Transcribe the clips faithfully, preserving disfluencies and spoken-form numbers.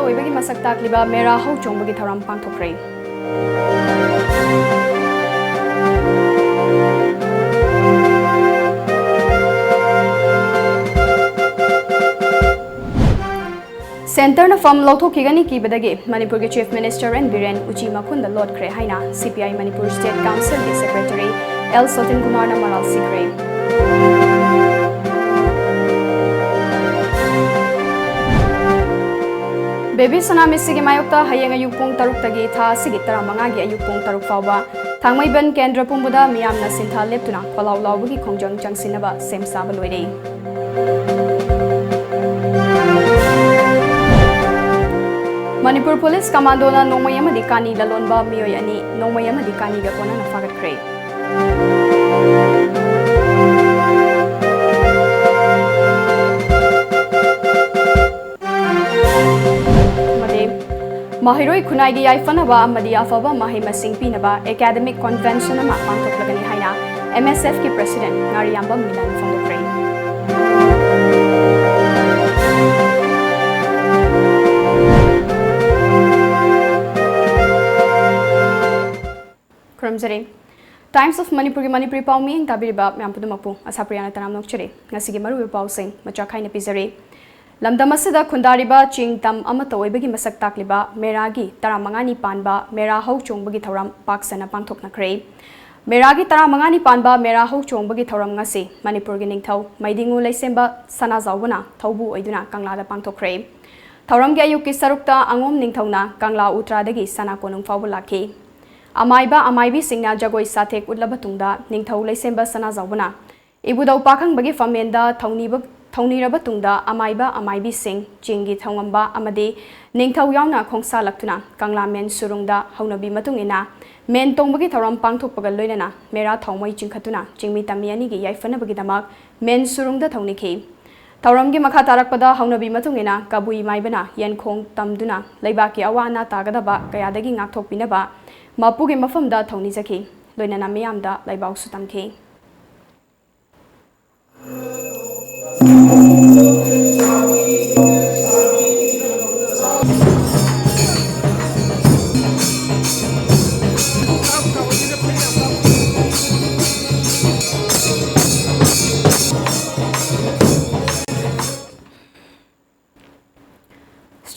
ꯑꯣꯏꯕꯒꯤ ꯃꯁꯛ ꯇꯥꯛꯂꯤꯕ ꯃꯦꯔꯥ ꯍꯧ ꯆꯣꯡꯕꯒꯤ ꯊꯧꯔꯝ ꯄꯥꯡꯊꯣꯛꯈ꯭ꯔꯦ꯫ ꯁꯦꯟꯇꯔꯅ ꯐꯝ ꯂꯧꯊꯣꯛꯈꯤꯒꯅꯤ ꯀꯤꯕꯗꯒꯤ ꯃꯅꯤꯄꯨꯔꯒꯤ Chief Minister N ꯕꯤꯔꯦꯟ ꯎꯆꯤ ꯃꯈꯨꯟꯗ ꯂꯣꯠꯈ꯭ꯔꯦ ꯍꯥꯏꯅ C P I Manipur State Councilꯒꯤ Secretary L ꯁꯣꯇꯤꯟ ꯀꯨꯃꯥꯔꯅ ꯃꯔꯥꯜ ꯁꯤꯈ꯭ꯔꯦ꯫ ꯕꯦꯕꯤ ꯁꯅꯥ ꯃꯤꯁꯤꯒꯤ ꯃꯥꯌꯣꯛꯇ ꯍꯌꯦꯡ ꯑꯌꯨꯛ ꯄꯨꯡ ꯇꯔꯨꯛꯇꯒꯤ ꯊꯥ ꯑꯁꯤꯒꯤ ꯇꯔꯥꯃꯉꯥꯒꯤ ꯑꯌꯨꯛ ꯄꯨꯡ ꯇꯔꯨꯛ ꯐꯥꯎꯕ ꯊꯥꯡꯃꯩꯕꯟ ꯀꯦꯟꯗ꯭ꯔ ꯄꯨꯝꯕꯗ ꯃꯤꯌꯥꯝꯅ ꯁꯤꯟꯊꯥ ꯂꯦꯞꯇꯨꯅ ꯈꯣꯜꯂꯥꯎ ꯂꯥꯎꯕꯒꯤ ꯈꯣꯡꯖꯪ ꯆꯪꯁꯤꯟꯅꯕ ꯁꯦꯝ ꯁꯥꯕ ꯂꯣꯏꯔꯦ꯫ ꯃꯅꯤꯄꯨꯔ ꯄꯨꯂꯤꯁ ꯀꯃꯥꯟꯗꯣꯅ ꯅꯣꯡꯃꯩ ꯑꯃꯗꯤ ꯀꯥꯅꯤ ꯂꯂꯣꯟꯕ ꯃꯤꯑꯣꯏ ꯑꯅꯤ ꯅꯣꯡꯃꯩ ꯑꯃꯗꯤ ꯀꯥꯅꯤꯒ ꯀꯣꯟꯅꯅ ꯐꯥꯒꯠꯈ꯭ꯔꯦ꯫ ꯑꯃꯗꯤ ꯃꯍꯩꯔꯣꯏ ꯈꯨꯟꯅꯥꯏꯒꯤ ꯌꯥꯏꯐꯅꯕ ꯑꯃꯗꯤ ꯑꯐꯕ ꯃꯍꯩ ꯃꯁꯤꯡ ꯄꯤꯅꯕ academic convention ꯑꯃ ꯄꯥꯡꯊꯣꯛꯂꯒꯅꯤ ꯍꯥꯏꯅ M S Fꯀꯤ President ꯉꯥꯔꯤꯌꯥꯝꯕꯝ Milan ꯐꯣꯡꯗꯣꯛꯈ꯭ꯔꯦ꯫ ꯈꯨꯔꯨꯝꯖꯔꯤ꯫ Times of ꯃꯅꯤꯄꯨꯔꯒꯤ ꯃꯅꯤꯄꯨꯔꯤ ꯄꯥꯎ ꯃꯤꯠꯌꯦꯡ ꯇꯥꯕꯤꯔꯤꯕ ꯃꯌꯥꯝ ꯄꯨꯝꯅꯃꯛꯄꯨ ꯑꯁꯥꯄ꯭ꯔꯤꯌꯥꯅ ꯇꯔꯥꯝꯅ ꯑꯣꯛꯆꯔꯤ꯫ ꯉꯁꯤꯒꯤ ꯃꯔꯨꯑꯣꯏꯕ ꯄꯥꯎꯁꯤꯡ ꯃꯆꯥ ꯈꯥꯏꯅ ꯄꯤꯖꯔꯤ꯫ ꯂꯝꯗꯝ ꯑꯁꯤꯗ ꯈꯨꯟꯗꯥꯔꯤꯕ ꯆꯤꯡ ꯇꯝ ꯑꯃꯠꯇ ꯑꯣꯏꯕꯒꯤ ꯃꯁꯛ ꯇꯥꯛꯂꯤꯕ ꯃꯦꯔꯥꯒꯤ ꯇꯔꯥꯃꯉꯥꯅꯤ ꯄꯥꯟꯕ ꯃꯦꯔꯥ ꯍꯧ ꯆꯣꯡꯕꯒꯤ ꯊꯧꯔꯝ ꯄꯥꯛ ꯁꯟꯅ ꯄꯥꯡꯊꯣꯛꯅꯈ꯭ꯔꯦ꯫ ꯃꯦꯔꯥꯒꯤ ꯇꯔꯥꯃꯉꯥꯅꯤ ꯄꯥꯟꯕ ꯃꯦꯔꯥ ꯍꯧ ꯆꯣꯡꯕꯒꯤ ꯊꯧꯔꯝ ꯉꯁꯤ ꯃꯅꯤꯄꯨꯔꯒꯤ ꯅꯤꯡꯊꯧ ꯃꯩꯗꯤꯡꯉꯨ ꯂꯩꯁꯦꯝꯕ ꯁꯅꯥꯖꯥꯎꯕꯅ ꯊꯧꯕꯨ ꯑꯣꯏꯗꯨꯅ ꯀꯪꯂꯥꯗ ꯄꯥꯡꯊꯣꯛꯈ꯭ꯔꯦ꯫ ꯊꯧꯔꯝꯒꯤ ꯑꯌꯨꯛꯀꯤ ꯁꯔꯨꯛꯇ ꯑꯉꯣꯝ ꯅꯤꯡꯊꯧꯅ ꯀꯪꯂꯥ ꯎꯇ꯭ꯔꯥꯗꯒꯤ ꯁꯅꯥ ꯀꯣꯅꯨꯡ ꯐꯥꯎꯕ ꯂꯥꯛꯈꯤ꯫ ꯑꯃꯥꯏꯕ ꯑꯃꯥꯏꯕꯤꯁꯤꯡꯅ ꯖꯒꯣꯏ ꯁꯥꯊꯦꯛ ꯎꯠꯂꯕ ꯇꯨꯡꯗ ꯅꯤꯡꯊꯧ ꯂꯩꯁꯦꯝꯕ ꯁꯅꯥꯖꯥꯎꯕꯅ ꯏꯕꯨꯙꯧ ꯄꯥꯈꯪꯕꯒꯤ ꯐꯝꯃꯦꯟꯗ ꯊꯧꯅꯤꯕ-, ꯊꯧꯅꯤꯔꯕ ꯇꯨꯡꯗ ꯑꯃꯥꯏꯕ ꯑꯃꯥꯏꯕꯤꯁꯤꯡ ꯆꯤꯡꯒꯤ ꯊꯧꯉꯝꯕ ꯑꯃꯗꯤ ꯅꯤꯡꯊꯧ ꯌꯥꯎꯅ ꯈꯣꯡꯁꯥꯜꯂꯛꯇꯨꯅ ꯀꯪꯂꯥ ꯃꯦꯟ ꯁꯨꯔꯨꯡꯗ ꯍꯧꯅꯕꯤ ꯃꯇꯨꯡ ꯏꯟꯅ ꯃꯦꯟ ꯇꯣꯡꯕꯒꯤ ꯊꯧꯔꯝ ꯄꯥꯡꯊꯣꯛꯄꯒ ꯂꯣꯏꯅꯅ ꯃꯦꯔꯥ ꯊꯥꯎꯃꯩ ꯆꯤꯡꯈꯠꯇꯨꯅ ꯆꯤꯡꯃꯤ ꯇꯝꯃꯤ ꯑꯅꯤꯒꯤ ꯌꯥꯏꯐꯅꯕꯒꯤꯗꯃꯛ ꯃꯦꯟ ꯁꯨꯔꯨꯡꯗ ꯊꯧꯅꯤꯈꯤ꯫ ꯊꯧꯔꯝꯒꯤ ꯃꯈꯥ ꯇꯥꯔꯛꯄꯗ ꯍꯧꯅꯕꯤ ꯃꯇꯨꯡ ꯏꯟꯅ ꯀꯕꯨꯏ ꯃꯥꯏꯕꯅ ꯌꯦꯟꯈꯣꯡ ꯇꯝꯗꯨꯅ ꯂꯩꯕꯥꯛꯀꯤ ꯑꯋꯥ ꯑꯅꯥ ꯇꯥꯒꯗꯕ ꯀꯌꯥꯗꯒꯤ ꯉꯥꯛꯊꯣꯛꯄꯤꯅꯕ ꯃꯄꯨꯒꯤ ꯃꯐꯝꯗ ꯊꯧꯅꯤꯖꯈꯤ꯫ ꯂꯣꯏꯅꯅ ꯃꯤꯌꯥꯝꯗ ꯂꯩꯕꯥꯎꯁꯨ ꯇꯝꯈꯤ꯫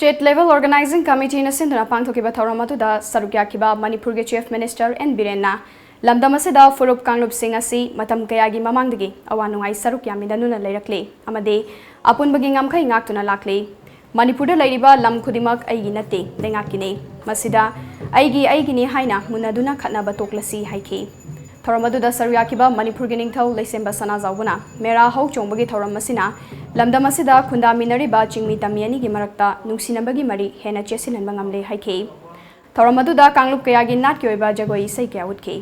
State Level Organizing Committeeꯅ ꯁꯤꯟꯗꯨꯅ ꯄꯥꯡꯊꯣꯛꯈꯤꯕ ꯊꯧꯔꯝ ꯑꯗꯨꯗ ꯁꯔꯨꯛ ꯌꯥꯈꯤꯕ ꯃꯅꯤꯄꯨꯔꯒꯤ Chief Minister ꯑꯦꯟ ꯕꯤꯔꯦꯟꯅ ꯂꯝꯗꯝ ꯑꯁꯤꯗ ꯐꯨꯔꯨꯞ ꯀꯥꯡꯂꯨꯞꯁꯤꯡ ꯑꯁꯤ ꯃꯇꯝ ꯀꯌꯥꯒꯤ ꯃꯃꯥꯡꯗꯒꯤ ꯑꯋꯥ ꯅꯨꯡꯉꯥꯏ ꯁꯔꯨꯛ ꯌꯥꯃꯤꯟꯅꯗꯨꯅ ꯂꯩꯔꯛꯂꯤ ꯑꯃꯗꯤ ꯑꯄꯨꯟꯕꯒꯤ ꯉꯝꯈꯩ ꯉꯥꯛꯇꯨꯅ ꯂꯥꯛꯂꯤ꯫ ꯃꯅꯤꯄꯨꯔꯗ ꯂꯩꯔꯤꯕ ꯂꯝ ꯈꯨꯗꯤꯡꯃꯛ ꯑꯩꯒꯤ ꯅꯠꯇꯦ, ꯂꯩꯉꯥꯛꯀꯤꯅꯤ꯫ ꯃꯁꯤꯗ ꯑꯩꯒꯤ, ꯑꯩꯒꯤꯅꯤ ꯍꯥꯏꯅ ꯃꯨꯟꯅꯗꯨꯅ ꯈꯠꯅꯕ ꯇꯣꯛꯂꯁꯤ ꯍꯥꯏꯈꯤ꯫ ꯊꯧꯔꯝ ꯑꯗꯨꯗ ꯁꯔꯨꯛ ꯌꯥꯈꯤꯕ ꯃꯅꯤꯄꯨꯔꯒꯤ ꯅꯤꯡꯊꯧ ꯂꯩꯁꯦꯝꯕ ꯁꯅꯥꯖꯥꯎꯕꯅ ꯃꯦꯔꯥ ꯍꯧ ꯆꯣꯡꯕꯒꯤ ꯊꯧꯔꯝ ꯑꯁꯤꯅ ꯂꯝꯗꯝ ꯑꯁꯤꯗ ꯈꯨꯟꯗꯥꯃꯤꯟꯅꯔꯤꯕ ꯆꯤꯡꯃꯤ ꯇꯝꯃꯤ ꯑꯅꯤꯒꯤ ꯃꯔꯛꯇ ꯅꯨꯡꯁꯤꯅꯕꯒꯤ ꯃꯔꯤ ꯍꯦꯟꯅ ꯆꯦꯠꯁꯤꯜꯍꯟꯕ ꯉꯝꯂꯦ ꯍꯥꯏꯈꯤ꯫ ꯊꯧꯔꯝ ꯑꯗꯨꯗ ꯀꯥꯡꯂꯨꯞ ꯀꯌꯥꯒꯤ ꯅꯥꯠꯀꯤ ꯑꯣꯏꯕ ꯖꯒꯣꯏ ꯏꯁꯩ ꯀꯌꯥ ꯎꯠꯈꯤ꯫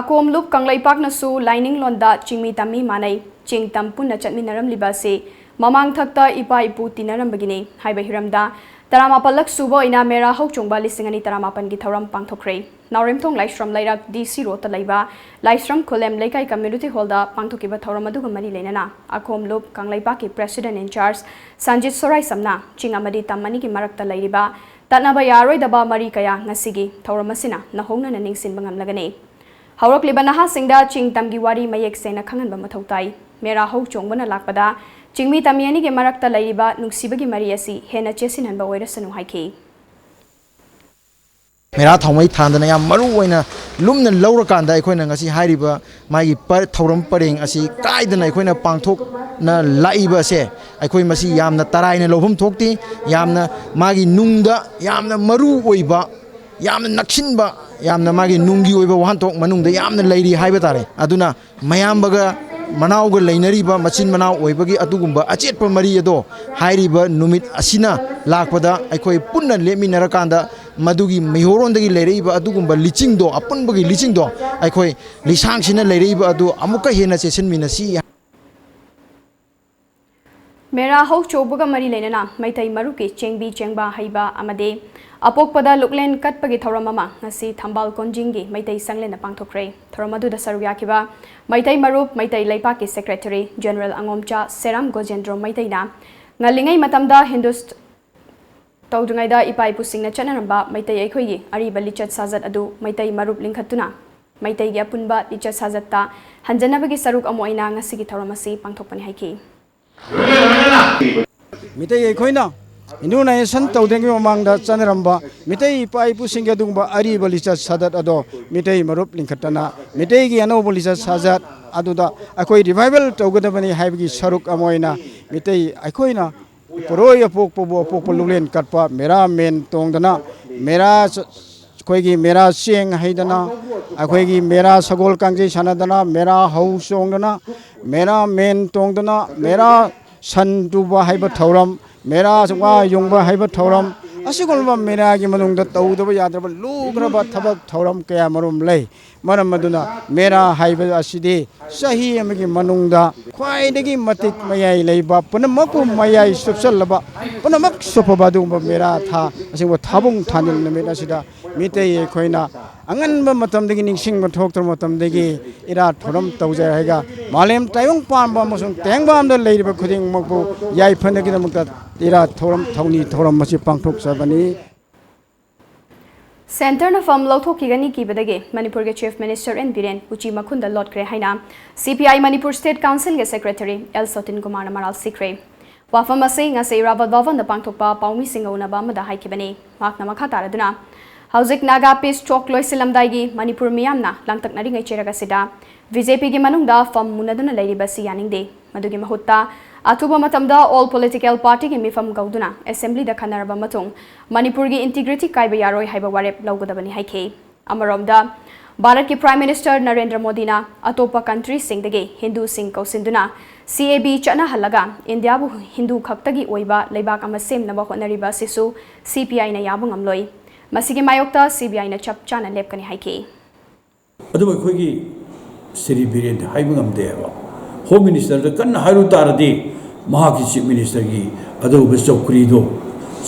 ꯑꯀꯣꯝ ꯂꯨꯞ ꯀꯪꯂꯩꯄꯥꯛꯅꯁꯨ ꯂꯥꯏꯅꯤꯡꯂꯣꯟꯗ ꯆꯤꯡꯃꯤ ꯇꯝꯃꯤ ꯃꯥꯟꯅꯩ꯫ ꯆꯤꯡ ꯇꯝ ꯄꯨꯟꯅ ꯆꯠꯃꯤꯟꯅꯔꯝꯂꯤꯕ ꯑꯁꯤ ꯃꯃꯥꯡꯊꯛꯇ ꯏꯄꯥ ꯏꯄꯨ ꯇꯤꯟꯅꯔꯝꯕꯒꯤꯅꯤ ꯍꯥꯏꯕ ꯍꯤꯔꯝꯗ ꯇꯔꯥꯃꯥꯄꯜꯂꯛ ꯁꯨꯕ ꯑꯣꯏꯅ ꯃꯦꯔꯥ ꯍꯧ ꯆꯣꯡꯕ ꯂꯤꯁꯤꯡ ꯑꯅꯤ ꯇꯔꯥꯃꯥꯄꯜꯒꯤ ꯊꯧꯔꯝ ꯄꯥꯡꯊꯣꯛꯈ꯭ꯔꯦ꯫ ꯅꯥꯎꯔꯦꯝꯊꯣꯡ ꯂꯥꯏꯁ꯭ꯔꯝ ꯂꯩꯔꯛ ꯗꯤ ꯁꯤ ꯔꯣꯗꯇ ꯂꯩꯕ ꯂꯥꯏꯁ꯭ꯔꯝ ꯈꯨꯂꯦꯝ ꯂꯩꯀꯥꯏ ꯀꯝꯃ꯭ꯌꯨꯅꯤꯇꯤ ꯍꯣꯜꯗ ꯄꯥꯡꯊꯣꯛꯈꯤꯕ ꯊꯧꯔꯝ ꯑꯗꯨꯒ ꯃꯔꯤ ꯂꯩꯅꯅ ꯑꯈꯣꯝ ꯂꯨꯞ ꯀꯪꯂꯩꯄꯥꯛꯀꯤ president in charge ꯁꯟꯖꯤꯠ ꯁꯣꯔꯥꯏꯁꯝꯅ ꯆꯤꯡ ꯑꯃꯗꯤ ꯇꯝ ꯑꯅꯤꯒꯤ ꯃꯔꯛꯇ ꯂꯩꯔꯤꯕ ꯇꯠꯅꯕ ꯌꯥꯔꯣꯏꯗꯕ ꯃꯔꯤ ꯀꯌꯥ ꯉꯁꯤꯒꯤ ꯊꯧꯔꯝ ꯑꯁꯤꯅ ꯅꯧꯍꯧꯅꯅ ꯅꯤꯡꯁꯤꯡꯕ ꯉꯝꯂꯒꯅꯤ꯫ ꯍꯧꯔꯛꯂꯤꯕ ꯅꯍꯥꯁꯤꯡꯗ ꯆꯤꯡ ꯇꯝꯒꯤ ꯋꯥꯔꯤ ꯃꯌꯦꯛ ꯁꯦꯡꯅ ꯈꯪꯍꯟꯕ ꯃꯊꯧ ꯇꯥꯏ꯫ ꯃꯦꯔꯥ ꯍꯧ ꯆꯣꯡꯕꯅ ꯂꯥꯛꯄꯗ ꯆꯤꯡꯃꯤ ꯇꯝꯃꯤ ꯑꯅꯤꯒꯤ ꯃꯔꯛꯇ ꯂꯩꯔꯤꯕ ꯅꯨꯡꯁꯤꯕꯒꯤ ꯃꯔꯤ ꯑꯁꯤ ꯍꯦꯟꯅ ꯆꯦꯠꯁꯤꯟꯍꯟꯕ ꯑꯣꯏꯔꯁꯅꯨ ꯍꯥꯏꯈꯤ꯫ ꯃꯦꯔꯥ ꯊꯥꯎꯃꯩ ꯊꯥꯟꯗꯅ ꯌꯥꯝ ꯃꯔꯨ ꯑꯣꯏꯅ ꯂꯨꯝꯅ ꯂꯧꯔꯀꯥꯟꯗ ꯑꯩꯈꯣꯏꯅ ꯉꯁꯤ ꯍꯥꯏꯔꯤꯕ ꯃꯥꯒꯤ ꯄ-, ꯊꯧꯔꯝ ꯄꯔꯦꯡ ꯑꯁꯤ ꯀꯥꯏꯗꯅ ꯑꯩꯈꯣꯏꯅ ꯄꯥꯡꯊꯣꯛꯅ ꯂꯥꯛꯏꯕ ꯑꯁꯦ ꯑꯩꯈꯣꯏ ꯃꯁꯤ ꯌꯥꯝꯅ ꯇꯔꯥꯏꯅ ꯂꯧꯐꯝ ꯊꯣꯛꯇꯦ꯫ ꯌꯥꯝꯅ ꯃꯥꯒꯤ ꯅꯨꯡꯗ ꯌꯥꯝꯅ ꯃꯔꯨ ꯑꯣꯏꯕ, ꯌꯥꯝꯅ ꯅꯛꯁꯤꯟꯕ, ꯌꯥꯝꯅ ꯃꯥꯒꯤ ꯅꯨꯡꯒꯤ ꯑꯣꯏꯕ ꯋꯥꯍꯟꯊꯣꯛ ꯃꯅꯨꯡꯗ ꯌꯥꯝꯅ ꯂꯩꯔꯤ ꯍꯥꯏꯕ ꯇꯥꯔꯦ꯫ ꯑꯗꯨꯅ ꯃꯌꯥꯝꯕꯒ ꯃꯅꯥꯎꯒ ꯂꯩꯅꯔꯤꯕ ꯃꯆꯤꯟ ꯃꯅꯥꯎ ꯑꯣꯏꯕꯒꯤ ꯑꯗꯨꯒꯨꯝꯕ ꯑꯆꯦꯠꯄ ꯃꯔꯤ ꯑꯗꯣ ꯍꯥꯏꯔꯤꯕ ꯅꯨꯃꯤꯠ ꯑꯁꯤꯅ ꯂꯥꯛꯄꯗ ꯑꯩꯈꯣꯏ ꯄꯨꯟꯅ ꯂꯦꯞꯃꯤꯟꯅꯔꯀꯥꯟꯗ ꯃꯗꯨꯒꯤ ꯃꯩꯍꯧꯔꯣꯟꯗꯒꯤ ꯂꯩꯔꯛꯏꯕ ꯑꯗꯨꯒꯨꯝꯕ ꯂꯤꯆꯤꯡꯗꯣ, ꯑꯄꯨꯟꯕꯒꯤ ꯂꯤꯆꯤꯡꯗꯣ ꯑꯩꯈꯣꯏ ꯂꯤꯁꯥꯡꯁꯤꯟꯅ ꯂꯩꯔꯛꯏꯕ ꯑꯗꯨ ꯑꯃꯨꯛꯀ ꯍꯦꯟꯅ ꯆꯦꯠꯁꯤꯟꯃꯤꯟꯅꯁꯤ꯫ ꯃꯦꯔꯥ ꯍꯧ ꯆꯣꯡꯕꯒ ꯃꯔꯤ ꯂꯩꯅꯅ ꯃꯩꯇꯩ ꯃꯔꯨꯞꯀꯤ ꯆꯦꯡꯕꯤ ꯆꯦꯡꯕꯥ ꯍꯩꯕ ꯑꯃꯗꯤ ꯑꯄꯣꯛꯄꯗ ꯂꯨꯛꯂꯦꯟ ꯀꯠꯄꯒꯤ ꯊꯧꯔꯝ ꯑꯃ ꯉꯁꯤ ꯊꯝꯕꯥꯜ ꯀꯣꯟꯖꯤꯡꯒꯤ ꯃꯩꯇꯩ ꯆꯪꯂꯦꯟꯅ ꯄꯥꯡꯊꯣꯛꯈ꯭ꯔꯦ꯫ ꯊꯧꯔꯝ ꯑꯗꯨꯗ ꯁꯔꯨꯛ ꯌꯥꯈꯤꯕ ꯃꯩꯇꯩ ꯃꯔꯨꯞ, ꯃꯩꯇꯩ ꯂꯩꯄꯥꯛꯀꯤ secretary general ꯑꯉꯣꯝꯆꯥ ꯁꯦꯔꯥꯝ ꯒꯣꯖꯦꯟꯗ꯭ꯔꯣ ꯃꯩꯇꯩꯅ ꯉꯜꯂꯤꯉꯩ ꯃꯇꯝꯗ ꯍꯤꯟꯗꯨꯁ ꯇꯧꯗ꯭ꯔꯤꯉꯩꯗ ꯏꯄꯥ ꯏꯄꯨꯁꯤꯡꯅ ꯆꯠꯅꯔꯝꯕ ꯃꯩꯇꯩ ꯑꯩꯈꯣꯏꯒꯤ ꯑꯔꯤꯕ ꯂꯤꯆꯠ ꯁꯥꯖꯠ ꯑꯗꯨ ꯃꯩꯇꯩ ꯃꯔꯨꯞ ꯂꯤꯡꯈꯠꯇꯨꯅ ꯃꯩꯇꯩꯒꯤ ꯑꯄꯨꯟꯕ ꯂꯤꯆꯠ ꯁꯥꯖꯠꯇ ꯍꯟꯖꯅꯕꯒꯤ ꯁꯔꯨꯛ ꯑꯃ ꯑꯣꯏꯅ ꯉꯁꯤꯒꯤ ꯊꯧꯔꯝ ꯑꯁꯤ ꯄꯥꯡꯊꯣꯛꯄꯅꯤ ꯍꯥꯏꯈꯤ꯫ ꯃꯤꯇꯩ ꯑꯩꯈꯣꯏꯅ ꯏꯟꯗꯣꯅꯥꯏꯖꯦꯁꯟ ꯇꯧꯗ꯭ꯔꯤꯉꯩ ꯃꯃꯥꯡꯗ ꯆꯠꯅꯔꯝꯕ ꯃꯤꯇꯩ ꯏꯄꯥ ꯏꯄꯨꯁꯤꯡꯒꯤ ꯑꯗꯨꯒꯨꯝꯕ ꯑꯔꯤꯕ ꯂꯤꯆꯠ ꯁꯥꯖꯠ ꯑꯗꯣ ꯃꯤꯇꯩ ꯃꯔꯨꯞ ꯂꯤꯡꯈꯠꯇꯅ ꯃꯤꯇꯩꯒꯤ ꯑꯅꯧꯕ ꯂꯤꯆꯠ ꯁꯥꯖꯠ ꯑꯗꯨꯗ ꯑꯩꯈꯣꯏ ꯔꯤꯚꯥꯏꯚꯦꯜ ꯇꯧꯒꯗꯕꯅꯤ ꯍꯥꯏꯕꯒꯤ ꯁꯔꯨꯛ ꯑꯃ ꯑꯣꯏꯅ ꯃꯤꯇꯩ ꯑꯩꯈꯣꯏꯅ ꯄꯣꯔꯣꯏ ꯑꯄꯣꯛꯄꯕꯨ ꯑꯄꯣꯛꯄ ꯂꯨꯂꯦꯟ ꯀꯠꯄ ꯃꯦꯔꯥ ꯃꯦꯟ ꯇꯣꯡꯗꯅ ꯃꯦꯔꯥ ꯑꯩꯈꯣꯏꯒꯤ ꯃꯦꯔꯥ ꯆꯦꯡ ꯍꯩꯗꯅ ꯑꯩꯈꯣꯏꯒꯤ ꯃꯦꯔꯥ ꯁꯒꯣꯜ ꯀꯥꯡꯖꯩ ꯁꯥꯟꯅꯗꯅ ꯃꯦꯔꯥ ꯍꯧ ꯆꯣꯡꯗꯅ ꯃꯦꯔꯥ ꯃꯦꯟ ꯇꯣꯡꯗꯅ ꯃꯦꯔꯥ ꯁꯟ ꯇꯨꯕ ꯍꯥꯏꯕ ꯊꯧꯔꯝ ꯃꯦꯔꯥ ꯋꯥ ꯌꯨꯡꯕ ꯍꯥꯏꯕ ꯊꯧꯔꯝ ꯑꯁꯤꯒꯨꯝꯂꯕ ꯃꯦꯔꯥꯒꯤ ꯃꯅꯨꯡꯗ ꯇꯧꯗꯕ ꯌꯥꯗ꯭ꯔꯕ ꯂꯨꯈ꯭ꯔꯕ ꯊꯕꯛ ꯊꯧꯔꯝ ꯀꯌꯥ ꯃꯔꯨꯝ ꯂꯩ꯫ ꯃꯔꯝ ꯑꯗꯨꯅ ꯃꯦꯔꯥ ꯍꯥꯏꯕ ꯑꯁꯤꯗꯤ ꯆꯍꯤ ꯑꯃꯒꯤ ꯃꯅꯨꯡꯗ ꯈ꯭ꯋꯥꯏꯗꯒꯤ ꯃꯇꯤꯛ ꯃꯌꯥꯏ ꯂꯩꯕ ꯄꯨꯝꯅꯃꯛꯄꯨ ꯃꯌꯥꯏ ꯆꯨꯞꯁꯜꯂꯕ ꯄꯨꯝꯅꯃꯛ ꯆꯨꯞꯄꯕ ꯑꯗꯨꯒꯨꯝꯕ ꯃꯦꯔꯥ ꯊꯥ ꯑꯁꯤꯒꯨꯝꯕ ꯊꯥꯕꯨꯡ ꯊꯥꯅꯤꯜ ꯅꯨꯃꯤꯠ ꯑꯁꯤꯗ ꯃꯤꯇꯩ ꯑꯩꯈꯣꯏꯅ ꯑꯉꯟꯕ ꯃꯇꯝꯗꯒꯤ ꯅꯤꯡꯁꯤꯡꯕ ꯊꯣꯛꯇ꯭ꯔꯕ ꯃꯇꯝꯗꯒꯤ ꯏꯔꯥꯠ ꯊꯧꯔꯝ ꯇꯧꯖꯩ ꯍꯥꯏꯒ ꯃꯥꯂꯦꯝ ꯇꯥꯏꯕꯪ ꯄꯥꯟꯕ ꯑꯃꯁꯨꯡ ꯇꯥꯏꯕꯪꯄꯥꯟꯗ ꯂꯩꯔꯤꯕ ꯈꯨꯗꯤꯡꯃꯛꯄꯨ ꯌꯥꯏꯐꯅꯕꯒꯤꯗꯃꯛꯇ ꯏꯔꯥꯠ ꯊꯧꯔꯝ ꯊꯧꯅꯤ ꯊꯧꯔꯝ ꯑꯁꯤ ꯄꯥꯡꯊꯣꯛꯆꯕꯅꯤ꯫ ꯁꯦꯟꯇꯔꯅ ꯐꯝ ꯂꯧꯊꯣꯛꯈꯤꯒꯅꯤ ꯀꯤꯕꯗꯒꯤ ꯃꯅꯤꯄꯨꯔꯒꯤ Chief Minister N ꯕꯤꯔꯦꯟ ꯎꯆꯤ ꯃꯈꯨꯟꯗ ꯂꯣꯠꯈ꯭ꯔꯦ ꯍꯥꯏꯅ C P I Manipur State Councilꯒꯤ Secretary L ꯁꯣꯇꯤꯟ ꯀꯨꯃꯥꯔꯅ ꯃꯔꯥꯜ ꯁꯤꯈ꯭ꯔꯦ꯫ ꯋꯥꯐꯝ ꯑꯁꯤ ꯉꯁꯤ ꯏꯔꯥꯕꯣꯠ ꯚꯕꯟꯗ ꯄꯥꯡꯊꯣꯛꯄ ꯄꯥꯎꯃꯤꯁꯤꯡꯒ ꯎꯅꯕ ꯑꯃꯗ ꯍꯥꯏꯈꯤꯕꯅꯤ꯫ ꯃꯍꯥꯛꯅ ꯃꯈꯥ ꯇꯥꯔꯗꯨꯅ, ꯍꯧꯖꯤꯛ Naga Peace Talk ꯂꯣꯏꯁꯤꯜꯂꯝꯗꯥꯏꯒꯤ ꯃꯅꯤꯄꯨꯔ ꯃꯤꯌꯥꯝꯅ ꯂꯥꯡꯇꯛꯅꯔꯤꯉꯩ ꯆꯩꯔꯛ ꯑꯁꯤꯗ B J Pꯒꯤ ꯃꯅꯨꯡꯗ ꯐꯝ ꯃꯨꯟꯅꯗꯨꯅ ꯂꯩꯔꯤꯕ ꯑꯁꯤ ꯌꯥꯅꯤꯡꯗꯦ꯫ ꯃꯗꯨꯒꯤ ꯃꯍꯨꯠꯇ ꯑꯊꯨꯕ ꯃꯇꯝꯗ all political partyꯒꯤ ꯃꯤꯐꯝ ꯀꯧꯗꯨꯅ Assemblyꯗ ꯈꯟꯅꯔꯕ ꯃꯇꯨꯡ ꯃꯅꯤꯄꯨꯔꯒꯤ integrity ꯀꯥꯏꯕ ꯌꯥꯔꯣꯏ ꯍꯥꯏꯕ ꯋꯥꯔꯦꯞ ꯂꯧꯒꯗꯕꯅꯤ ꯍꯥꯏꯈꯤ꯫ ꯑꯃꯔꯣꯝꯗ, ꯚꯥꯔꯠꯀꯤ Prime Minister ꯅꯔꯦꯟꯗ꯭ꯔ ꯃꯣꯗꯤꯅ ꯑꯇꯣꯞꯄ countryꯁꯤꯡꯗꯒꯤ ꯍꯤꯟꯗꯨꯁꯤꯡ ꯀꯧꯁꯤꯟꯗꯨꯅ C A B ꯆꯠꯅꯍꯜꯂꯒ ꯏꯟꯗꯤꯌꯥꯕꯨ ꯍꯤꯟꯗꯨ ꯈꯛꯇꯒꯤ ꯑꯣꯏꯕ ꯂꯩꯕꯥꯛ ꯑꯃ ꯁꯦꯝꯅꯕ ꯍꯣꯠꯅꯔꯤꯕ ꯑꯁꯤꯁꯨ C P Iꯅ ꯌꯥꯕ ꯉꯝꯂꯣꯏ꯫ ꯃꯁꯤꯒꯤ ꯃꯥꯌꯣꯛꯇ C B Iꯅ ꯆꯞ ꯆꯥꯅ ꯂꯦꯞꯀꯅꯤ ꯍꯥꯏꯈꯤ꯫ ꯑꯗꯨꯕꯨ ꯑꯩꯈꯣꯏꯒꯤ ꯁ꯭ꯔꯤ ꯕꯤꯔꯦꯟꯗꯤ ꯍꯥꯏꯕ ꯉꯝꯗꯦ ꯍꯥꯏꯕ꯫ Home Ministerꯗ ꯀꯟꯅ ꯍꯥꯏꯔꯨ ꯇꯥꯔꯗꯤ ꯃꯍꯥꯛꯀꯤ Chief Ministerꯒꯤ ꯑꯗꯨꯒꯨꯝꯕ ꯆꯧꯀ꯭ꯔꯤꯗꯣ,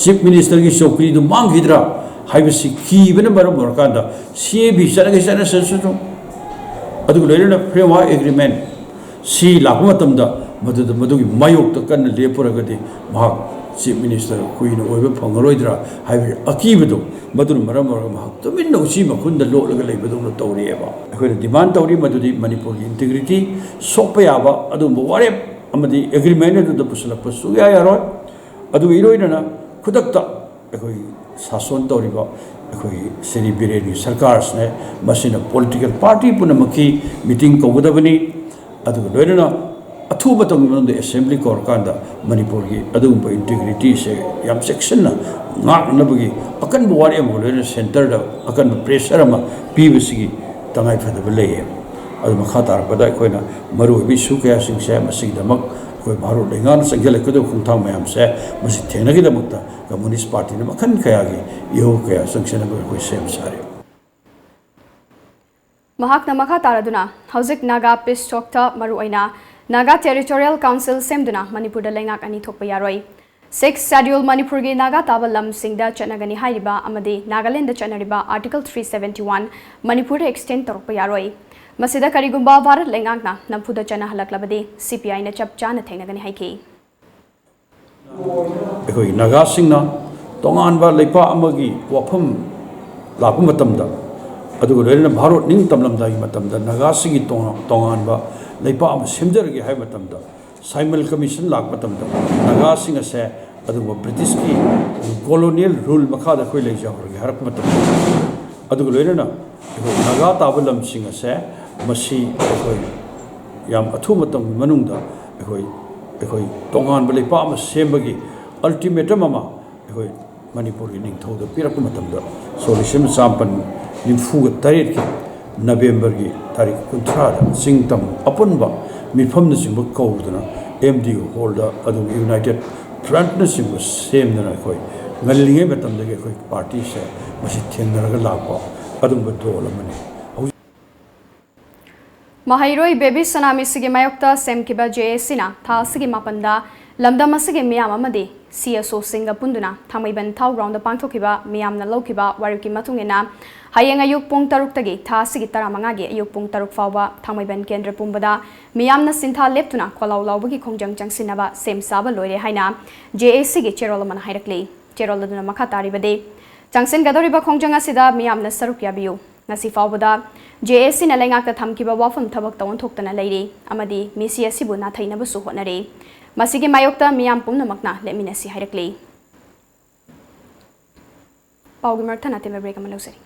Chief Ministerꯒꯤ ꯆꯧꯀ꯭ꯔꯤꯗꯨ ꯃꯥꯡꯈꯤꯗ꯭ꯔꯥ ꯍꯥꯏꯕꯁꯤ ꯀꯤꯕꯅ ꯃꯔꯝ ꯑꯣꯏꯔꯀꯥꯟꯗ C A B ꯆꯠꯂꯒꯦ ꯆꯠꯅꯁꯠꯁꯅꯨ꯫ ꯑꯗꯨꯒ ꯂꯣꯏꯅꯅ Framework Agreement ꯁꯤ ꯂꯥꯛꯄ ꯃꯇꯝꯗ ꯃꯗꯨꯗ, ꯃꯗꯨꯒꯤ ꯃꯥꯌꯣꯛꯇ ꯀꯟꯅ ꯂꯦꯞꯄꯨꯔꯒꯗꯤ ꯃꯍꯥꯛ ꯆꯤꯐ ꯃꯤꯅꯤꯁꯇꯔ ꯀꯨꯏꯅ ꯑꯣꯏꯕ ꯐꯪꯉꯔꯣꯏꯗ꯭ꯔꯥ ꯍꯥꯏꯕꯒꯤ ꯑꯀꯤꯕꯗꯣ, ꯃꯗꯨꯅ ꯃꯔꯝ ꯑꯣꯏꯔꯒ ꯃꯍꯥꯛ ꯇꯨꯃꯤꯟꯅ ꯎꯆꯤ ꯃꯈꯨꯟꯗ ꯂꯣꯠꯂꯒ ꯂꯩꯕꯗꯧꯅ ꯇꯧꯔꯤꯑꯕ꯫ ꯑꯩꯈꯣꯏꯅ ꯗꯤꯃꯥꯟ ꯇꯧꯔꯤ ꯃꯗꯨꯗꯤ ꯃꯅꯤꯄꯨꯔꯒꯤ ꯏꯟꯇꯤꯒ꯭ꯔꯤꯇꯤ ꯁꯣꯛꯄ ꯌꯥꯕ ꯑꯗꯨꯒꯨꯝꯕ ꯋꯥꯔꯦꯞ ꯑꯃꯗꯤ ꯑꯦꯒ꯭ꯔꯤꯃꯦꯟ ꯑꯗꯨꯗ ꯄꯨꯁꯤꯜꯂꯛꯄ ꯁꯨꯛꯌꯥ ꯌꯥꯔꯣꯏ꯫ ꯑꯗꯨꯒ ꯏꯔꯣꯏꯅꯅ ꯈꯨꯗꯛꯇ ꯑꯩꯈꯣꯏ ꯁꯥꯁꯣꯟ ꯇꯧꯔꯤꯕ ꯑꯩꯈꯣꯏꯒꯤ ꯁ꯭ꯔꯤ ꯕꯤꯔꯦꯟꯒꯤ ꯁꯔꯀꯥꯔꯁꯤꯅ, ꯃꯁꯤꯅ ꯄꯣꯂꯤꯇꯤꯀꯦꯜ ꯄꯥꯔꯇꯤ ꯄꯨꯝꯅꯃꯛꯀꯤ ꯃꯤꯇꯤꯡ ꯀꯧꯒꯗꯕꯅꯤ꯫ ꯑꯗꯨꯒ ꯂꯣꯏꯅꯅ ꯑꯊꯨꯕ ꯃꯇꯝꯒꯤ ꯃꯅꯨꯡꯗ ꯑꯦꯁꯦꯝꯕ꯭ꯂꯤ ꯀꯧꯔꯀꯥꯟꯗ ꯃꯅꯤꯄꯨꯔꯒꯤ ꯑꯗꯨꯒꯨꯝꯕ ꯏꯟꯇꯤꯒ꯭ꯔꯤꯇꯤꯁꯦ ꯌꯥꯝ ꯆꯦꯛꯁꯤꯟꯅ ꯉꯥꯛꯅꯅꯕꯒꯤ ꯑꯀꯟꯕ ꯋꯥꯔꯦꯞ ꯑꯃꯒ ꯂꯣꯏꯅꯅ ꯁꯦꯟꯇꯔꯗ ꯑꯀꯟꯕ ꯄ꯭ꯔꯦꯁꯔ ꯑꯃ ꯄꯤꯕꯁꯤꯒꯤ ꯇꯉꯥꯏꯐꯗꯕ ꯂꯩꯌꯦ꯫ ꯑꯗꯨ ꯃꯈꯥ ꯇꯥꯔꯛꯄꯗ ꯑꯩꯈꯣꯏꯅ ꯃꯔꯨꯑꯣꯏꯕ ꯏꯁꯨ ꯀꯌꯥꯁꯤꯡꯁꯦ, ꯃꯁꯤꯒꯤꯗꯃꯛ ꯑꯩꯈꯣꯏ ꯚꯥꯔꯠ ꯂꯩꯉꯥꯛꯅ ꯆꯪꯁꯤꯜꯂꯛꯀꯗꯕ ꯈꯣꯡꯊꯥꯡ ꯃꯌꯥꯝꯁꯦ, ꯃꯁꯤ ꯊꯦꯡꯅꯒꯤꯗꯃꯛꯇ ꯀꯝꯃꯨꯅꯤꯁ꯭ꯠ ꯄꯥꯔꯇꯤꯅ ꯃꯈꯜ ꯀꯌꯥꯒꯤ ꯏꯍꯧ ꯀꯌꯥ ꯆꯪꯁꯤꯟꯅꯕ ꯑꯩꯈꯣꯏ ꯁꯦꯝ ꯁꯥꯔꯤ꯫ ꯃꯍꯥꯛꯅ ꯃꯈꯥ ꯇꯥꯔꯗꯨꯅ, ꯍꯧꯖꯤꯛ ꯅꯥꯒꯥ ꯄꯤꯁ ꯇꯣꯛꯇ ꯃꯔꯨꯑꯣꯏꯅ ꯅꯥꯒꯥ ꯇꯦꯔꯤꯇꯣꯔꯤꯌꯦꯜ ꯀꯥꯎꯟꯁꯤꯜ ꯁꯦꯝꯗꯨꯅ ꯃꯅꯤꯄꯨꯔꯗ ꯂꯩꯉꯥꯛ ꯑꯅꯤ ꯊꯣꯛꯄ ꯌꯥꯔꯣꯏ꯫ ꯁꯤꯛꯁ ꯁꯦꯗ꯭ꯌꯨꯜ ꯃꯅꯤꯄꯨꯔꯒꯤ ꯅꯥꯒꯥ ꯇꯥꯕ ꯂꯝꯁꯤꯡꯗ ꯆꯠꯅꯒꯅꯤ ꯍꯥꯏꯔꯤꯕ ꯑꯃꯗꯤ ꯅꯥꯒꯥꯂꯦꯟꯗ ꯆꯠꯅꯔꯤꯕ ꯑꯥꯔꯇꯤꯀꯜ ꯊ꯭ꯔꯤ ꯁꯕꯦꯟꯇꯤ ꯋꯥꯟ ꯃꯅꯤꯄꯨꯔꯗ ꯑꯦꯛꯁꯇꯦꯟ ꯇꯧꯔꯛꯄ ꯌꯥꯔꯣꯏ꯫ ꯃꯁꯤꯗ ꯀꯔꯤꯒꯨꯝꯕ ꯚꯥꯔꯠ ꯂꯩꯉꯥꯛꯅ ꯅꯝꯐꯨꯗ ꯆꯠꯅꯍꯜꯂꯛꯂꯕꯗꯤ ꯁꯤ ꯄꯤ ꯑꯥꯏꯅ ꯆꯞ ꯆꯥꯅ ꯊꯦꯡꯅꯒꯅꯤ ꯍꯥꯏꯈꯤ꯫ ꯑꯩꯈꯣꯏ ꯅꯥꯒꯥꯁꯤꯡꯅ ꯇꯣꯉꯥꯟꯕ ꯂꯩꯄꯥꯛ ꯑꯃꯒꯤ ꯋꯥꯐꯝ ꯂꯥꯛꯄ ꯃꯇꯝꯗ, ꯑꯗꯨꯒ ꯂꯣꯏꯅꯅ ꯚꯥꯔꯠ ꯅꯤꯡꯇꯝꯂꯝꯗꯥꯏꯒꯤ ꯃꯇꯝꯗ ꯅꯥꯒꯥꯁꯤꯡꯒꯤ ꯇꯣꯉꯥꯟ-, ꯇꯣꯉꯥꯟꯕ ꯂꯩꯄꯥꯛ ꯑꯃ ꯁꯦꯝꯖꯔꯒꯦ ꯍꯥꯏꯕ ꯃꯇꯝꯗ, ꯁꯥꯏꯃꯜ ꯀꯃꯤꯁꯟ ꯂꯥꯛꯄ ꯃꯇꯝꯗ ꯅꯥꯒꯥꯁꯤꯡ ꯑꯁꯦ ꯑꯗꯨꯒꯨꯝꯕ ꯕ꯭ꯔꯤꯇꯤꯁꯀꯤ ꯀꯣꯂꯣꯅꯤꯌꯦꯜ ꯔꯨꯜ ꯃꯈꯥꯗ ꯑꯩꯈꯣꯏ ꯂꯩꯖꯍꯧꯔꯒꯦ ꯍꯥꯏꯔꯛꯄ ꯃꯇꯝꯗ, ꯑꯗꯨꯒ ꯂꯣꯏꯅꯅ ꯑꯩꯈꯣꯏ ꯅꯥꯒꯥ ꯇꯥꯕ ꯂꯝꯁꯤꯡ ꯑꯁꯦ ꯃꯁꯤ ꯑꯩꯈꯣꯏ ꯌꯥꯝ ꯑꯊꯨꯕ ꯃꯇꯝꯒꯤ ꯃꯅꯨꯡꯗ ꯑꯩꯈꯣꯏ, ꯑꯩꯈꯣꯏ ꯇꯣꯉꯥꯟꯕ ꯂꯩꯄꯥꯛ ꯑꯃ ꯁꯦꯝꯕꯒꯤ ꯑꯜꯇꯤꯃꯦꯇꯝ ꯑꯃ ꯑꯩꯈꯣꯏ ꯃꯅꯤꯄꯨꯔꯒꯤ ꯅꯤꯡꯊꯧꯗ ꯄꯤꯔꯛꯄ ꯃꯇꯝꯗ, ꯁꯣꯛ ꯂꯤꯁꯤꯡ ꯑꯃ ꯆꯥꯃꯥꯄꯟ ꯅꯤꯐꯨꯒ ꯇꯔꯦꯠꯀꯤ ꯅꯕꯦꯝꯕꯔꯒꯤ ꯇꯥꯔꯤꯛ ꯀꯨꯟꯊ꯭ꯔꯥꯗ ꯆꯤꯡ ꯇꯝ ꯑꯄꯨꯟꯕ ꯃꯤꯐꯝꯅꯆꯤꯡꯕ ꯀꯧꯗꯨꯅ ꯑꯦꯝ ꯗꯤ ꯌꯨ ꯍꯣꯜꯗ, ꯑꯗꯨꯒ ꯌꯨꯅꯥꯏꯇꯦꯠ ꯐ꯭ꯔꯟꯠꯅꯆꯤꯡꯕ ꯁꯦꯝꯗꯨꯅ ꯑꯩꯈꯣꯏ ꯉꯜꯂꯤꯉꯩ ꯃꯇꯝꯗꯒꯤ ꯑꯩꯈꯣꯏ ꯄꯥꯔꯇꯤꯁꯦ ꯃꯁꯤ ꯊꯦꯡꯅꯔꯒ ꯂꯥꯛꯄ ꯑꯗꯨꯒꯨꯝꯕ ꯗꯣꯜ ꯑꯃꯅꯤ꯫ ꯍꯧꯖꯤꯛ ꯃꯍꯩꯔꯣꯏ ꯕꯦꯕꯤ ꯁꯅꯥꯃꯤꯁꯤꯒꯤ ꯃꯥꯌꯣꯛꯇ ꯁꯦꯝꯈꯤꯕ ꯖꯦ ꯑꯦ ꯁꯤꯅ ꯊꯥ ꯑꯁꯤꯒꯤ ꯃꯥꯄꯟꯗ ꯂꯝꯗꯝ ꯑꯁꯤꯒꯤ ꯃꯤꯌꯥꯝ ꯑꯃꯗꯤ ꯁꯤ ꯑꯦꯁ ꯑꯣꯁꯤꯡꯒ ꯄꯨꯟꯗꯨꯅ ꯊꯥꯡꯃꯩꯕꯟ ꯊꯥꯎ ꯒ꯭ꯔꯥꯎꯟꯗ ꯄꯥꯡꯊꯣꯛꯈꯤꯕ ꯃꯤꯌꯥꯝꯅ ꯂꯧꯈꯤꯕ ꯋꯥꯔꯦꯞꯀꯤ ꯃꯇꯨꯡ ꯏꯟꯅ, ꯍꯌꯦꯡ ꯑꯌꯨꯛ ꯄꯨꯡ ꯇꯔꯨꯛꯇꯒꯤ ꯊꯥ ꯑꯁꯤꯒꯤ ꯇꯔꯥꯃꯉꯥꯒꯤ ꯑꯌꯨꯛ ꯄꯨꯡ ꯇꯔꯨꯛ ꯐꯥꯎꯕ ꯊꯥꯡꯃꯩꯕꯟ ꯀꯦꯟꯗ꯭ꯔ ꯄꯨꯝꯕꯗ ꯃꯤꯌꯥꯝꯅ ꯁꯤꯟꯊꯥ ꯂꯦꯞꯇꯨꯅ ꯈꯣꯜꯂꯥꯎ ꯂꯥꯎꯕꯒꯤ ꯈꯣꯡꯖꯪ ꯆꯪꯁꯤꯟꯅꯕ ꯁꯦꯝ ꯁꯥꯕ ꯂꯣꯏꯔꯦ ꯍꯥꯏꯅ ꯖꯦ ꯑꯦ ꯁꯤꯒꯤ ꯆꯦꯔꯣꯜ ꯑꯃꯅ ꯍꯥꯏꯔꯛꯂꯤ꯫ ꯆꯦꯔꯣꯜ ꯑꯗꯨꯅ ꯃꯈꯥ ꯇꯥꯔꯤꯕꯗꯤ, ꯆꯪꯁꯤꯟꯒꯗꯧꯔꯤꯕ ꯈꯣꯡꯖꯪ ꯑꯁꯤꯗ ꯃꯤꯌꯥꯝꯅ ꯁꯔꯨꯛ ꯌꯥꯕꯤꯌꯨ꯫ ꯉꯁꯤ ꯐꯥꯎꯕꯗ ꯖꯦ ꯑꯦ ꯁꯤꯅ ꯂꯩꯉꯥꯛꯇ ꯊꯝꯈꯤꯕ ꯋꯥꯐꯝ ꯊꯕꯛꯇ ꯑꯣꯟꯊꯣꯛꯇꯅ ꯂꯩꯔꯤ ꯑꯃꯗꯤ ꯃꯤꯁꯤ ꯑꯁꯤꯕꯨ ꯅꯥꯊꯩꯅꯕꯁꯨ ꯍꯣꯠꯅꯔꯤ꯫ ꯃꯁꯤꯒꯤ ꯃꯥꯌꯣꯛꯇ ꯃꯤꯌꯥꯝ ꯄꯨꯝꯅꯃꯛꯅ ꯂꯦꯞꯃꯤꯟꯅꯁꯤ ꯍꯥꯏꯔꯛꯂꯤ꯫ ꯄꯥꯎꯒꯤ ꯃꯔꯛ ꯊꯠꯅ ꯇꯦꯟꯕ ꯕ꯭ꯔꯦꯛ ꯑꯃ ꯂꯧꯖꯔꯤ꯫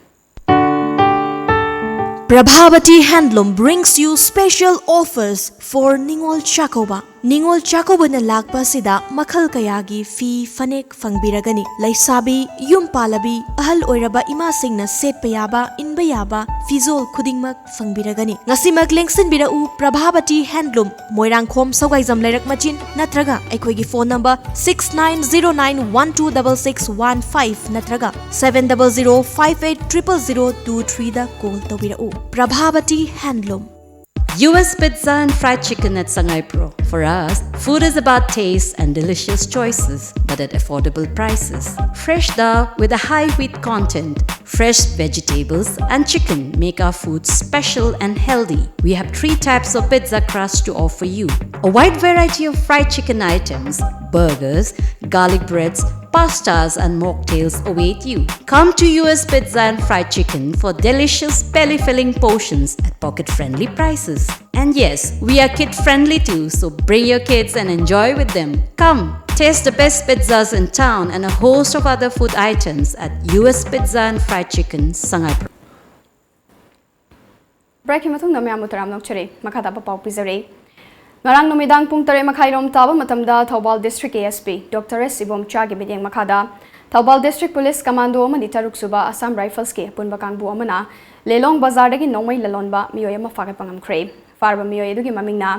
Prabhavati Handloom brings you special offers for Ningol Chakkouba. ꯅꯤꯉꯣꯜ ꯆꯥꯛꯀꯧꯕꯅ ꯂꯥꯛꯄ ꯑꯁꯤꯗ ꯃꯈꯜ ꯀꯌꯥꯒꯤ ꯐꯤ, ꯐꯅꯦꯛ ꯐꯪꯕꯤꯔꯒꯅꯤ꯫ ꯂꯩꯁꯥꯕꯤ, ꯌꯨꯝ ꯄꯥꯜꯂꯕꯤ, ꯑꯍꯜ ꯑꯣꯏꯔꯕ ꯏꯃꯥꯁꯤꯡꯅ ꯁꯦꯠꯄ ꯌꯥꯕ, ꯏꯟꯕ ꯌꯥꯕ ꯐꯤꯖꯣꯜ ꯈꯨꯗꯤꯡꯃꯛ ꯐꯪꯕꯤꯔꯒꯅꯤ꯫ ꯉꯁꯤꯃꯛ ꯂꯦꯡꯁꯤꯟꯕꯤꯔꯛꯎ ꯄ꯭ꯔꯚꯥꯕꯇꯤ ꯍꯦꯟꯗꯂꯨꯝ, ꯃꯣꯏꯔꯥꯡꯈꯣꯝ ꯁꯧꯒꯥꯏꯖꯝ ꯂꯩꯔꯛ ꯃꯆꯤꯟ, ꯅꯠꯇ꯭ꯔꯒ ꯑꯩꯈꯣꯏꯒꯤ phone number six nine zero nine one two double six one five ꯅꯠꯇ꯭ꯔꯒ seven double zero five eight triple zero two three ꯗ ꯀꯣꯜ ꯇꯧꯕꯤꯔꯛꯎ꯫ Prabhavati handloom. U S Pizza and Fried Chicken at Sangaipro. For us, food is about taste and delicious choices, but at affordable prices. Fresh dal with a high wheat content, fresh vegetables and chicken make our food special and healthy. We have three types of pizza crust to offer you. A wide variety of fried chicken items, burgers, garlic breads, pastas and mocktails await you. Come to U S Pizza and Fried Chicken for delicious belly-filling portions at pocket-friendly prices. And yes, we are kid-friendly too, so bring your kids and enjoy with them. Come, taste the best pizzas in town and a host of other food items at U S Pizza and Fried Chicken, Sangaipro. ꯕ꯭ꯔꯦꯛꯀꯤ ꯃꯇꯨꯡꯗ ꯃꯌꯥꯝꯕꯨ ꯇꯔꯥꯝꯅ ꯑꯣꯛꯆꯔꯤ꯫ ꯃꯈꯥ ꯇꯥꯕ ꯄꯥꯎ ꯄꯤꯖꯔꯤ꯫ ꯉꯔꯥꯡ ꯅꯨꯃꯤꯗꯥꯡ ꯄꯨꯡ ꯇꯔꯦꯠ ꯃꯈꯥꯏꯔꯣꯝ ꯇꯥꯕ ꯃꯇꯝꯗ ꯊꯧꯕꯥꯜ ꯗꯤꯁꯇ꯭ꯔꯤꯛꯀꯤ ꯑꯦꯁ ꯄꯤ ꯗꯣꯛꯇꯔ ꯑꯦꯁ ꯏꯕꯣꯝꯆꯥꯒꯤ ꯃꯤꯠꯌꯦꯡ ꯃꯈꯥꯗ ꯊꯧꯕꯥꯜ ꯗꯤꯁꯇ꯭ꯔꯤꯛ ꯄꯨꯂꯤꯁ ꯀꯃꯥꯟꯗꯣ ꯑꯃꯗꯤ ꯇꯔꯨꯛ ꯁꯨꯕ ꯑꯁꯥꯝ ꯔꯥꯏꯐꯜꯁꯀꯤ ꯑꯄꯨꯟꯕ ꯀꯥꯡꯕꯨ ꯑꯃꯅ ꯂꯤꯂꯣꯡ ꯕꯖꯥꯔꯗꯒꯤ ꯅꯣꯡꯃꯩ ꯂꯂꯣꯟꯕ ꯃꯤꯑꯣꯏ ꯑꯃ ꯐꯥꯒꯠꯄ ꯉꯝꯈ꯭ꯔꯦ꯫ ꯐꯥꯔꯕ ꯃꯤꯑꯣꯏ ꯑꯗꯨꯒꯤ ꯃꯃꯤꯡꯅ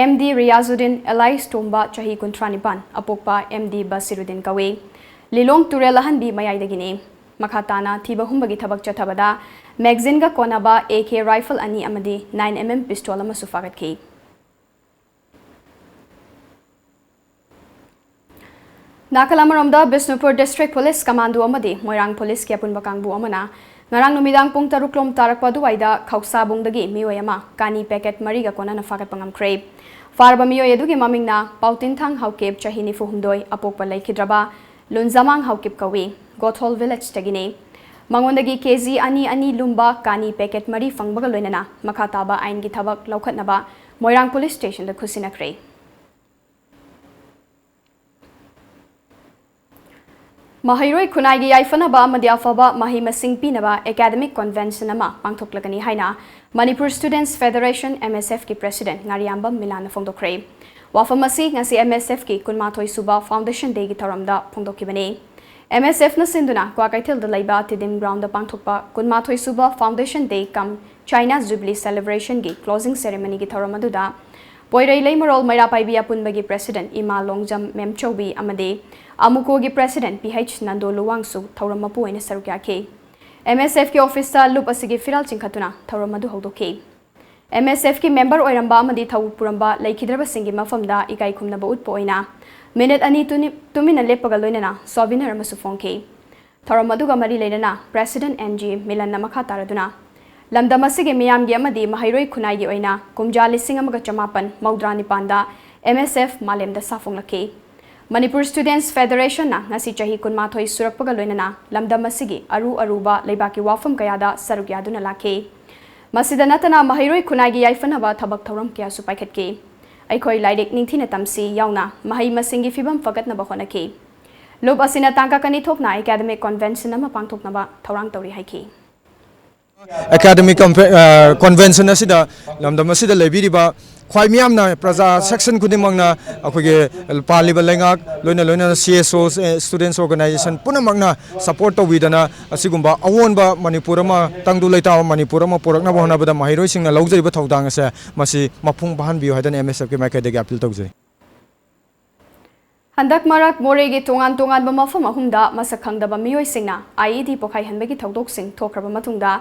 ꯑꯦꯝ ꯗꯤ ꯔꯤꯌꯥꯖꯨꯗꯤꯟ ꯑꯦꯂꯥꯏꯁ ꯇꯣꯝꯕ, ꯆꯍꯤ ꯀꯨꯟꯊ꯭ꯔꯥ ꯅꯤꯄꯥꯟ, ꯑꯄꯣꯛꯄ ꯑꯦꯝ ꯗꯤ ꯕꯁꯤꯔꯨꯗꯤꯟ ꯀꯧꯏ꯫ ꯂꯤꯂꯣꯡ ꯇꯨꯔꯦꯜ ꯑꯍꯟꯕꯤ ꯃꯌꯥꯏꯗꯒꯤꯅꯤ꯫ ꯃꯈꯥ ꯇꯥꯅ ꯊꯤꯕ ꯍꯨꯝꯕꯒꯤ ꯊꯕꯛ ꯆꯠꯊꯕꯗ ꯃꯦꯒꯖꯤꯟꯒ ꯀꯣꯟꯅꯕ ꯑꯦ ꯀꯦ ꯔꯥꯏꯐꯜ ꯑꯅꯤ ꯑꯃꯗꯤ ꯅꯥꯏꯟ ꯑꯦꯝ ꯑꯦꯝ ꯄꯤꯁꯇꯣꯜ ꯑꯃꯁꯨ ꯐꯥꯒꯠꯈꯤ꯫ ꯅꯥꯀꯜ ꯑꯃꯔꯣꯝꯗ, ꯕꯤꯁꯅꯨꯄꯨꯔ District Police Commando ꯑꯃꯗꯤ ꯃꯣꯏꯔꯥꯡ Policeꯀꯤ ꯑꯄꯨꯟꯕ ꯀꯥꯡꯕꯨ ꯑꯃꯅ ꯉꯔꯥꯡ ꯅꯨꯃꯤꯗꯥꯡ ꯄꯨꯡ ꯇꯔꯨꯛ ꯂꯣꯝ ꯇꯥꯔꯛꯄ ꯑꯗꯨꯋꯥꯏꯗ ꯈꯧꯁꯥꯕꯨꯡꯗꯒꯤ ꯃꯤꯑꯣꯏ ꯑꯃ ꯀꯥꯅꯤ packet ꯃꯔꯤꯒ ꯀꯣꯟꯅꯅ ꯐꯥꯒꯠꯄ ꯉꯝꯈ꯭ꯔꯦ꯫ ꯐꯥꯔꯕ ꯃꯤꯑꯣꯏ ꯑꯗꯨꯒꯤ ꯃꯃꯤꯡꯅ ꯄꯥꯎꯇꯤꯟꯊꯥꯡ ꯍꯥꯎꯀꯤꯞ, ꯆꯍꯤ ꯅꯤꯐꯨ ꯍꯨꯝꯗꯣꯏ, ꯑꯄꯣꯛꯄ ꯂꯩꯈꯤꯗ꯭ꯔꯕ ꯂꯨꯟꯖꯥꯃꯥꯡ ꯍꯥꯎꯀꯤꯞ ꯀꯧꯏ, ꯒꯣꯊꯣꯜ Villageꯇꯒꯤꯅꯤ꯫ ꯃꯉꯣꯟꯗꯒꯤ ꯀꯦ ꯖꯤ ꯑꯅꯤ ꯑꯅꯤ ꯂꯨꯝꯕ ꯀꯥꯅꯤ packet ꯃꯔꯤ ꯐꯪꯕꯒ ꯂꯣꯏꯅꯅ ꯃꯈꯥ ꯇꯥꯕ ꯑꯥꯏꯟꯒꯤ ꯊꯕꯛ ꯂꯧꯈꯠꯅꯕ ꯃꯣꯏꯔꯥꯡ Police Stationꯗ ꯈꯨꯠꯁꯤꯟꯅꯈ꯭ꯔꯦ꯫ ꯃꯍꯩꯔꯣꯏ ꯈꯨꯟꯅꯥꯏꯒꯤ ꯌꯥꯏꯐꯅꯕ ꯑꯃꯗꯤ ꯑꯐꯕ ꯃꯍꯩ ꯃꯁꯤꯡ ꯄꯤꯅꯕ academic convention ꯑꯃ ꯄꯥꯡꯊꯣꯛꯂꯒꯅꯤ ꯍꯥꯏꯅ Manipur Students Federation, MSFꯀꯤ President ꯉꯥꯔꯤꯌꯥꯝꯕꯝ ꯃꯤꯂꯥꯟꯅ ꯐꯣꯡꯗꯣꯛꯈ꯭ꯔꯦ꯫ ꯋꯥꯐꯝ ꯑꯁꯤ ꯉꯁꯤ MSFꯀꯤ ꯀꯨꯟꯃꯥꯊꯣꯏ ꯁꯨꯕ Foundation Dayꯒꯤ ꯊꯧꯔꯝꯗ ꯐꯣꯡꯗꯣꯛꯈꯤꯕꯅꯤ꯫ MSFꯅ ꯁꯤꯟꯗꯨꯅ ꯀ꯭ꯋꯥꯀꯩꯊꯦꯜꯗ ꯂꯩꯕ ꯇꯤꯗꯤꯝ Groundꯗ ꯄꯥꯡꯊꯣꯛꯄ ꯀꯨꯟꯃꯥꯊꯣꯏ ꯁꯨꯕ Foundation Day cum China Jubilee Celebrationꯒꯤ closing ceremonyꯒꯤ ꯊꯧꯔꯝ ꯑꯗꯨꯗ ꯄꯣꯏꯔꯩ ꯂꯩꯃꯔꯣꯜ ꯃꯩꯔꯥ ꯄꯥꯏꯕꯤ ꯑꯄꯨꯟꯕꯒꯤ President ꯏꯃꯥ ꯂꯣꯡꯖꯝ ꯃꯦꯝꯆꯧꯕꯤ ꯑꯃꯗꯤ ꯑꯃꯨꯀꯣꯒꯤ President ꯄꯤ ꯍꯩꯆ ꯅꯟꯗꯣ ꯂꯨꯋꯥꯡꯁꯨ ꯊꯧꯔꯝ ꯃꯄꯨ ꯑꯣꯏꯅ ꯁꯔꯨꯛ ꯌꯥꯈꯤ꯫ MSFꯀꯤ officeꯇ ꯂꯨꯞ ꯑꯁꯤꯒꯤ ꯐꯤꯔꯥꯜ ꯆꯤꯡꯈꯠꯇꯨꯅ ꯊꯧꯔꯝ ꯑꯗꯨ ꯍꯧꯗꯣꯛꯈꯤ꯫ MSFꯀꯤ member ꯑꯣꯏꯔꯝꯕ ꯑꯃꯗꯤ ꯊꯧ ꯄꯨꯔꯝꯕ ꯂꯩꯈꯤꯗ꯭ꯔꯕꯁꯤꯡꯒꯤ ꯃꯐꯝꯗ ꯏꯀꯥꯏ ꯈꯨꯝꯅꯕ ꯎꯠꯄ ꯑꯣꯏꯅ minute ꯑꯅꯤ ꯇꯨꯅꯤ-, ꯇꯨꯃꯤꯟꯅ ꯂꯦꯞꯄꯒ ꯂꯣꯏꯅꯅ souvenir ꯑꯃꯁꯨ ꯐꯣꯡꯈꯤ꯫ ꯊꯧꯔꯝ ꯑꯗꯨꯒ ꯃꯔꯤ ꯂꯩꯅꯅ President ꯑꯦꯟ ꯖꯤ ꯃꯤꯂꯟꯅ ꯃꯈꯥ ꯇꯥꯔꯗꯨꯅ, ꯂꯝꯗꯝ ꯑꯁꯤꯒꯤ ꯃꯤꯌꯥꯝꯒꯤ ꯑꯃꯗꯤ ꯃꯍꯩꯔꯣꯏ ꯈꯨꯟꯅꯥꯏꯒꯤ ꯑꯣꯏꯅ ꯀꯨꯝꯖꯥ ꯂꯤꯁꯤꯡ ꯑꯃꯒ ꯆꯃꯥꯄꯟ ꯃꯧꯗ꯭ꯔꯥ ꯅꯤꯄꯥꯟꯗ MSF ꯃꯥꯂꯦꯝꯗ ꯁꯥꯐꯣꯡꯂꯛꯈꯤ꯫ Manipur Students Federationꯅ ꯉꯁꯤ ꯆꯍꯤ ꯀꯨꯟꯃꯥꯊꯣꯏ ꯁꯨꯔꯛꯄꯒ ꯂꯣꯏꯅꯅ ꯂꯝꯗꯝ ꯑꯁꯤꯒꯤ ꯑꯔꯨ ꯑꯔꯨꯕ ꯂꯩꯕꯥꯛꯀꯤ ꯋꯥꯐꯝ ꯀꯌꯥꯗ ꯁꯔꯨꯛ ꯌꯥꯗꯨꯅ ꯂꯥꯛꯈꯤ꯫ ꯃꯁꯤꯗ ꯅꯠꯇꯅ ꯃꯍꯩꯔꯣꯏ ꯈꯨꯟꯅꯥꯏꯒꯤ ꯌꯥꯏꯐꯅꯕ ꯊꯕꯛ ꯊꯧꯔꯝ ꯀꯌꯥꯁꯨ ꯄꯥꯏꯈꯠꯈꯤ꯫ ꯑꯩꯈꯣꯏ ꯂꯥꯏꯔꯤꯛ ꯅꯤꯡꯊꯤꯅ ꯇꯝꯁꯤ ꯌꯥꯎꯅ ꯃꯍꯩ ꯃꯁꯤꯡꯒꯤ ꯐꯤꯕꯝ ꯐꯒꯠꯅꯕ ꯍꯣꯠꯅꯈꯤ꯫ ꯂꯨꯞ ꯑꯁꯤꯅ ꯇꯥꯡꯀꯛ ꯑꯅꯤ ꯊꯣꯛꯅ academic convention ꯑꯃ ꯄꯥꯡꯊꯣꯛꯅꯕ ꯊꯧꯔꯥꯡ ꯇꯧꯔꯤ ꯍꯥꯏꯈꯤ꯫ Academic conve-, ꯑ, convention ꯑꯁꯤꯗ ꯂꯝꯗꯝ ꯑꯁꯤꯗ ꯂꯩꯕꯤꯔꯤꯕ ꯈ꯭ꯋꯥꯏ ꯃꯤꯌꯥꯝꯅ, ꯄ꯭ꯔꯖꯥ section ꯈꯨꯗꯤꯡꯃꯛꯅ, ꯑꯩꯈꯣꯏꯒꯤ ꯄꯥꯜꯂꯤꯕ ꯂꯩꯉꯥꯛ, ꯂꯣꯏꯅ ꯂꯣꯏꯅꯅ C S O, ꯑꯦ, students organization ꯄꯨꯝꯅꯃꯛꯅ support ꯇꯧꯕꯤꯗꯅ ꯑꯁꯤꯒꯨꯝꯕ ꯑꯑꯣꯟꯕ ꯃꯅꯤꯄꯨꯔ ꯑꯃ, ꯇꯪꯗꯨ ꯂꯩꯇꯥꯕ ꯃꯅꯤꯄꯨꯔ ꯑꯃ ꯄꯨꯔꯛꯅꯕ ꯍꯣꯠꯅꯕꯗ ꯃꯍꯩꯔꯣꯏꯁꯤꯡꯅ ꯂꯧꯖꯔꯤꯕ ꯊꯧꯗꯥꯡ ꯑꯁꯦ ꯃꯁꯤ ꯃꯄꯨꯡ ꯐꯥꯍꯟꯕꯤꯌꯨ ꯍꯥꯏꯗꯅ MSFꯀꯤ ꯃꯥꯏꯀꯩꯗꯒꯤ appeal ꯇꯧꯖꯩ꯫ ꯍꯟꯗꯛ ꯃꯔꯛ ꯃꯣꯔꯦꯒꯤ ꯇꯣꯉꯥꯟ ꯇꯣꯉꯥꯟꯕ ꯃꯐꯝ ꯑꯍꯨꯝꯗ ꯃꯁꯛ ꯈꯪꯗꯕ ꯃꯤꯑꯣꯏꯁꯤꯡꯅ IED ꯄꯣꯈꯥꯏꯍꯟꯕꯒꯤ ꯊꯧꯗꯣꯛꯁꯤꯡ ꯊꯣꯛꯈ꯭ꯔꯕ ꯃꯇꯨꯡꯗ,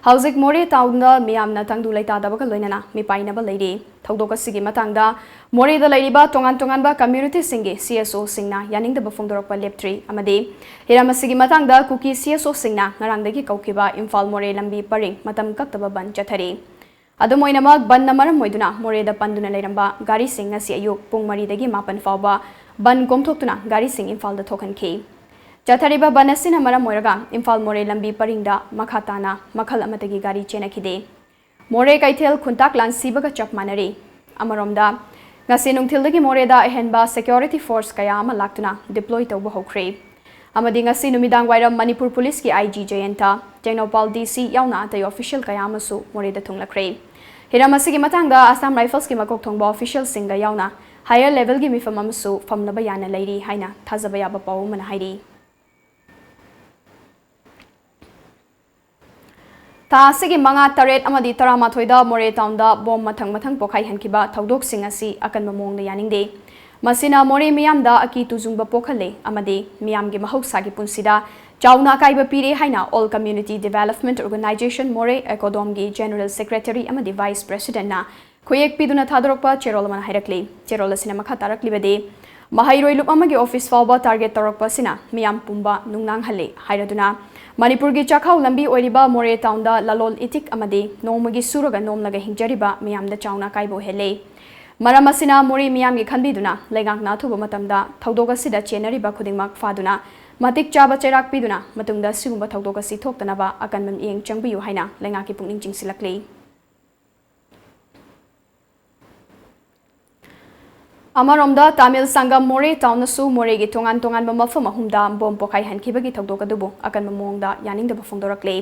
ꯍꯧꯖꯤꯛ ꯃꯣꯔꯦ ꯇꯥꯎꯟꯗ ꯃꯤꯌꯥꯝꯅ ꯇꯪꯗꯨ ꯂꯩꯇꯥꯗꯕꯒ ꯂꯣꯏꯅꯅ ꯃꯤꯄꯥꯏꯅꯕ ꯂꯩꯔꯤ꯫ ꯊꯧꯗꯣꯛ ꯑꯁꯤꯒꯤ ꯃꯇꯥꯡꯗ ꯃꯣꯔꯦꯗ ꯂꯩꯔꯤꯕ ꯇꯣꯉꯥꯟ ꯇꯣꯉꯥꯟꯕ community ꯁꯤꯡꯒꯤ CSO ꯁꯤꯡꯅ ꯌꯥꯅꯤꯡꯗꯕ ꯐꯣꯡꯗꯣꯔꯛꯄ ꯂꯦꯞꯇ꯭ꯔꯤ, ꯑꯃꯗꯤ ꯍꯤꯔꯝ ꯑꯁꯤꯒꯤ ꯃꯇꯥꯡꯗ ꯀꯨꯀꯤ CSO ꯁꯤꯡꯅ ꯉꯔꯥꯡꯗꯒꯤ ꯀꯧꯈꯤꯕ ꯏꯝꯐꯥꯜ ꯃꯣꯔꯦ ꯂꯝꯕꯤ ꯄꯔꯤꯡ ꯃꯇꯝ ꯀꯛꯇꯕ ꯕꯟ ꯆꯠꯊꯔꯤ꯫ ꯑꯗꯨꯝ ꯑꯣꯏꯅꯃꯛ, ꯕꯟꯅ ꯃꯔꯝ ꯑꯣꯏꯗꯨꯅ ꯃꯣꯔꯦꯗ ꯄꯟꯗꯨꯅ ꯂꯩꯔꯝꯕ ꯒꯥꯔꯤꯁꯤꯡ ꯉꯁꯤ ꯑꯌꯨꯛ ꯄꯨꯡ ꯃꯔꯤꯗꯒꯤ ꯃꯥꯄꯟ ꯐꯥꯎꯕ ꯕꯟ ꯀꯣꯝꯊꯣꯛꯇꯨꯅ ꯒꯥꯔꯤꯁꯤꯡ ꯏꯝꯐꯥꯜꯗ ꯊꯣꯛꯍꯟꯈꯤ꯫ ꯆꯠꯊꯔꯤꯕ ꯕꯟ ꯑꯁꯤꯅ ꯃꯔꯝ ꯑꯣꯏꯔꯒ ꯏꯝꯐꯥꯜ ꯃꯣꯔꯦ ꯂꯝꯕꯤ ꯄꯔꯤꯡꯗ ꯃꯈꯥ ꯇꯥꯅ ꯃꯈꯜ ꯑꯃꯠꯇꯒꯤ ꯒꯥꯔꯤ ꯆꯦꯟꯅꯈꯤꯗꯦ꯫ ꯃꯣꯔꯦ ꯀꯩꯊꯦꯜ ꯈꯨꯟꯇꯥꯛ ꯂꯥꯟꯁꯤꯕꯒ ꯆꯞ ꯃꯥꯟꯅꯔꯤ꯫ ꯑꯃꯔꯣꯝꯗ, ꯉꯁꯤ ꯅꯨꯡꯊꯤꯜꯗꯒꯤ ꯃꯣꯔꯦꯗ ꯑꯍꯦꯟꯕ security force ꯀꯌꯥ ꯑꯃ ꯂꯥꯛꯇꯨꯅ deploy ꯇꯧꯕ ꯍꯧꯈ꯭ꯔꯦ꯫ ꯑꯃꯗꯤ ꯉꯁꯤ ꯅꯨꯃꯤꯗꯥꯡ ꯋꯥꯏꯔꯝ ꯃꯅꯤꯄꯨꯔ ꯄꯨꯂꯤꯁꯀꯤ IG ꯖꯌꯟꯇ, ꯇꯦꯡꯅꯧꯄꯥꯜ DC ꯌꯥꯎꯅ ꯑꯇꯩ official ꯀꯌꯥ ꯑꯃꯁꯨ ꯃꯣꯔꯦꯗ ꯊꯨꯡꯂꯈ꯭ꯔꯦ꯫ ꯍꯤꯔꯝ ꯑꯁꯤꯒꯤ ꯃꯇꯥꯡꯗ Assam Riflesꯀꯤ ꯃꯀꯣꯛ ꯊꯣꯡꯕ officialꯁꯤꯡꯒ ꯌꯥꯎꯅ higher levelꯒꯤ ꯃꯤꯐꯝ ꯑꯃꯁꯨ ꯐꯝꯅꯕ ꯌꯥꯅ ꯂꯩꯔꯤ ꯍꯥꯏꯅ ꯊꯥꯖꯕ ꯌꯥꯕ ꯄꯥꯎ ꯑꯃꯅ ꯍꯥꯏꯔꯤ꯫ ꯊꯥ ꯑꯁꯤꯒꯤ ꯃꯉꯥ, ꯇꯔꯦꯠ ꯑꯃꯗꯤ ꯇꯔꯥꯃꯥꯊꯣꯏꯗ ꯃꯣꯔꯦ ꯇꯥꯎꯟꯗ ꯕꯣꯝ ꯃꯊꯪ ꯃꯊꯪ ꯄꯣꯈꯥꯏꯍꯟꯈꯤꯕ ꯊꯧꯗꯣꯛꯁꯤꯡ ꯑꯁꯤ ꯑꯀꯟꯕ ꯃꯑꯣꯡꯗ ꯌꯥꯅꯤꯡꯗꯦ꯫ ꯃꯁꯤꯅ ꯃꯣꯔꯦ ꯃꯤꯌꯥꯝꯗ ꯑꯀꯤ ꯇꯨꯖꯨꯡꯕ ꯄꯣꯛꯍꯜꯂꯦ ꯑꯃꯗꯤ ꯃꯤꯌꯥꯝꯒꯤ ꯃꯍꯧꯁꯥꯒꯤ ꯄꯨꯟꯁꯤꯗ ꯆꯥꯎꯅ ꯑꯀꯥꯏꯕ ꯄꯤꯔꯦ ꯍꯥꯏꯅ All Community Development Organisation ꯃꯣꯔꯦ, ꯑꯦꯀꯣꯗꯣꯝꯒꯤ General Secretary ꯑꯃꯗꯤ Vice Presidentꯅ ꯈꯨꯌꯦꯛ ꯄꯤꯗꯨꯅ ꯊꯥꯗꯣꯔꯛꯄ ꯆꯦꯔꯣꯜ ꯑꯃꯅ ꯍꯥꯏꯔꯛꯂꯤ꯫ ꯆꯦꯔꯣꯜ ꯑꯁꯤꯅ ꯃꯈꯥ ꯇꯥꯔꯛꯂꯤꯕꯗꯤ, ꯃꯍꯩꯔꯣꯏ ꯂꯨꯞ ꯑꯃꯒꯤ office ꯐꯥꯎꯕ target ꯇꯧꯔꯛꯄ ꯑꯁꯤꯅ ꯃꯤꯌꯥꯝ ꯄꯨꯝꯕ ꯅꯨꯡꯅꯥꯡꯍꯜꯂꯤ ꯍꯥꯏꯔꯗꯨꯅ, ꯃꯅꯤꯄꯨꯔꯒꯤ ꯆꯥꯛꯈꯥꯎ ꯂꯝꯕꯤ ꯑꯣꯏꯔꯤꯕ ꯃꯣꯔꯦ ꯇꯥꯎꯟꯗ ꯂꯂꯣꯟ ꯏꯇꯤꯛ ꯑꯃꯗꯤ ꯅꯣꯡꯃꯒꯤ ꯁꯨꯔꯒ ꯅꯣꯝꯂꯒ ꯍꯤꯡꯖꯔꯤꯕ ꯃꯤꯌꯥꯝꯗ ꯆꯥꯎꯅ ꯑꯀꯥꯏꯕ ꯑꯣꯏꯍꯜꯂꯤ꯫ ꯃꯔꯝ ꯑꯁꯤꯅ ꯃꯣꯔꯦ ꯃꯤꯌꯥꯝꯒꯤ ꯈꯟꯕꯤꯗꯨꯅ ꯂꯩꯉꯥꯛꯅ ꯑꯊꯨꯕ ꯃꯇꯝꯗ ꯊꯧꯗꯣꯛ ꯑꯁꯤꯗ ꯆꯦꯟꯅꯔꯤꯕ ꯈꯨꯗꯤꯡꯃꯛ ꯐꯥꯗꯨꯅ ꯃꯇꯤꯛ ꯆꯥꯕ ꯆꯩꯔꯥꯛ ꯄꯤꯗꯨꯅ ꯃꯇꯨꯡꯗ ꯁꯤꯒꯨꯝꯕ ꯊꯧꯗꯣꯛ ꯑꯁꯤ ꯊꯣꯛꯇꯅꯕ ꯑꯀꯟꯕ ꯃꯤꯠꯌꯦꯡ ꯆꯪꯕꯤꯌꯨ ꯍꯥꯏꯅ ꯂꯩꯉꯥꯛꯀꯤ ꯄꯨꯛꯅꯤꯡ ꯆꯤꯡꯁꯤꯜꯂꯛꯂꯤ꯫ ꯑꯃꯔꯣꯝꯗ, ꯇꯥꯃꯤꯜ ꯁꯪꯒꯝ ꯃꯣꯔꯦ ꯇꯥꯎꯟꯅꯁꯨ ꯃꯣꯔꯦꯒꯤ ꯇꯣꯉꯥꯟ ꯇꯣꯉꯥꯟꯕ ꯃꯐꯝ ꯑꯍꯨꯝꯗ ꯕꯣꯝ ꯄꯣꯈꯥꯏꯍꯟꯈꯤꯕꯒꯤ ꯊꯧꯗꯣꯛ ꯑꯗꯨꯕꯨ ꯑꯀꯟꯕ ꯃꯑꯣꯡꯗ ꯌꯥꯅꯤꯡꯗꯕ ꯐꯣꯡꯗꯣꯔꯛꯂꯤ꯫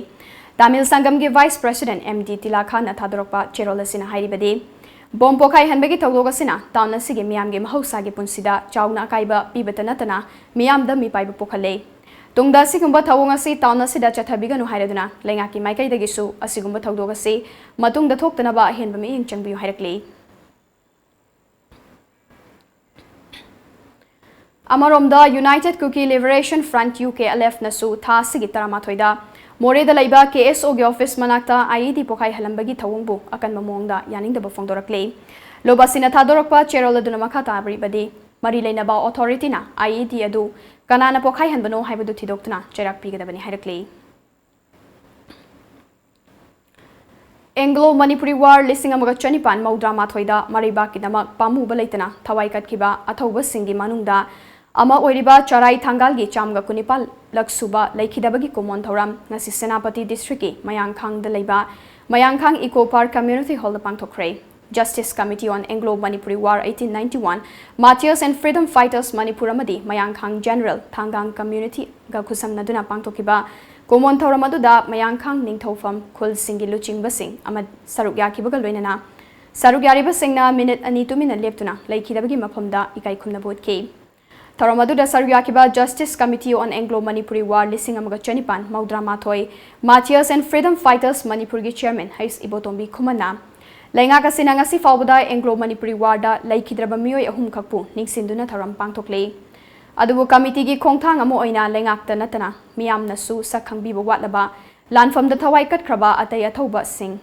Tamil ꯁꯪꯒꯝꯒꯤ Vice President M D ꯇꯤꯂꯥꯈꯥꯟꯅ ꯊꯥꯗꯣꯔꯛꯄ ꯆꯦꯔꯣꯜ ꯑꯁꯤꯅ ꯍꯥꯏꯔꯤꯕꯗꯤ, ꯕꯣꯝ ꯄꯣꯈꯥꯏꯍꯟꯕꯒꯤ ꯊꯧꯗꯣꯛ ꯑꯁꯤꯅ ꯇꯥꯎꯟ ꯑꯁꯤꯒꯤ ꯃꯤꯌꯥꯝꯒꯤ ꯃꯍꯧꯁꯥꯒꯤ ꯄꯨꯟꯁꯤꯗ ꯆꯥꯎꯅ ꯑꯀꯥꯏꯕ ꯄꯤꯕꯇ ꯅꯠꯇꯅ ꯃꯤꯌꯥꯝꯗ ꯃꯤꯄꯥꯏꯕ ꯄꯣꯛꯍꯜꯂꯦ꯫ ꯇꯨꯡꯗ ꯑꯁꯤꯒꯨꯝꯕ ꯊꯧꯑꯣꯡ ꯑꯁꯤ ꯇꯥꯎꯟ ꯑꯁꯤꯗ ꯆꯠꯊꯕꯤꯒꯅꯨ ꯍꯥꯏꯔꯗꯨꯅ ꯂꯩꯉꯥꯛꯀꯤ ꯃꯥꯏꯀꯩꯗꯒꯤꯁꯨ ꯑꯁꯤꯒꯨꯝꯕ ꯊꯧꯗꯣꯛ ꯑꯁꯤ ꯃꯇꯨꯡꯗ ꯊꯣꯛꯇꯅꯕ ꯑꯍꯦꯟꯕ ꯃꯤꯠꯌꯦꯡ ꯆꯪꯕꯤꯌꯨ ꯍꯥꯏꯔꯛꯂꯤ꯫ ꯑꯃꯔꯣꯝꯗ, United Kuki Liberation Front, U K L F ꯅꯁꯨ ꯊꯥ ꯑꯁꯤꯒꯤ ꯇꯔꯥꯃꯥꯊꯣꯏꯗ ꯃꯣꯔꯦꯗ ꯂꯩꯕ K S O ꯒꯤ office ꯃꯅꯥꯛꯇ I E D ꯄꯣꯈꯥꯏꯍꯜꯂꯝꯕꯒꯤ ꯊꯧꯑꯣꯡꯕꯨ ꯑꯀꯟꯕ ꯃꯑꯣꯡꯗ ꯌꯥꯅꯤꯡꯗꯕ ꯐꯣꯡꯗꯣꯔꯛꯂꯤ꯫ ꯂꯣꯕꯥꯁꯤꯅ ꯊꯥꯗꯣꯔꯛꯄ ꯆꯦꯔꯣꯜ ꯑꯗꯨꯅ ꯃꯈꯥ ꯇꯥꯕꯤꯕꯗꯤ, ꯃꯔꯤ ꯂꯩꯅꯕ authority ꯅ I E D ꯑꯗꯨ ꯀꯅꯥꯅ ꯄꯣꯈꯥꯏꯍꯟꯕꯅꯣ ꯍꯥꯏꯕꯗꯨ ꯊꯤꯗꯣꯛꯇꯨꯅ ꯆꯩꯔꯥꯛ ꯄꯤꯒꯗꯕꯅꯤ ꯍꯥꯏꯔꯛꯂꯤ꯫ Anglo Manipuri War ꯂꯤꯁꯤꯡ ꯑꯃꯒ ꯆꯅꯤꯄꯥꯟ ꯃꯧꯗ꯭ꯔꯥ ꯃꯥꯊꯣꯏꯗ ꯃꯔꯩꯕꯥꯛꯀꯤꯗꯃꯛ ꯄꯥꯝꯃꯨꯕ ꯂꯩꯇꯅ ꯊꯋꯥꯏ ꯀꯠꯈꯤꯕ ꯑꯊꯧꯕꯁꯤꯡꯒꯤ ꯃꯅꯨꯡꯗ ꯑꯃ ꯑꯣꯏꯔꯤꯕ ꯆꯔꯥꯏ ꯊꯥꯡꯒꯥꯜꯒꯤ ꯆꯥꯝꯃꯒ ꯀꯨꯟꯅꯤꯄꯥꯜ ꯂꯛ ꯁꯨꯕ ꯂꯩꯈꯤꯗꯕꯒꯤ ꯀꯨꯝꯑꯣꯟ ꯊꯧꯔꯝ ꯉꯁꯤ ꯁꯦꯅꯥꯄꯇꯤ district ꯀꯤ ꯃꯌꯥꯡꯈꯥꯡꯗ ꯂꯩꯕ ꯃꯌꯥꯡꯈꯥꯡ Eco Park Community Hall the ꯄꯥꯡꯊꯣꯛꯈ꯭ꯔꯦ꯫ Justice Committee on Anglo Manipuri War eighteen ninety-one, Martyrs and Freedom Fighters Manipur ꯑꯃꯗꯤ ꯃꯌꯥꯡꯈꯥꯡ General ꯊꯥꯡꯒꯥꯡ Community ꯒ ꯈꯨꯠꯁꯝꯅꯗꯨꯅ ꯄꯥꯡꯊꯣꯛꯈꯤꯕ ꯀꯨꯝꯑꯣꯟ ꯊꯧꯔꯝ ꯑꯗꯨꯗ ꯃꯌꯥꯡꯈꯥꯡ ꯅꯤꯡꯊꯧꯐꯝ ꯈꯨꯜꯁꯤꯡꯒꯤ ꯂꯨꯆꯤꯡꯕꯁꯤꯡ ꯑꯃ ꯁꯔꯨꯛ ꯌꯥꯈꯤꯕꯒ ꯂꯣꯏꯅꯅ ꯁꯔꯨꯛ ꯌꯥꯔꯤꯕꯁꯤꯡꯅ minute ꯑꯅꯤ ꯇꯨꯃꯤꯟꯅ ꯂꯦꯞꯇꯨꯅ ꯂꯩꯈꯤꯗꯕꯒꯤ ꯃꯐꯝꯗ ꯏꯀꯥꯏ ꯈꯨꯝꯅꯕ ꯎꯠꯈꯤ꯫ ꯊꯧꯔꯝ ꯑꯗꯨꯗ ꯁꯔꯨꯛ ꯌꯥꯈꯤꯕ Justice Committee on Anglo Manipuri War ꯂꯤꯁꯤꯡ ꯑꯃꯒ ꯆꯅꯤꯄꯥꯟ ꯃꯧꯗ꯭ꯔꯥ ꯃꯥꯊꯣꯏ, Martyrs and Freedom Fighters Manipur ꯒꯤ chairman ꯍꯩꯁ ꯏꯕꯣꯇꯣꯝꯕꯤ ꯈꯨꯃꯟꯅ, ꯂꯩꯉꯥꯛ ꯑꯁꯤꯅ ꯉꯁꯤ ꯐꯥꯎꯕꯗ Anglo Manipuri War ꯗ ꯂꯩꯈꯤꯗ꯭ꯔꯕ ꯃꯤꯑꯣꯏ ꯑꯍꯨꯝ ꯈꯛꯄꯨ ꯅꯤꯡꯁꯤꯡꯗꯨꯅ ꯊꯧꯔꯝ ꯄꯥꯡꯊꯣꯛꯂꯤ꯫ ꯑꯗꯨꯕꯨ committee ꯒꯤ ꯈꯣꯡꯊꯥꯡ ꯑꯃ ꯑꯣꯏꯅ ꯂꯩꯉꯥꯛꯇ ꯅꯠꯇꯅ ꯃꯤꯌꯥꯝꯅꯁꯨ ꯁꯛ ꯈꯪꯕꯤꯕ ꯋꯥꯠꯂꯕ, ꯂꯥꯟꯐꯝꯗ ꯊꯋꯥꯏ ꯀꯠꯈ꯭ꯔꯕ ꯑꯇꯩ ꯑꯊꯧꯕꯁꯤꯡ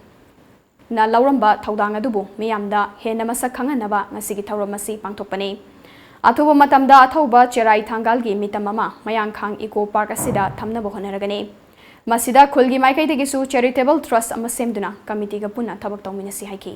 ꯅ ꯂꯧꯔꯝꯕ ꯊꯧꯗꯥꯡ ꯑꯗꯨꯕꯨ ꯃꯤꯌꯥꯝꯗ ꯍꯦꯟꯅ ꯃꯁꯛ ꯈꯪꯍꯟꯅꯕ ꯉꯁꯤꯒꯤ ꯊꯧꯔꯝ ꯑꯁꯤ ꯄꯥꯡꯊꯣꯛꯄꯅꯤ꯫ ꯑꯊꯨꯕ ꯃꯇꯝꯗ ꯑꯊꯧꯕ ꯆꯦꯔꯥꯏ ꯊꯥꯡꯒꯥꯜꯒꯤ ꯃꯤꯇꯝ ꯑꯃ ꯃꯌꯥꯡꯈꯥꯡ Eco Park ꯑꯁꯤꯗ ꯊꯝꯅꯕ ꯍꯣꯠꯅꯔꯒꯅꯤ꯫ ꯃꯁꯤꯗ ꯈꯨꯜꯒꯤ ꯃꯥꯏꯀꯩꯗꯒꯤꯁꯨ charitable trust ꯑꯃ ꯁꯦꯝꯗꯨꯅ committee ꯒ ꯄꯨꯟꯅ ꯊꯕꯛ ꯇꯧꯃꯤꯟꯅꯁꯤ ꯍꯥꯏꯈꯤ꯫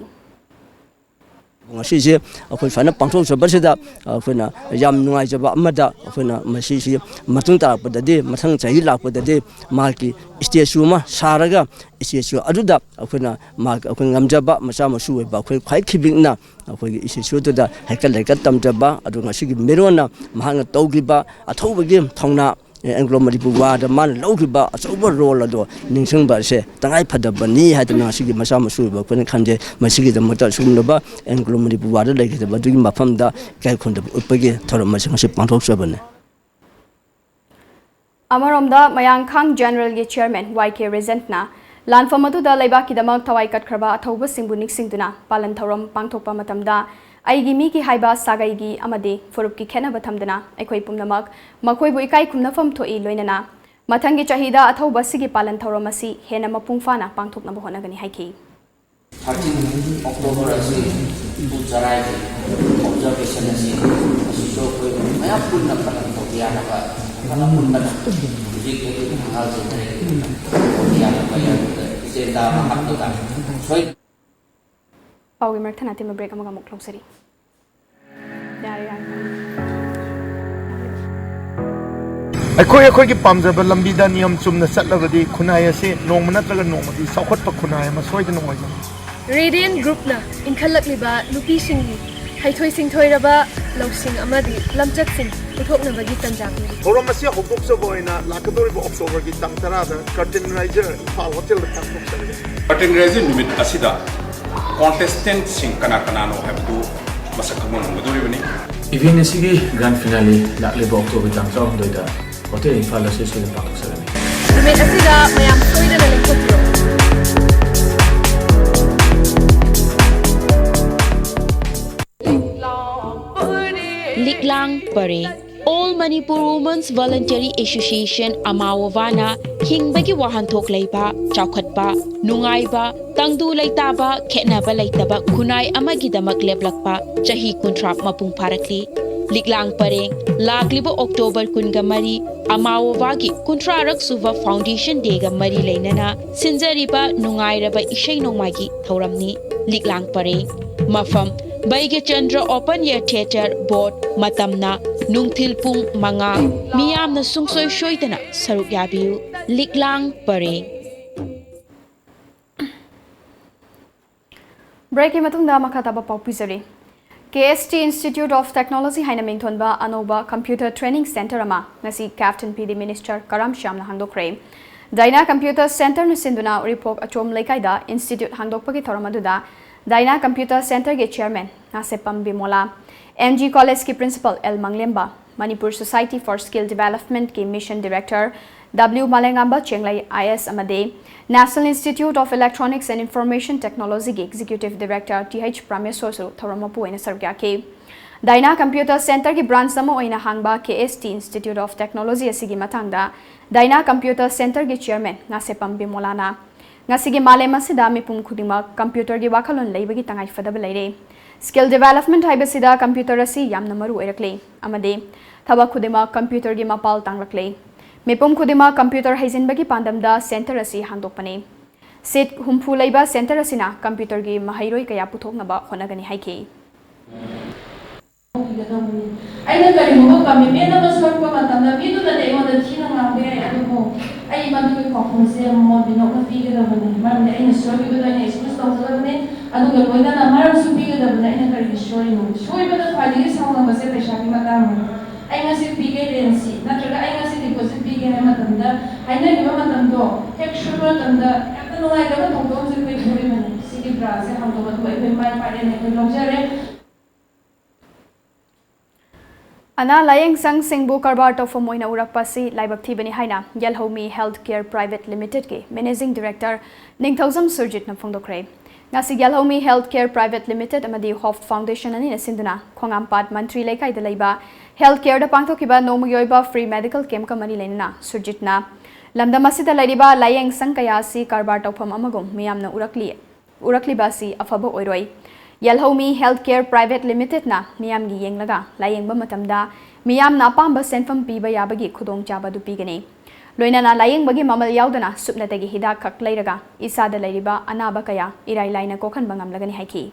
ꯉꯁꯤꯁꯦ ꯑꯩꯈꯣꯏ ꯁꯨꯃꯥꯏꯅ ꯄꯥꯡꯊꯣꯛꯆꯕꯁꯤꯗ ꯑꯩꯈꯣꯏꯅ ꯌꯥꯝ ꯅꯨꯡꯉꯥꯏꯖꯕ ꯑꯃꯗ, ꯑꯩꯈꯣꯏꯅ ꯃꯁꯤꯁꯤ ꯃꯇꯨꯡ ꯇꯥꯔꯛꯄꯗꯗꯤ, ꯃꯊꯪ ꯆꯍꯤ ꯂꯥꯛꯄꯗꯗꯤ ꯃꯍꯥꯛꯀꯤ statue ꯑꯃ ꯁꯥꯔꯒ, statue ꯑꯗꯨꯗ ꯑꯩꯈꯣꯏꯅ ꯃꯍꯥꯛ, ꯑꯩꯈꯣꯏ ꯉꯝꯖꯕ ꯃꯆꯥ ꯃꯁꯨ ꯑꯣꯏꯕ ꯑꯩꯈꯣꯏ ꯈ꯭ꯋꯥꯏ ꯈꯤꯕꯤꯛꯅ ꯑꯩꯈꯣꯏꯒꯤ statue ꯑꯗꯨꯗ ꯍꯩꯀꯠ ꯂꯩꯀꯠ ꯇꯝꯖꯕ, ꯑꯗꯨꯒ ꯉꯁꯤꯒꯤ ꯃꯤꯔꯣꯟꯅ ꯃꯍꯥꯛꯅ ꯇꯧꯈꯤꯕ ꯑꯊꯧꯕꯒꯤ ꯊꯧꯅꯥ, ꯑꯦ, Anglo Manipur War ꯗ ꯃꯥꯅ ꯂꯧꯈꯤꯕ ꯑꯆꯧꯕ role ꯑꯗꯣ ꯅꯤꯡꯁꯤꯡꯕ ꯑꯁꯦ ꯇꯉꯥꯏ ꯐꯗꯕꯅꯤ ꯍꯥꯏꯗꯅ ꯉꯁꯤꯒꯤ ꯃꯆꯥ ꯃꯁꯨ ꯑꯣꯏꯕ ꯑꯩꯈꯣꯏꯅ ꯈꯟꯖꯩ꯫ ꯃꯁꯤꯒꯤꯗꯃꯛꯇ ꯑꯁꯤꯒꯨꯝꯂꯕ Anglo Manipur War ꯗ ꯂꯩꯈꯤꯗꯕ ꯑꯗꯨꯒꯤ ꯃꯐꯝꯗ ꯏꯀꯥꯏ ꯈꯨꯝꯅꯕ ꯎꯠꯄꯒꯤ ꯊꯧꯔꯝ ꯑꯁꯤ ꯉꯁꯤ ꯄꯥꯡꯊꯣꯛꯆꯕꯅꯤ꯫ ꯑꯃꯔꯣꯝꯗ, ꯃꯌꯥꯡꯈꯥꯡ General ꯒꯤ chairman Y K Regent ꯅ ꯂꯥꯟꯐꯝ ꯑꯗꯨꯗ ꯂꯩꯕꯥꯛꯀꯤꯗꯃꯛ ꯊꯋꯥꯏ ꯀꯠꯈ꯭ꯔꯕ ꯑꯊꯧꯕꯁꯤꯡꯕꯨ ꯅꯤꯡꯁꯤꯡꯗꯨꯅ ꯄꯥꯂꯟ ꯊꯧꯔꯝ ꯄꯥꯡꯊꯣꯛꯄ ꯃꯇꯝꯗ ꯑꯩꯒꯤ ꯃꯤꯒꯤ ꯍꯥꯏꯕ ꯁꯥꯒꯩꯒꯤ ꯑꯃꯗꯤ ꯐꯨꯔꯨꯞꯀꯤ ꯈꯦꯠꯅꯕ ꯊꯝꯗꯅ ꯑꯩꯈꯣꯏ ꯄꯨꯝꯅꯃꯛ ꯃꯈꯣꯏꯕꯨ ꯏꯀꯥꯏ ꯈꯨꯝꯅꯐꯝ ꯊꯣꯛꯏ꯫ ꯂꯣꯏꯅꯅ ꯃꯊꯪꯒꯤ ꯆꯍꯤꯗ ꯑꯊꯧꯕ ꯑꯁꯤꯒꯤ ꯄꯥꯂꯟ ꯊꯧꯔꯝ ꯑꯁꯤ ꯍꯦꯟꯅ ꯃꯄꯨꯡ ꯐꯥꯅ ꯄꯥꯡꯊꯣꯛꯅꯕ ꯍꯣꯠꯅꯒꯅꯤ ꯍꯥꯏꯈꯤ꯫ ꯊꯥꯔꯇꯤꯟ ꯑꯣꯛꯇꯣꯕꯔ ꯑꯁꯤ ꯏꯄꯨ ꯆꯔꯥꯏꯒꯤ ꯑꯣꯕꯖꯔꯕꯦꯁꯟ ꯑꯁꯤ ꯃꯁꯤꯁꯨ ꯑꯩꯈꯣꯏ ꯃꯌꯥꯝ ꯄꯨꯟꯅ ꯄꯥꯂꯟ ꯇꯧꯕ ꯌꯥꯅꯕ ꯄꯨꯟꯅ ꯍꯧꯖꯤꯛ ꯑꯩꯈꯣꯏ ꯊꯪꯒꯥꯜ ꯆꯦꯟꯊꯔꯛꯏ ꯇꯧꯕ ꯌꯥꯅꯕ ꯑꯦꯖꯦꯟꯗꯥ ꯑꯃ ꯍꯥꯞꯄꯒ ꯁꯣꯏ ꯄꯥꯎꯒꯤ ꯃꯔꯛ ꯊꯠꯅ ꯑꯇꯦꯟꯕ ꯕ꯭ꯔꯦꯛ ꯑꯃꯒ ꯑꯃꯨꯛ ꯂꯧꯖꯔꯤ꯫ ꯌꯥꯔꯦ, ꯌꯥꯔꯦ꯫ ꯑꯩꯈꯣꯏ ꯑꯩꯈꯣꯏꯒꯤ ꯄꯥꯝꯖꯕ ꯂꯝꯕꯤꯗ ꯅꯤꯌꯝ ꯆꯨꯝꯅ ꯆꯠꯂꯕꯗꯤ ꯈꯨꯟꯅꯥꯏ ꯑꯁꯤ ꯅꯣꯡꯃ ꯅꯠꯇ꯭ꯔꯒ ꯅꯣꯡꯃꯗꯤ ꯆꯥꯎꯈꯠꯄ ꯈꯨꯟꯅꯥꯏ ꯑꯃ ꯁꯣꯏꯗꯅ ꯑꯣꯏꯒꯅꯤ꯫ ꯔꯦꯗꯤꯌꯦꯟ ꯒ꯭ꯔꯨꯞꯅ ꯏꯟꯈꯠꯂꯛꯂꯤꯕ ꯅꯨꯄꯤꯁꯤꯡꯒꯤ ꯍꯩꯊꯣꯏ ꯁꯤꯡꯊꯣꯏꯔꯕ ꯂꯧꯁꯤꯡ ꯑꯃꯗꯤ ꯂꯝꯆꯠꯁꯤꯡ ꯎꯠꯊꯣꯛꯅꯕꯒꯤ ꯇꯥꯟꯖꯥ ꯄꯤꯔꯤ꯫ ꯊꯧꯔꯝ ꯑꯁꯤ ꯍꯧꯗꯣꯛꯆꯕ ꯑꯣꯏꯅ ꯂꯥꯛꯀꯗꯧꯔꯤꯕ ꯑꯣꯛꯇꯣꯕꯔꯒꯤ ꯇꯥꯡ ꯇꯔꯥꯗ ꯀꯔꯇꯦꯟ ꯔꯥꯏꯖꯔ ꯏꯝꯐꯥꯜ ꯍꯣꯇꯦꯜꯗ ꯄꯥꯡꯊꯣꯛꯆꯔꯒꯅꯤ꯫ ꯀꯔꯇꯦꯟ ꯔꯥꯏꯖꯔ ꯅꯨꯃꯤꯠ ꯑꯁꯤꯗ ꯀꯣꯟꯇꯦꯁꯇꯦꯟꯠꯁꯤꯡ ꯀꯅꯥ ꯀꯅꯥꯅꯣ ꯍꯥꯏꯕꯗꯨ ꯃꯁꯛ ꯈꯪꯕ ꯉꯝꯒꯗꯧꯔꯤꯕꯅꯤ꯫ ꯏꯚꯦꯟꯠ ꯑꯁꯤꯒꯤ ꯒ꯭ꯔꯥꯟ ꯐꯤꯅꯥꯂꯦ ꯂꯥꯛꯂꯤꯕ ꯑꯣꯛꯇꯣꯕꯔ ꯇꯥꯡ ꯇꯔꯥꯍꯨꯝꯗꯣꯏꯗ ꯍꯣꯇꯦꯜ ꯏꯝꯐꯥꯜꯗ ꯁꯣꯏꯗꯅ ꯄꯥꯡꯊꯣꯛꯆꯒꯅꯤ꯫ ꯅꯨꯃꯤꯠ ꯑꯁꯤꯗ ꯃꯌꯥꯝ ꯁꯣꯏꯗꯅ ꯂꯦꯡꯊꯣꯛꯄꯤꯔꯣ꯫ ꯂꯤꯛꯂꯥꯡ ꯄꯔꯦꯡ꯫ All Manipur Women's Voluntary Association ꯑꯃꯥꯋꯣꯕꯥꯅ ꯍꯤꯡꯕꯒꯤ ꯋꯥꯍꯟꯊꯣꯛ ꯂꯩꯕ, ꯆꯥꯎꯈꯠꯄ, ꯅꯨꯡꯉꯥꯏꯕ, ꯇꯪꯗꯨ ꯂꯩꯇꯥꯕ, ꯈꯦꯠꯅꯕ ꯂꯩꯇꯕ ꯈꯨꯟꯅꯥꯏ ꯑꯃꯒꯤꯗꯃꯛ ꯂꯦꯞꯂꯛꯄ ꯆꯍꯤ ꯀꯨꯟꯊ꯭ꯔꯥ ꯃꯄꯨꯡ ꯐꯥꯔꯛꯂꯤ꯫ ꯂꯤꯛꯂꯥꯡ ꯄꯔꯦꯡ ꯂꯥꯛꯂꯤꯕ ꯑꯣꯛꯇꯣꯕꯔ ꯀꯨꯟꯒ ꯃꯔꯤ ꯑꯃꯥꯋꯣꯕꯥꯒꯤ ꯀꯨꯟꯊ꯭ꯔꯥꯔꯛ ꯁꯨꯕ ꯐꯥꯎꯟꯗꯦꯁꯟ ꯗꯦꯒ ꯃꯔꯤ ꯂꯩꯅꯅ ꯁꯤꯟꯖꯔꯤꯕ ꯅꯨꯡꯉꯥꯏꯔꯕ ꯏꯁꯩ ꯅꯣꯡꯃꯥꯏꯒꯤ ꯊꯧꯔꯝꯅꯤ꯫ ꯂꯤꯛꯂꯥꯡ ꯄꯔꯦꯡ꯫ ꯃꯐꯝ, ꯕꯩꯒ꯭ꯌꯆꯟꯗ꯭ꯔ ꯑꯣꯄꯟ ꯑꯦꯌꯔ ꯊꯤꯌꯦꯇꯔ ꯕꯣꯠ꯫ ꯃꯇꯝꯅ ꯅꯨꯡꯊꯤꯜ ꯄꯨꯡ ꯃꯉꯥ꯫ ꯃꯤꯌꯥꯝꯅ ꯁꯨꯡꯁꯣꯏ ꯁꯣꯏꯗꯅ ꯁꯔꯨꯛ ꯌꯥꯕꯤꯌꯨ꯫ ꯂꯤꯛꯂꯥꯡ ꯄꯔꯦꯡ꯫ ꯕ꯭ꯔꯦꯛꯀꯤ ꯃꯇꯨꯡꯗ ꯃꯈꯥ ꯇꯥꯕ ꯄꯥꯎ ꯄꯤꯖꯔꯤ꯫ ꯀꯦ ꯑꯦꯁ ꯇꯤ Institute of Technology ꯍꯥꯏꯅ ꯃꯤꯡꯊꯣꯟꯕ ꯑꯅꯧꯕ computer training centre ꯑꯃ ꯉꯁꯤ captain P D minister Karam ꯁ꯭ꯌꯥꯝꯅ ꯍꯥꯡꯗꯣꯛꯈ꯭ꯔꯦ꯫ ꯗꯥꯏꯅꯥ computer centreꯅ ꯁꯤꯟꯗꯨꯅ ꯎꯔꯤꯄꯣꯛ ꯑꯆꯣꯝ ꯂꯩꯀꯥꯏꯗ institute ꯍꯥꯡꯗꯣꯛꯄꯒꯤ ꯊꯧꯔꯝ ꯑꯗꯨꯗ ꯗꯥꯏꯅꯥ computer centreꯒꯤ chairman ꯅꯥꯁꯦꯞꯄꯝ ꯕꯤꯃꯣꯂꯥ, ꯑꯦꯝ ꯖꯤ ꯀꯣꯂꯦꯖꯀꯤ principal L Manglemba, Manipur Society for Skill Developmentꯀꯤ mission director W Malenganba Chenglei, I A S, ꯑꯃꯗꯤ National Institute of Electronics and Information Technology ꯒꯤ Executive Director T H ꯄ꯭ꯔꯥꯃꯦꯁꯣꯔꯁꯨ ꯊꯧꯔꯝ ꯃꯄꯨ ꯑꯣꯏꯅ ꯁꯔꯨꯛ ꯌꯥꯈꯤ꯫ ꯗꯥꯏꯅꯥ Computer Centre ꯒꯤ branch ꯑꯃ ꯑꯣꯏꯅ ꯍꯥꯡꯕ K S T Institute of Technology ꯑꯁꯤꯒꯤ ꯃꯇꯥꯡꯗ ꯗꯥꯏꯅꯥ Computer Centre ꯒꯤ Chairman ꯉꯥꯁꯦꯞꯄꯝ ꯕꯤꯃꯣꯂꯥꯅ ꯉꯁꯤꯒꯤ ꯃꯥꯂꯦꯝ ꯑꯁꯤꯗ ꯃꯤꯄꯨꯝ ꯈꯨꯗꯤꯡꯃꯛ computer ꯒꯤ ꯋꯥꯈꯜꯂꯣꯟ ꯂꯩꯕꯒꯤ ꯇꯉꯥꯏ ꯐꯗꯕ ꯂꯩꯔꯦ꯫ Skill development ꯍꯥꯏꯕꯁꯤꯗ computer ꯑꯁꯤ ꯌꯥꯝꯅ ꯃꯔꯨ ꯑꯣꯏꯔꯛꯂꯦ ꯑꯃꯗꯤ ꯊꯕꯛ ꯈꯨꯗꯤꯡꯃꯛ computer ꯒꯤ ꯃꯄꯥꯜ ꯇꯥꯡꯂꯛꯂꯦ꯫ ꯃꯤꯄꯨꯝ ꯈꯨꯗꯤꯡꯃꯛ computer ꯍꯩꯖꯤꯟꯕꯒꯤ ꯄꯥꯟꯗꯝꯗ centre ꯑꯁꯤ ꯍꯥꯡꯗꯣꯛꯄꯅꯤ꯫ Seat ꯍꯨꯝꯐꯨ ꯂꯩꯕ centre ꯑꯁꯤꯅ computer ꯒꯤ ꯃꯍꯩꯔꯣꯏ ꯀꯌꯥ ꯄꯨꯊꯣꯛꯅꯕ ꯍꯣꯠꯅꯒꯅꯤ ꯍꯥꯏꯈꯤ꯫ ꯑꯩꯅ ꯀꯔꯤꯒꯨꯝꯕ commitment ꯑꯃ ꯁꯣꯏꯔꯛꯄ ꯃꯇꯝꯗ ꯃꯤꯗꯨꯅꯗꯤ ꯑꯩꯉꯣꯟꯗ ꯊꯤꯅ ꯉꯥꯡꯕ ꯌꯥꯏ, ꯑꯗꯨꯕꯨ ꯑꯩ ꯃꯗꯨꯒꯤ ꯄꯥꯎꯈꯨꯝꯁꯦ ꯃꯣꯟ ꯃꯤꯅꯣꯛꯅ ꯄꯤꯒꯗꯕꯅꯤ, ꯃꯔꯝꯗꯤ ꯑꯩꯅ ꯁꯣꯏꯈꯤꯕꯗꯣ ꯑꯩꯅ excuse ꯇꯧꯖꯒꯗꯕꯅꯤ, ꯑꯗꯨꯒ ꯂꯣꯏꯅꯅ ꯃꯔꯝꯁꯨ ꯄꯤꯒꯗꯕꯅꯤ꯫ ꯑꯩꯅ ꯀꯔꯤꯒꯤ ꯁꯣꯏꯔꯤꯅꯣ? ꯁꯣꯏꯕꯗ ꯈ꯭ꯋꯥꯏꯗꯒꯤ ꯁꯥꯎꯅꯕꯁꯦ ꯄꯩꯁꯥꯒꯤ ꯃꯇꯥꯡꯅꯤ꯫ ꯑꯩ ꯉꯁꯤ ꯄꯤꯒꯦ rent ꯁꯤ, ꯅꯠꯇ꯭ꯔꯒ ꯑꯩ ꯉꯁꯤ deposit ꯄꯤꯒꯦ ꯍꯥꯏꯕ ꯃꯇꯝꯗ, ꯍꯥꯏꯅꯈꯤꯕ ꯃꯇꯝꯗꯣ ꯍꯦꯛ ꯁꯣꯏꯕ ꯃꯇꯝꯗ ꯌꯥꯝꯅ ꯅꯨꯡꯉꯥꯏꯇꯕ ꯊꯧꯗꯣꯛ ꯑꯃꯁꯨ ꯑꯩꯈꯣꯏ ꯊꯣꯛꯏꯕꯅꯤ꯫ ꯁꯤꯒꯤ branch ꯁꯦ ꯍꯥꯡꯗꯣꯛꯄ ꯑꯗꯨꯕꯨ ꯑꯩꯈꯣꯏ ꯃꯥꯏ ꯄꯥꯛꯑꯦꯅ ꯑꯩꯈꯣꯏ ꯂꯧꯖꯔꯦ꯫ ꯑꯅꯥ ꯂꯥꯌꯦꯡ ꯁꯪꯁꯤꯡꯕꯨ ꯀꯔꯕꯥꯔ ꯇꯧꯐꯝ ꯑꯣꯏꯅ ꯎꯔꯛꯄ ꯑꯁꯤ ꯂꯥꯏꯕꯛ ꯊꯤꯕꯅꯤ ꯍꯥꯏꯅ ꯌꯦꯜꯍꯧꯃꯤ Health Care Private Limited ꯀꯤ Managing Director ꯅꯤꯡꯊꯧꯖꯝ ꯁꯨꯔꯖꯤꯠꯅ ꯐꯣꯡꯗꯣꯛꯈ꯭ꯔꯦ꯫ ꯉꯁꯤ ꯌꯦꯜꯍꯧꯃꯤ Health Care Private Limited ꯑꯃꯗꯤ Hope Foundation ꯑꯅꯤꯅ ꯁꯤꯟꯗꯨꯅ ꯈꯣꯡꯉꯥꯝꯄꯥꯠ ꯃꯟꯇ꯭ꯔꯤ ꯂꯩꯀꯥꯏꯗ ꯂꯩꯕ Health Care ꯗ ꯄꯥꯡꯊꯣꯛꯈꯤꯕ ꯅꯣꯡꯃꯒꯤ ꯑꯣꯏꯕ free medical camp ꯀ ꯃꯔꯤ ꯂꯩꯅꯅ ꯁꯨꯔꯖꯤꯠꯅ ꯂꯝꯗꯝ ꯑꯁꯤꯗ ꯂꯩꯔꯤꯕ ꯂꯥꯌꯦꯡ ꯁꯪ ꯀꯌꯥ ꯑꯁꯤ ꯀꯔꯕꯥꯔ ꯇꯧꯐꯝ ꯑꯃꯒꯨꯝ ꯃꯤꯌꯥꯝꯅ ꯎꯔꯛꯂꯤ꯫ ꯎꯔꯛꯂꯤꯕ ꯑꯁꯤ ꯑꯐꯕ ꯑꯣꯏꯔꯣꯏ꯫ ꯌꯦꯜꯍꯧꯃꯤ Health Care Private Limited ꯅ ꯃꯤꯌꯥꯝꯒꯤ ꯌꯦꯡꯂꯒ ꯂꯥꯌꯦꯡꯕ ꯃꯇꯝꯗ ꯃꯤꯌꯥꯝꯅ ꯑꯄꯥꯝꯕ ꯁꯦꯟꯐꯝ ꯄꯤꯕ ꯌꯥꯕꯒꯤ ꯈꯨꯗꯣꯡꯆꯥꯕ ꯑꯗꯨ ꯄꯤꯒꯅꯤ꯫ ꯂꯣꯏꯅꯅ ꯂꯥꯌꯦꯡꯕꯒꯤ ꯃꯃꯜ ꯌꯥꯎꯗꯅ ꯁꯨꯞꯅꯇꯒꯤ ꯍꯤꯗꯥꯛ ꯈꯛ ꯂꯩꯔꯒ ꯏꯁꯥꯗ ꯂꯩꯔꯤꯕ ꯑꯅꯥꯕ ꯀꯌꯥ ꯏꯔꯥꯏ ꯂꯥꯏꯅ ꯀꯣꯛꯍꯟꯕ ꯉꯝꯂꯒꯅꯤ ꯍꯥꯏꯈꯤ꯫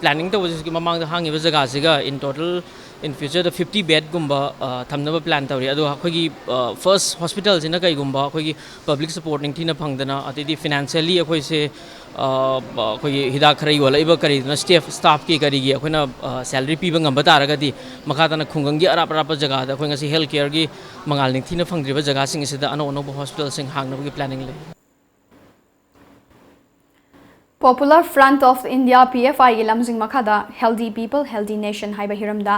Planning ꯇꯧꯕꯁꯤꯒꯤ ꯃꯃꯥꯡꯗ ꯍꯥꯡꯉꯤꯕ ꯖꯒꯥꯁꯤꯒ in total in future the fifty bed ꯒꯨꯝꯕ, ꯑ, ꯊꯝꯅꯕ plan ꯇꯧꯔꯤ꯫ ꯑꯗꯣ ꯑꯩꯈꯣꯏꯒꯤ, ꯑ, first hospital ꯁꯤꯅ ꯀꯩꯒꯨꯝꯕ ꯑꯩꯈꯣꯏꯒꯤ public support ꯅꯤꯡꯊꯤꯅ ꯐꯪꯗꯅ, ꯑꯗꯩꯗꯤ financially ꯑꯩꯈꯣꯏꯁꯦ, ꯑ, ꯑꯩꯈꯣꯏꯒꯤ ꯍꯤꯗꯥꯛ ꯈꯔ ꯌꯣꯜꯂꯛꯏꯕ ꯀꯔꯤꯗꯨꯅ staff, staff ꯀꯤ ꯀꯔꯤꯒꯤ ꯑꯩꯈꯣꯏꯅ, ꯑ, salary ꯄꯤꯕ ꯉꯝꯕ ꯇꯥꯔꯒꯗꯤ, ꯃꯈꯥ ꯇꯥꯅ ꯈꯨꯡꯒꯪꯒꯤ ꯑꯔꯥꯞ ꯑꯔꯥꯞꯄ ꯖꯒꯥꯗ ꯑꯩꯈꯣꯏ ꯉꯁꯤ health care ꯒꯤ ꯃꯉꯥꯜ ꯅꯤꯡꯊꯤꯅ ꯐꯪꯗ꯭ꯔꯤꯕ ꯖꯒꯥꯁꯤꯡ ꯑꯁꯤꯗ ꯑꯅꯧ ꯑꯅꯧꯕ hospital ꯁꯤꯡ ꯍꯥꯡꯅꯕꯒꯤ planning ꯂꯩ꯫ Popular Front of India, P F I ꯒꯤ ꯂꯝꯖꯤꯡ ꯃꯈꯥꯗ Healthy People, Healthy Nation ꯍꯥꯏꯕ ꯍꯤꯔꯝꯗ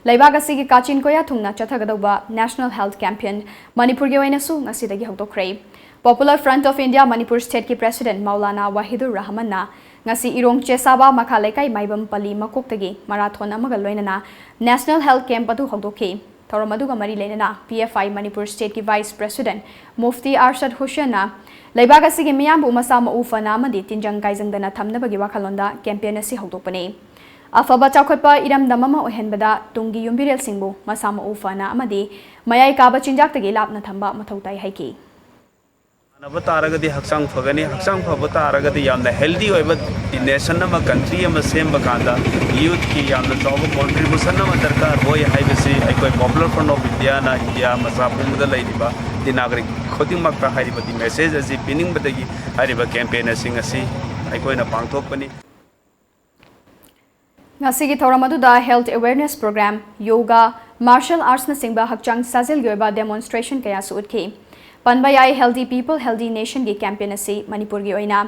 ꯂꯩꯕꯥꯛ ꯑꯁꯤꯒꯤ ꯀꯥꯆꯤꯟ ꯀꯣꯌꯥ ꯊꯨꯡꯅ ꯆꯠꯊꯒꯗꯧꯕ National Health Campaign ꯃꯅꯤꯄꯨꯔꯒꯤ ꯑꯣꯏꯅꯁꯨ ꯉꯁꯤꯗꯒꯤ ꯍꯧꯗꯣꯛꯈ꯭ꯔꯦ꯫ Popular Front of India Manipur State ꯀꯤ President ꯃꯧꯂꯥꯅꯥ ꯋꯥꯍꯤꯗꯨꯔ ꯔꯍꯃꯟꯅ ꯉꯁꯤ ꯏꯔꯣꯡ ꯆꯦꯁꯥꯕ ꯃꯈꯥ ꯂꯩꯀꯥꯏ ꯃꯥꯏꯕꯝ ꯄꯜꯂꯤ ꯃꯀꯣꯛꯇꯒꯤ marathon ꯑꯃꯒ ꯂꯣꯏꯅꯅ National Health Camp ꯑꯗꯨ ꯍꯧꯗꯣꯛꯈꯤ꯫ ꯊꯧꯔꯝ ꯑꯗꯨꯒ ꯃꯔꯤ ꯂꯩꯅꯅ P F I Manipur State ꯀꯤ Vice President ꯃꯨꯐꯇꯤ ꯑꯔꯁꯗ ꯍꯨꯁꯦꯟꯅ ꯂꯩꯕꯥꯛ ꯑꯁꯤꯒꯤ ꯃꯤꯌꯥꯝꯕꯨ ꯃꯁꯥ ꯃꯎ ꯐꯅ ꯑꯃꯗꯤ ꯇꯤꯟꯖꯪ ꯀꯥꯏꯖꯪꯗꯅ ꯊꯝꯅꯕꯒꯤ ꯋꯥꯈꯜꯂꯣꯟꯗ campaign ꯑꯁꯤ ꯍꯧꯗꯣꯛꯄꯅꯤ꯫ ꯑꯐꯕ ꯆꯥꯎꯈꯠꯄ ꯏꯔꯝꯗꯝ ꯑꯃ ꯑꯣꯏꯍꯟꯕꯗ ꯇꯨꯡꯒꯤ ꯌꯨꯝꯕꯤꯔꯦꯜꯁꯤꯡꯕꯨ ꯃꯁꯥ ꯃꯎ ꯐꯅ ꯑꯃꯗꯤ ꯃꯌꯥꯏ ꯀꯥꯕ ꯆꯤꯟꯖꯥꯛꯇꯒꯤ ꯂꯥꯞꯅ ꯊꯝꯕ ꯃꯊꯧ ꯇꯥꯏ ꯍꯥꯏꯈꯤ꯫ ꯁꯥꯟꯅꯕ ꯇꯥꯔꯒꯗꯤ ꯍꯛꯆꯥꯡ ꯐꯒꯅꯤ, ꯍꯛꯆꯥꯡ ꯐꯕ ꯇꯥꯔꯒꯗꯤ ꯌꯥꯝꯅ healthy ꯑꯣꯏꯕ nation ꯑꯃ, country ꯑꯃ ꯁꯦꯝꯕ ꯀꯥꯟꯗ youth ꯀꯤ ꯌꯥꯝꯅ ꯆꯥꯎꯕ contribution ꯑꯃ ꯗꯔꯀꯥꯔ ꯑꯣꯏ ꯍꯥꯏꯕꯁꯤ ꯑꯩꯈꯣꯏ Popular Front of India ꯅ ꯏꯟꯗꯤꯌꯥ ꯃꯆꯥ ꯄꯨꯝꯕꯗ ꯂꯩꯔꯤꯕ ꯇꯤꯅꯥꯒ꯭ꯔꯤꯛ ꯈꯨꯗꯤꯡꯃꯛꯇ ꯍꯥꯏꯔꯤꯕꯗꯤ message ꯑꯁꯤ ꯄꯤꯅꯤꯡꯕꯗꯒꯤ ꯍꯥꯏꯔꯤꯕ campaign ꯑꯁꯤ ꯉꯁꯤ ꯑꯩꯈꯣꯏꯅ ꯄꯥꯡꯊꯣꯛꯄꯅꯤ꯫ ꯉꯁꯤꯒꯤ ꯊꯧꯔꯝ ꯑꯗꯨꯗ health awareness program, yoga, martial arts ꯅꯆꯤꯡꯕ ꯍꯛꯆꯥꯡ ꯁꯥꯖꯦꯜꯒꯤ ꯑꯣꯏꯕ demonstration ꯀꯌꯥꯁꯨ ꯎꯠꯈꯤ꯫ ꯄꯟꯕ ꯌꯥꯏ, Healthy People, Healthy Nation ꯒꯤ campaign ꯑꯁꯤ ꯃꯅꯤꯄꯨꯔꯒꯤ ꯑꯣꯏꯅ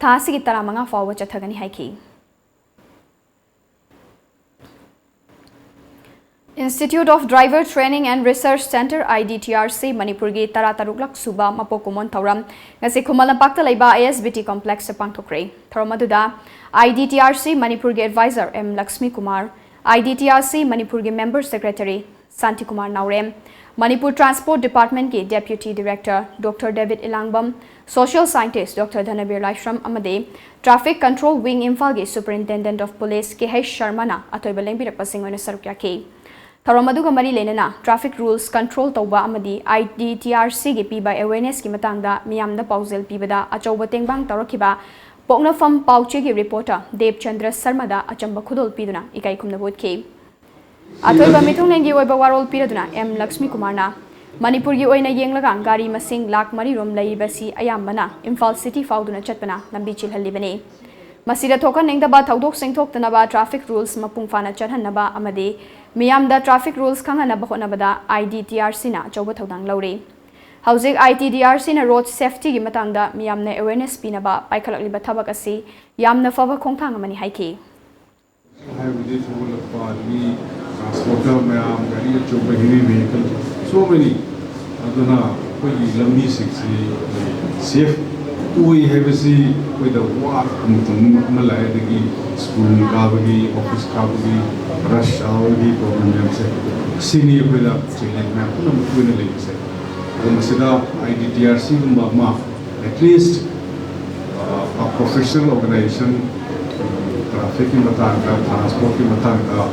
ꯊꯥ ꯑꯁꯤꯒꯤ ꯇꯔꯥꯃꯉꯥ ꯐꯥꯎꯕ ꯆꯠꯊꯒꯅꯤ ꯍꯥꯏꯈꯤ꯫ Institute of Driver Training and Research Centre, I D T R C, ꯃꯅꯤꯄꯨꯔꯒꯤ ꯇꯔꯥꯇꯔꯨꯛꯂꯛ ꯁꯨꯕ ꯃꯄꯣꯛ ꯀꯨꯝꯑꯣꯟ ꯊꯧꯔꯝ ꯉꯁꯤ ꯈꯨꯃꯟ ꯂꯝꯄꯥꯛꯇ ꯂꯩꯕ I S B T complex ꯇ ꯄꯥꯡꯊꯣꯛꯈ꯭ꯔꯦ꯫ ꯊꯧꯔꯝ ꯑꯗꯨꯗ I D T R C ꯃꯅꯤꯄꯨꯔꯒꯤ advisor M Lakshmi Kumar, I D T R C ꯃꯅꯤꯄꯨꯔꯒꯤ member secretary ꯁꯥꯟꯇꯤ ꯀꯨꯃꯥꯔ ꯅꯥꯎꯔꯦꯝ, ꯃꯅꯤꯄꯨꯔ Transport Department ꯀꯤ Deputy Director Doctor David ꯏꯂꯥꯡꯕꯝ, Social Scientist Doctor ꯙꯅꯕꯤꯔ ꯂꯥꯏꯁ꯭ꯔꯝ ꯑꯃꯗꯤ Traffic Control Wing ꯏꯝꯐꯥꯜꯒꯤ Superintendent of Police K H ꯁꯔꯃꯅ ꯑꯊꯣꯏꯕ ꯂꯦꯡꯕꯤꯔꯛꯄꯁꯤꯡ ꯑꯣꯏꯅ ꯁꯔꯨꯛ ꯌꯥꯈꯤ꯫ ꯊꯧꯔꯝ ꯑꯗꯨꯒ ꯃꯔꯤ ꯂꯩꯅꯅ traffic rules control ꯇꯧꯕ ꯑꯃꯗꯤ I D T R C ꯒꯤ ꯄꯤꯕ awareness ꯀꯤ ꯃꯇꯥꯡꯗ ꯃꯤꯌꯥꯝꯗ ꯄꯥꯎꯖꯦꯜ ꯄꯤꯕꯗ ꯑꯆꯧꯕ ꯇꯦꯡꯕꯥꯡ ꯇꯧꯔꯛꯈꯤꯕ ꯄꯣꯛꯅꯐꯝ ꯄꯥꯎꯆꯦꯒꯤ reporter ꯗꯦꯕꯆꯟꯗ꯭ꯔ ꯁꯔꯃꯗ ꯑꯆꯝꯕ ꯈꯨꯗꯣꯜ ꯄꯤꯗꯨꯅ ꯏꯀꯥꯏ ꯈꯨꯝꯅꯕ ꯎꯠꯈꯤ꯫ ꯑꯊꯣꯏꯕ ꯃꯤꯊꯨꯡꯂꯦꯟꯒꯤ ꯑꯣꯏꯕ ꯋꯥꯔꯣꯜ ꯄꯤꯔꯗꯨꯅ M ꯂꯛꯁꯃꯤ ꯀꯨꯃꯥꯔꯅ ꯃꯅꯤꯄꯨꯔꯒꯤ ꯑꯣꯏꯅ ꯌꯦꯡꯂꯒ ꯒꯥꯔꯤ ꯃꯁꯤꯡ ꯂꯥꯈ ꯃꯔꯤ ꯔꯣꯝ ꯂꯩꯔꯤꯕꯁꯤ ꯑꯌꯥꯝꯕꯅ ꯏꯝꯐꯥꯜ city ꯐꯥꯎꯗꯨꯅ ꯆꯠꯄꯅ ꯂꯝꯕꯤ ꯆꯤꯜꯍꯜꯂꯤꯕꯅꯤ꯫ ꯃꯁꯤꯗ ꯊꯣꯛꯍꯟꯅꯤꯡꯗꯕ ꯊꯧꯗꯣꯛꯁꯤꯡ ꯊꯣꯛꯇꯅꯕ traffic rules ꯃꯄꯨꯡ ꯐꯥꯅ ꯆꯠꯍꯟꯅꯕ ꯑꯃꯗꯤ ꯃꯤꯌꯥꯝꯗ traffic rules ꯈꯪꯍꯟꯅꯕ ꯍꯣꯠꯅꯕꯗ I D T R C ꯅ ꯑꯆꯧꯕ ꯊꯧꯗꯥꯡ ꯂꯧꯔꯤ꯫ ꯍꯧꯖꯤꯛ ꯑꯥꯏ ꯇꯤ ꯗꯤ ꯑꯥꯔ ꯁꯤꯅ ꯔꯣꯗ ꯁꯦꯐꯇꯤꯒꯤ ꯃꯇꯥꯡꯗ ꯃꯤꯌꯥꯝꯅ ꯑꯦꯋꯦꯔꯅꯦꯁ ꯄꯤꯅꯕ ꯄꯥꯏꯈꯠꯂꯛꯂꯤꯕ ꯊꯕꯛ ꯑꯁꯤ ꯌꯥꯝꯅ ꯐꯕ ꯈꯣꯡꯊꯥꯡ ꯑꯃꯅꯤ ꯍꯥꯏꯈꯤ꯫ ꯍꯥꯏꯕꯗꯤ ꯊꯧꯒꯠꯂꯛꯄ ꯑꯗꯒꯤ ꯇ꯭ꯔꯥꯟꯁꯄꯣꯔꯇꯔ ꯃꯌꯥꯝ, ꯒꯥꯔꯤ ꯑꯆꯧꯕ, heavy vehicle, so many, ꯑꯗꯨꯅ ꯑꯩꯈꯣꯏꯒꯤ ꯂꯝꯕꯤꯁꯤꯡꯁꯤ ꯁꯦꯐ ꯑꯣꯏ ꯍꯥꯏꯕꯁꯤ ꯑꯩꯈꯣꯏꯗ ꯋꯥꯔꯛꯄ ꯃꯇꯝ ꯑꯃ ꯂꯥꯛꯑꯦ꯫ ꯑꯗꯒꯤ ꯁ꯭ꯀꯨꯜ ꯀꯥꯕꯒꯤ, ꯑꯣꯐꯤꯁ ꯀꯥꯕꯒꯤ, ꯔꯁ ꯑꯋꯥꯔꯒꯤ ꯄ꯭ꯔꯣꯕ꯭ꯂꯦꯝ ꯃꯌꯥꯝꯁꯦ, ꯁꯤꯅꯤ ꯑꯩꯈꯣꯏꯗ ꯆꯦꯂꯦꯟꯖ ꯃꯌꯥꯝ ꯄꯨꯝꯅꯃꯛ ꯑꯣꯏꯅ ꯂꯩꯕꯁꯦ꯫ ꯑꯗꯣ ꯃꯁꯤꯗ ꯑꯥꯏ ꯇꯤ ꯗꯤ ꯑꯥꯔ ꯁꯤꯒꯨꯝꯕ ꯑꯃ, at least, ꯑ, professional organization, ꯇ꯭ꯔꯥꯐꯤꯛꯀꯤ ꯃꯇꯥꯡꯗ, ꯇ꯭ꯔꯥꯟꯁꯄꯣꯔꯠꯀꯤ ꯃꯇꯥꯡꯗ,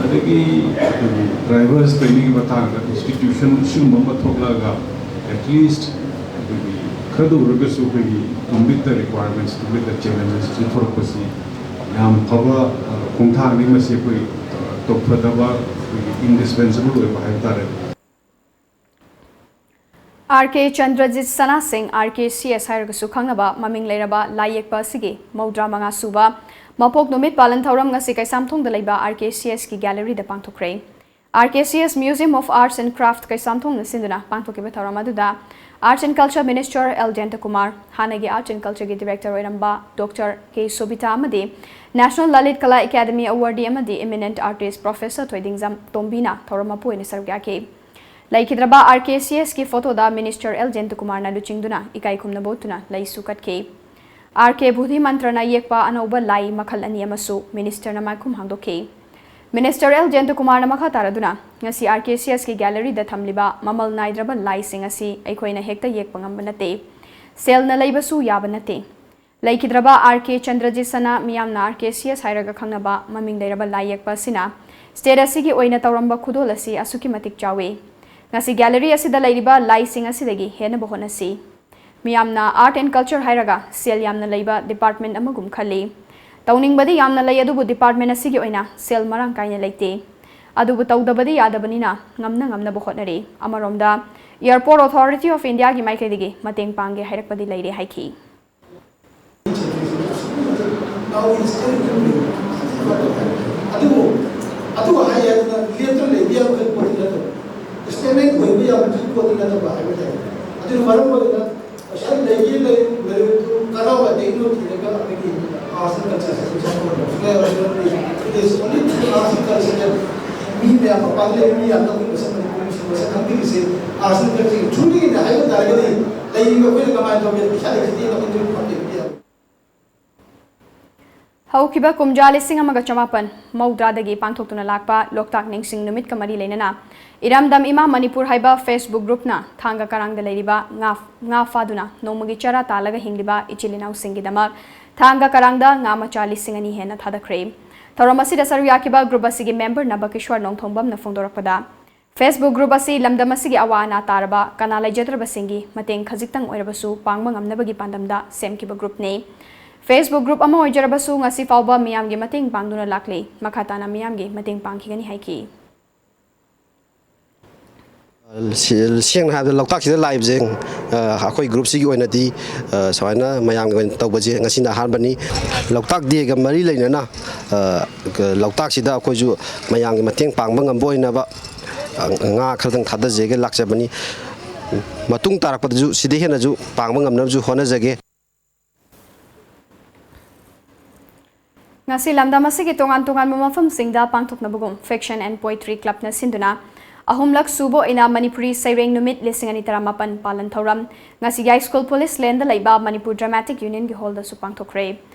ꯑꯗꯒꯤ ꯑꯩꯈꯣꯏꯒꯤ ꯗ꯭ꯔꯥꯏꯚꯔꯁ ꯇ꯭ꯔꯦꯅꯤꯡꯒꯤ ꯃꯇꯥꯡꯗ ꯏꯟꯁꯇꯤꯇ꯭ꯌꯨꯁꯟ ꯁꯤꯒꯨꯝꯕ ꯑꯃ ꯊꯣꯛꯂꯛꯑꯒ, at least ꯑꯩꯈꯣꯏꯒꯤ ꯈꯔꯗ ꯑꯣꯏꯔꯒꯁꯨ ꯑꯩꯈꯣꯏꯒꯤ to meet the requirements, to meet the challenges ꯁꯤ ꯊꯣꯔꯛꯄꯁꯤ ꯌꯥꯝ ꯐꯕ, ꯑ, ꯈꯣꯡꯊꯥꯡꯅꯤ꯫ ꯃꯁꯤ ꯑꯩꯈꯣꯏ, ꯑ, ꯇꯧꯊꯗꯕ, ꯑꯩꯈꯣꯏꯒꯤ indispensable ꯑꯣꯏꯕ ꯍꯥꯏꯕ ꯇꯥꯔꯦ꯫ ꯑꯥꯔ ꯀꯦ ꯆꯟꯗ꯭ꯔꯖꯤꯠ ꯁꯅꯥꯁꯤꯡ, ꯑꯥꯔ ꯀꯦ ꯁꯤ ꯑꯦꯁ ꯍꯥꯏꯔꯒꯁꯨ ꯈꯪꯅꯕ, ꯃꯃꯤꯡ ꯂꯩꯔꯕ ꯂꯥꯏ ꯌꯦꯛꯄ ꯑꯁꯤꯒꯤ ꯃꯧꯗ꯭ꯔꯥ ꯃꯉꯥ ꯁꯨꯕ ꯃꯄꯣꯛ ꯅꯨꯃꯤꯠ ꯄꯥꯂꯟ ꯊꯧꯔꯝ ꯉꯁꯤ ꯀꯩꯁꯥꯝꯊꯣꯡꯗ ꯂꯩꯕ R K C ꯑꯦꯁꯀꯤ ꯒꯦꯂꯔꯤꯗ ꯄꯥꯡꯊꯣꯛꯈ꯭ꯔꯦ꯫ R K C S Museum of Arts and Craft ꯀꯩꯁꯥꯝꯊꯣꯡꯅ ꯁꯤꯟꯗꯨꯅ ꯄꯥꯡꯊꯣꯛꯈꯤꯕ ꯊꯧꯔꯝ ꯑꯗꯨꯗ Arts and Culture Minister L Jayantakumar, ꯍꯥꯟꯅꯒꯤ Arts and Cultureꯒꯤ Director ꯑꯣꯏꯔꯝꯕ ꯗꯣꯛꯇꯔ ꯀꯦ ꯁꯣꯕꯤꯇꯥ ꯑꯃꯗꯤ National Lalit Kala Academy Awardee ꯑꯃꯗꯤ Eminent Artist Professor ꯊꯣꯏꯗꯤꯡꯖꯝ ꯇꯣꯝꯕꯤꯅ ꯊꯧꯔꯝ ꯃꯄꯨ ꯑꯣꯏꯅ ꯁꯔꯨꯛ ꯌꯥꯈꯤ꯫ ꯂꯩꯈꯤꯗ꯭ꯔꯕ ꯑꯥꯔ ꯀꯦ ꯁꯤ ꯑꯦꯁꯀꯤ ꯐꯣꯇꯣꯗ ꯃꯤꯅꯤꯁꯇꯔ ꯑꯦꯜ ꯖꯌꯟꯇꯀꯨꯃꯥꯔꯅ ꯂꯨꯆꯤꯡꯗꯨꯅ ꯏꯀꯥꯏ ꯈꯨꯝꯅꯕ ꯎꯠꯇꯨꯅ ꯂꯩꯁꯨ ꯀꯠꯈꯤ꯫ ꯑꯥꯔ ꯀꯦ ꯕꯨꯙꯤ ꯃꯟꯇ꯭ꯔꯅ ꯌꯦꯛꯄ ꯑꯅꯧꯕ ꯂꯥꯏ ꯃꯈꯜ ꯑꯅꯤ ꯑꯃꯁꯨ ꯃꯤꯅꯤꯁꯇꯔꯅ ꯃꯥꯏꯈꯨꯝ ꯍꯥꯡꯗꯣꯛꯈꯤ꯫ ꯃꯤꯅꯤꯁꯇꯔ ꯑꯦꯜ ꯖꯌꯟꯇꯀꯨꯃꯥꯔꯅ ꯃꯈꯥ ꯇꯥꯔꯗꯨꯅ, ꯉꯁꯤ ꯑꯥꯔ ꯀꯦ ꯁꯤ ꯑꯦꯁꯀꯤ ꯒꯦꯂꯔꯤꯗ ꯊꯝꯂꯤꯕ ꯃꯃꯜ ꯅꯥꯏꯗ꯭ꯔꯕ ꯂꯥꯏꯁꯤꯡ ꯑꯁꯤ ꯑꯩꯈꯣꯏꯅ ꯍꯦꯛꯇ ꯌꯦꯛꯄ ꯉꯝꯕ ꯅꯠꯇꯦ, ꯁꯦꯜꯅ ꯂꯩꯕꯁꯨ ꯌꯥꯕ ꯅꯠꯇꯦ꯫ ꯂꯩꯈꯤꯗ꯭ꯔꯕ ꯑꯥꯔ ꯀꯦ ꯆꯟꯗ꯭ꯔꯖꯤꯠ ꯁꯅꯥ, ꯃꯤꯌꯥꯝꯅ ꯑꯥꯔ ꯀꯦ ꯁꯤ ꯑꯦꯁ ꯍꯥꯏꯔꯒ ꯈꯪꯅꯕ ꯃꯃꯤꯡ ꯂꯩꯔꯕ ꯂꯥꯏ ꯌꯦꯛꯄ ꯑꯁꯤꯅ ꯁ꯭ꯇꯦꯠ ꯑꯁꯤꯒꯤ ꯑꯣꯏꯅ ꯇꯧꯔꯝꯕ ꯈꯨꯗꯣꯜ ꯑꯁꯤ ꯑꯁꯨꯛꯀꯤ ꯃꯇꯤꯛ ꯆꯥꯎꯏ꯫ ꯉꯁꯤ ꯒꯦꯂꯔꯤ ꯑꯁꯤꯗ ꯂꯩꯔꯤꯕ ꯂꯥꯏꯁꯤꯡ ꯑꯁꯤꯗꯒꯤ ꯍꯦꯟꯅꯕ ꯍꯣꯠꯅꯁꯤ꯫ ꯃꯤꯌꯥꯝꯅ Art and Culture ꯍꯥꯏꯔꯒ ꯁꯦꯜ ꯌꯥꯝꯅ ꯂꯩꯕ department ꯑꯃꯒꯨꯝ ꯈꯜꯂꯤ꯫ ꯇꯧꯅꯤꯡꯕꯗꯤ ꯌꯥꯝꯅ ꯂꯩ, ꯑꯗꯨꯕꯨ department ꯑꯁꯤꯒꯤ ꯑꯣꯏꯅ ꯁꯦꯜ ꯃꯔꯥꯡ ꯀꯥꯏꯅ ꯂꯩꯇꯦ꯫ ꯑꯗꯨꯕꯨ ꯇꯧꯗꯕꯗꯤ ꯌꯥꯗꯕꯅꯤꯅ ꯉꯝꯅ ꯉꯝꯅꯕ ꯍꯣꯠꯅꯔꯤ꯫ ꯑꯃꯔꯣꯝꯗ Airport Authority of Indiaꯒꯤ ꯃꯥꯏꯀꯩꯗꯒꯤ ꯃꯇꯦꯡ ꯄꯥꯡꯒꯦ ꯍꯥꯏꯔꯛꯄꯗꯤ ꯂꯩꯔꯦ ꯍꯥꯏꯈꯤ꯫ ꯑꯗꯨꯕꯨ ꯑꯗꯨ ꯍꯥꯏ ꯍꯥꯏꯗꯅ ꯂꯦꯞꯇꯅ ꯂꯩꯕ ꯌꯥꯕ ꯄꯣꯠꯇꯤ ꯅꯠꯇꯕ, stagnant ꯑꯣꯏꯕ ꯌꯥꯕ ꯄꯣꯠꯇꯤ ꯅꯠꯇꯕ ꯍꯥꯏꯕ ꯇꯥꯔꯦ꯫ ꯑꯗꯨꯅ ꯃꯔꯝ ꯑꯣꯏꯗꯨꯅ ꯉꯁꯥꯏ ꯂꯩꯒꯤ ꯂꯩ-, ꯂꯩꯔꯤꯕꯗꯨ ꯀꯗꯥꯏꯋꯥꯏꯗꯒꯤꯅꯣ ꯊꯤꯔꯒ ꯑꯩꯈꯣꯏꯒꯤ arts and culture ꯁꯦ ꯑꯩꯈꯣꯏ ꯆꯠꯄ ꯉꯝꯕ ꯁꯨꯡꯌꯥ ꯌꯥꯔꯣꯏ꯫ It is only through arts and culture that ꯃꯤ ꯃꯌꯥꯝ, ꯃꯄꯥꯟꯗ ꯂꯩꯕ ꯃꯤ ꯌꯥꯝꯅ ꯑꯩꯈꯣꯏ ꯃꯁꯛ ꯃꯅꯤꯄꯨꯔꯤ ꯃꯁꯛ ꯈꯪꯕꯤꯔꯤꯁꯦ arts and culture ꯒꯤ through ꯗꯒꯤꯅꯦ ꯍꯥꯏꯕ ꯇꯥꯔꯒꯗꯤ ꯂꯩꯔꯤꯕ ꯑꯩꯈꯣꯏꯅ ꯀꯃꯥꯏꯅ ꯇꯧꯒꯦ? ꯄꯩꯁꯥ ꯂꯩꯇꯦ, ꯑꯩꯈꯣꯏ ꯐꯠꯇꯦ꯫ ꯍꯧꯈꯤꯕ ꯀꯨꯝꯖꯥ ꯂꯤꯁꯤꯡ ꯑꯃꯒ ꯆꯃꯥꯄꯟ ꯃꯧꯗ꯭ꯔꯥꯗꯒꯤ ꯄꯥꯡꯊꯣꯛꯇꯨꯅ ꯂꯥꯛꯄ ꯂꯣꯛꯇꯥꯛ ꯅꯤꯡꯁꯤꯡ ꯅꯨꯃꯤꯠꯀ ꯃꯔꯤ ꯂꯩꯅꯅ ꯏꯔꯝꯗꯝ ꯏꯃꯥ ꯃꯅꯤꯄꯨꯔ ꯍꯥꯏꯕ Facebook group ꯅ ꯊꯥꯡꯒ ꯀꯔꯥꯡꯗ ꯂꯩꯔꯤꯕ ꯉꯥ, ꯉꯥ ꯐꯥꯗꯨꯅ ꯅꯣꯡꯃꯒꯤ ꯆꯔꯥ ꯇꯥꯜꯂꯒ ꯍꯤꯡꯂꯤꯕ ꯏꯆꯤꯜ ꯏꯅꯥꯎꯁꯤꯡꯒꯤꯗꯃꯛ ꯊꯥꯡꯒ ꯀꯔꯥꯡꯗ ꯉꯥ ꯃꯆꯥ ꯂꯤꯁꯤꯡ ꯑꯅꯤ ꯍꯦꯟꯅ ꯊꯥꯗꯈ꯭ꯔꯦ꯫ ꯊꯧꯔꯝ ꯑꯁꯤꯗ ꯁꯔꯨꯛ ꯌꯥꯈꯤꯕ group ꯑꯁꯤꯒꯤ member ꯅꯕꯀꯤꯁ꯭ꯋꯔ ꯅꯣꯡꯊꯣꯡꯕꯝꯅ ꯐꯣꯡꯗꯣꯔꯛꯄꯗ, Facebook group ꯑꯁꯤ ꯂꯝꯗꯝ ꯑꯁꯤꯒꯤ ꯑꯋꯥ ꯑꯅꯥ ꯇꯥꯔꯕ, ꯀꯅꯥ ꯂꯩꯖꯗ꯭ꯔꯕꯁꯤꯡꯒꯤ ꯃꯇꯦꯡ ꯈꯖꯤꯛꯇꯪ ꯑꯣꯏꯔꯕꯁꯨ ꯄꯥꯡꯕ ꯉꯝꯅꯕꯒꯤ ꯄꯥꯟꯗꯝꯗ ꯁꯦꯝꯈꯤꯕ group ꯅꯤ꯫ Facebook group ꯑꯃ ꯑꯣꯏꯖꯔꯕꯁꯨ ꯉꯁꯤ ꯐꯥꯎꯕ ꯃꯤꯌꯥꯝꯒꯤ ꯃꯇꯦꯡ ꯄꯥꯡꯗꯨꯅ ꯂꯥꯛꯂꯤ꯫ ꯃꯈꯥ ꯇꯥꯅ ꯃꯤꯌꯥꯝꯒꯤ ꯃꯇꯦꯡ ꯄꯥꯡꯈꯤꯒꯅꯤ ꯍꯥꯏꯈꯤ꯫ ꯁꯦꯡꯅ ꯍꯥꯏꯔꯕꯗ ꯂꯣꯛꯇꯥꯛꯁꯤꯗ ꯂꯥꯛꯏꯕꯁꯦ, ꯑ, ꯑꯩꯈꯣꯏ group ꯁꯤꯒꯤ ꯑꯣꯏꯅꯗꯤ, ꯑ, ꯁꯨꯃꯥꯏꯅ ꯃꯌꯥꯝꯒꯤ ꯑꯣꯏꯅ ꯇꯧꯕꯁꯦ ꯉꯁꯤꯅ ꯑꯍꯥꯟꯕꯅꯤ꯫ ꯂꯣꯛꯇꯥꯛ day ꯒ ꯃꯔꯤ ꯂꯩꯅꯅ, ꯑ, ꯂꯣꯛꯇꯥꯛꯁꯤꯗ ꯑꯩꯈꯣꯏꯁꯨ ꯃꯌꯥꯝꯒꯤ ꯃꯇꯦꯡ ꯄꯥꯡꯕ ꯉꯝꯕ ꯑꯣꯏꯅꯕ, ꯑ, ꯉꯥ ꯈꯔꯗꯪ ꯊꯥꯗꯖꯒꯦ ꯂꯥꯛꯆꯕꯅꯤ꯫ ꯃꯇꯨꯡ ꯇꯥꯔꯛꯄꯗꯁꯨ ꯁꯤꯗꯩ ꯍꯦꯟꯅꯁꯨ ꯄꯥꯡꯕ ꯉꯝꯅꯕꯁꯨ ꯍꯣꯠꯅꯖꯒꯦ꯫ ꯉꯁꯤ ꯂꯝꯗꯝ ꯑꯁꯤꯒꯤ ꯇꯣꯉꯥꯟ ꯇꯣꯉꯥꯟꯕ ꯃꯐꯝꯁꯤꯡꯗ ꯄꯥꯡꯊꯣꯛꯅꯕꯒꯨꯝ Fiction and Poetry Club ꯅ ꯁꯤꯟꯗꯨꯅ ꯑꯍꯨꯝꯂꯛ ꯁꯨꯕ ꯑꯣꯏꯅ ꯃꯅꯤꯄꯨꯔꯤ ꯁꯩꯔꯦꯡ ꯅꯨꯃꯤꯠ ꯂꯤꯁꯤꯡ ꯑꯅꯤ ꯇꯔꯥꯃꯥꯄꯟ ꯄꯥꯂꯟ ꯊꯧꯔꯝ ꯉꯁꯤ ꯌꯥꯏꯁ꯭ꯀꯨꯜ police lane ꯗ ꯂꯩꯕ ꯃꯅꯤꯄꯨꯔ Dramatic Union ꯒꯤ hall ꯗꯁꯨ ꯄꯥꯡꯊꯣꯛꯈ꯭ꯔꯦ꯫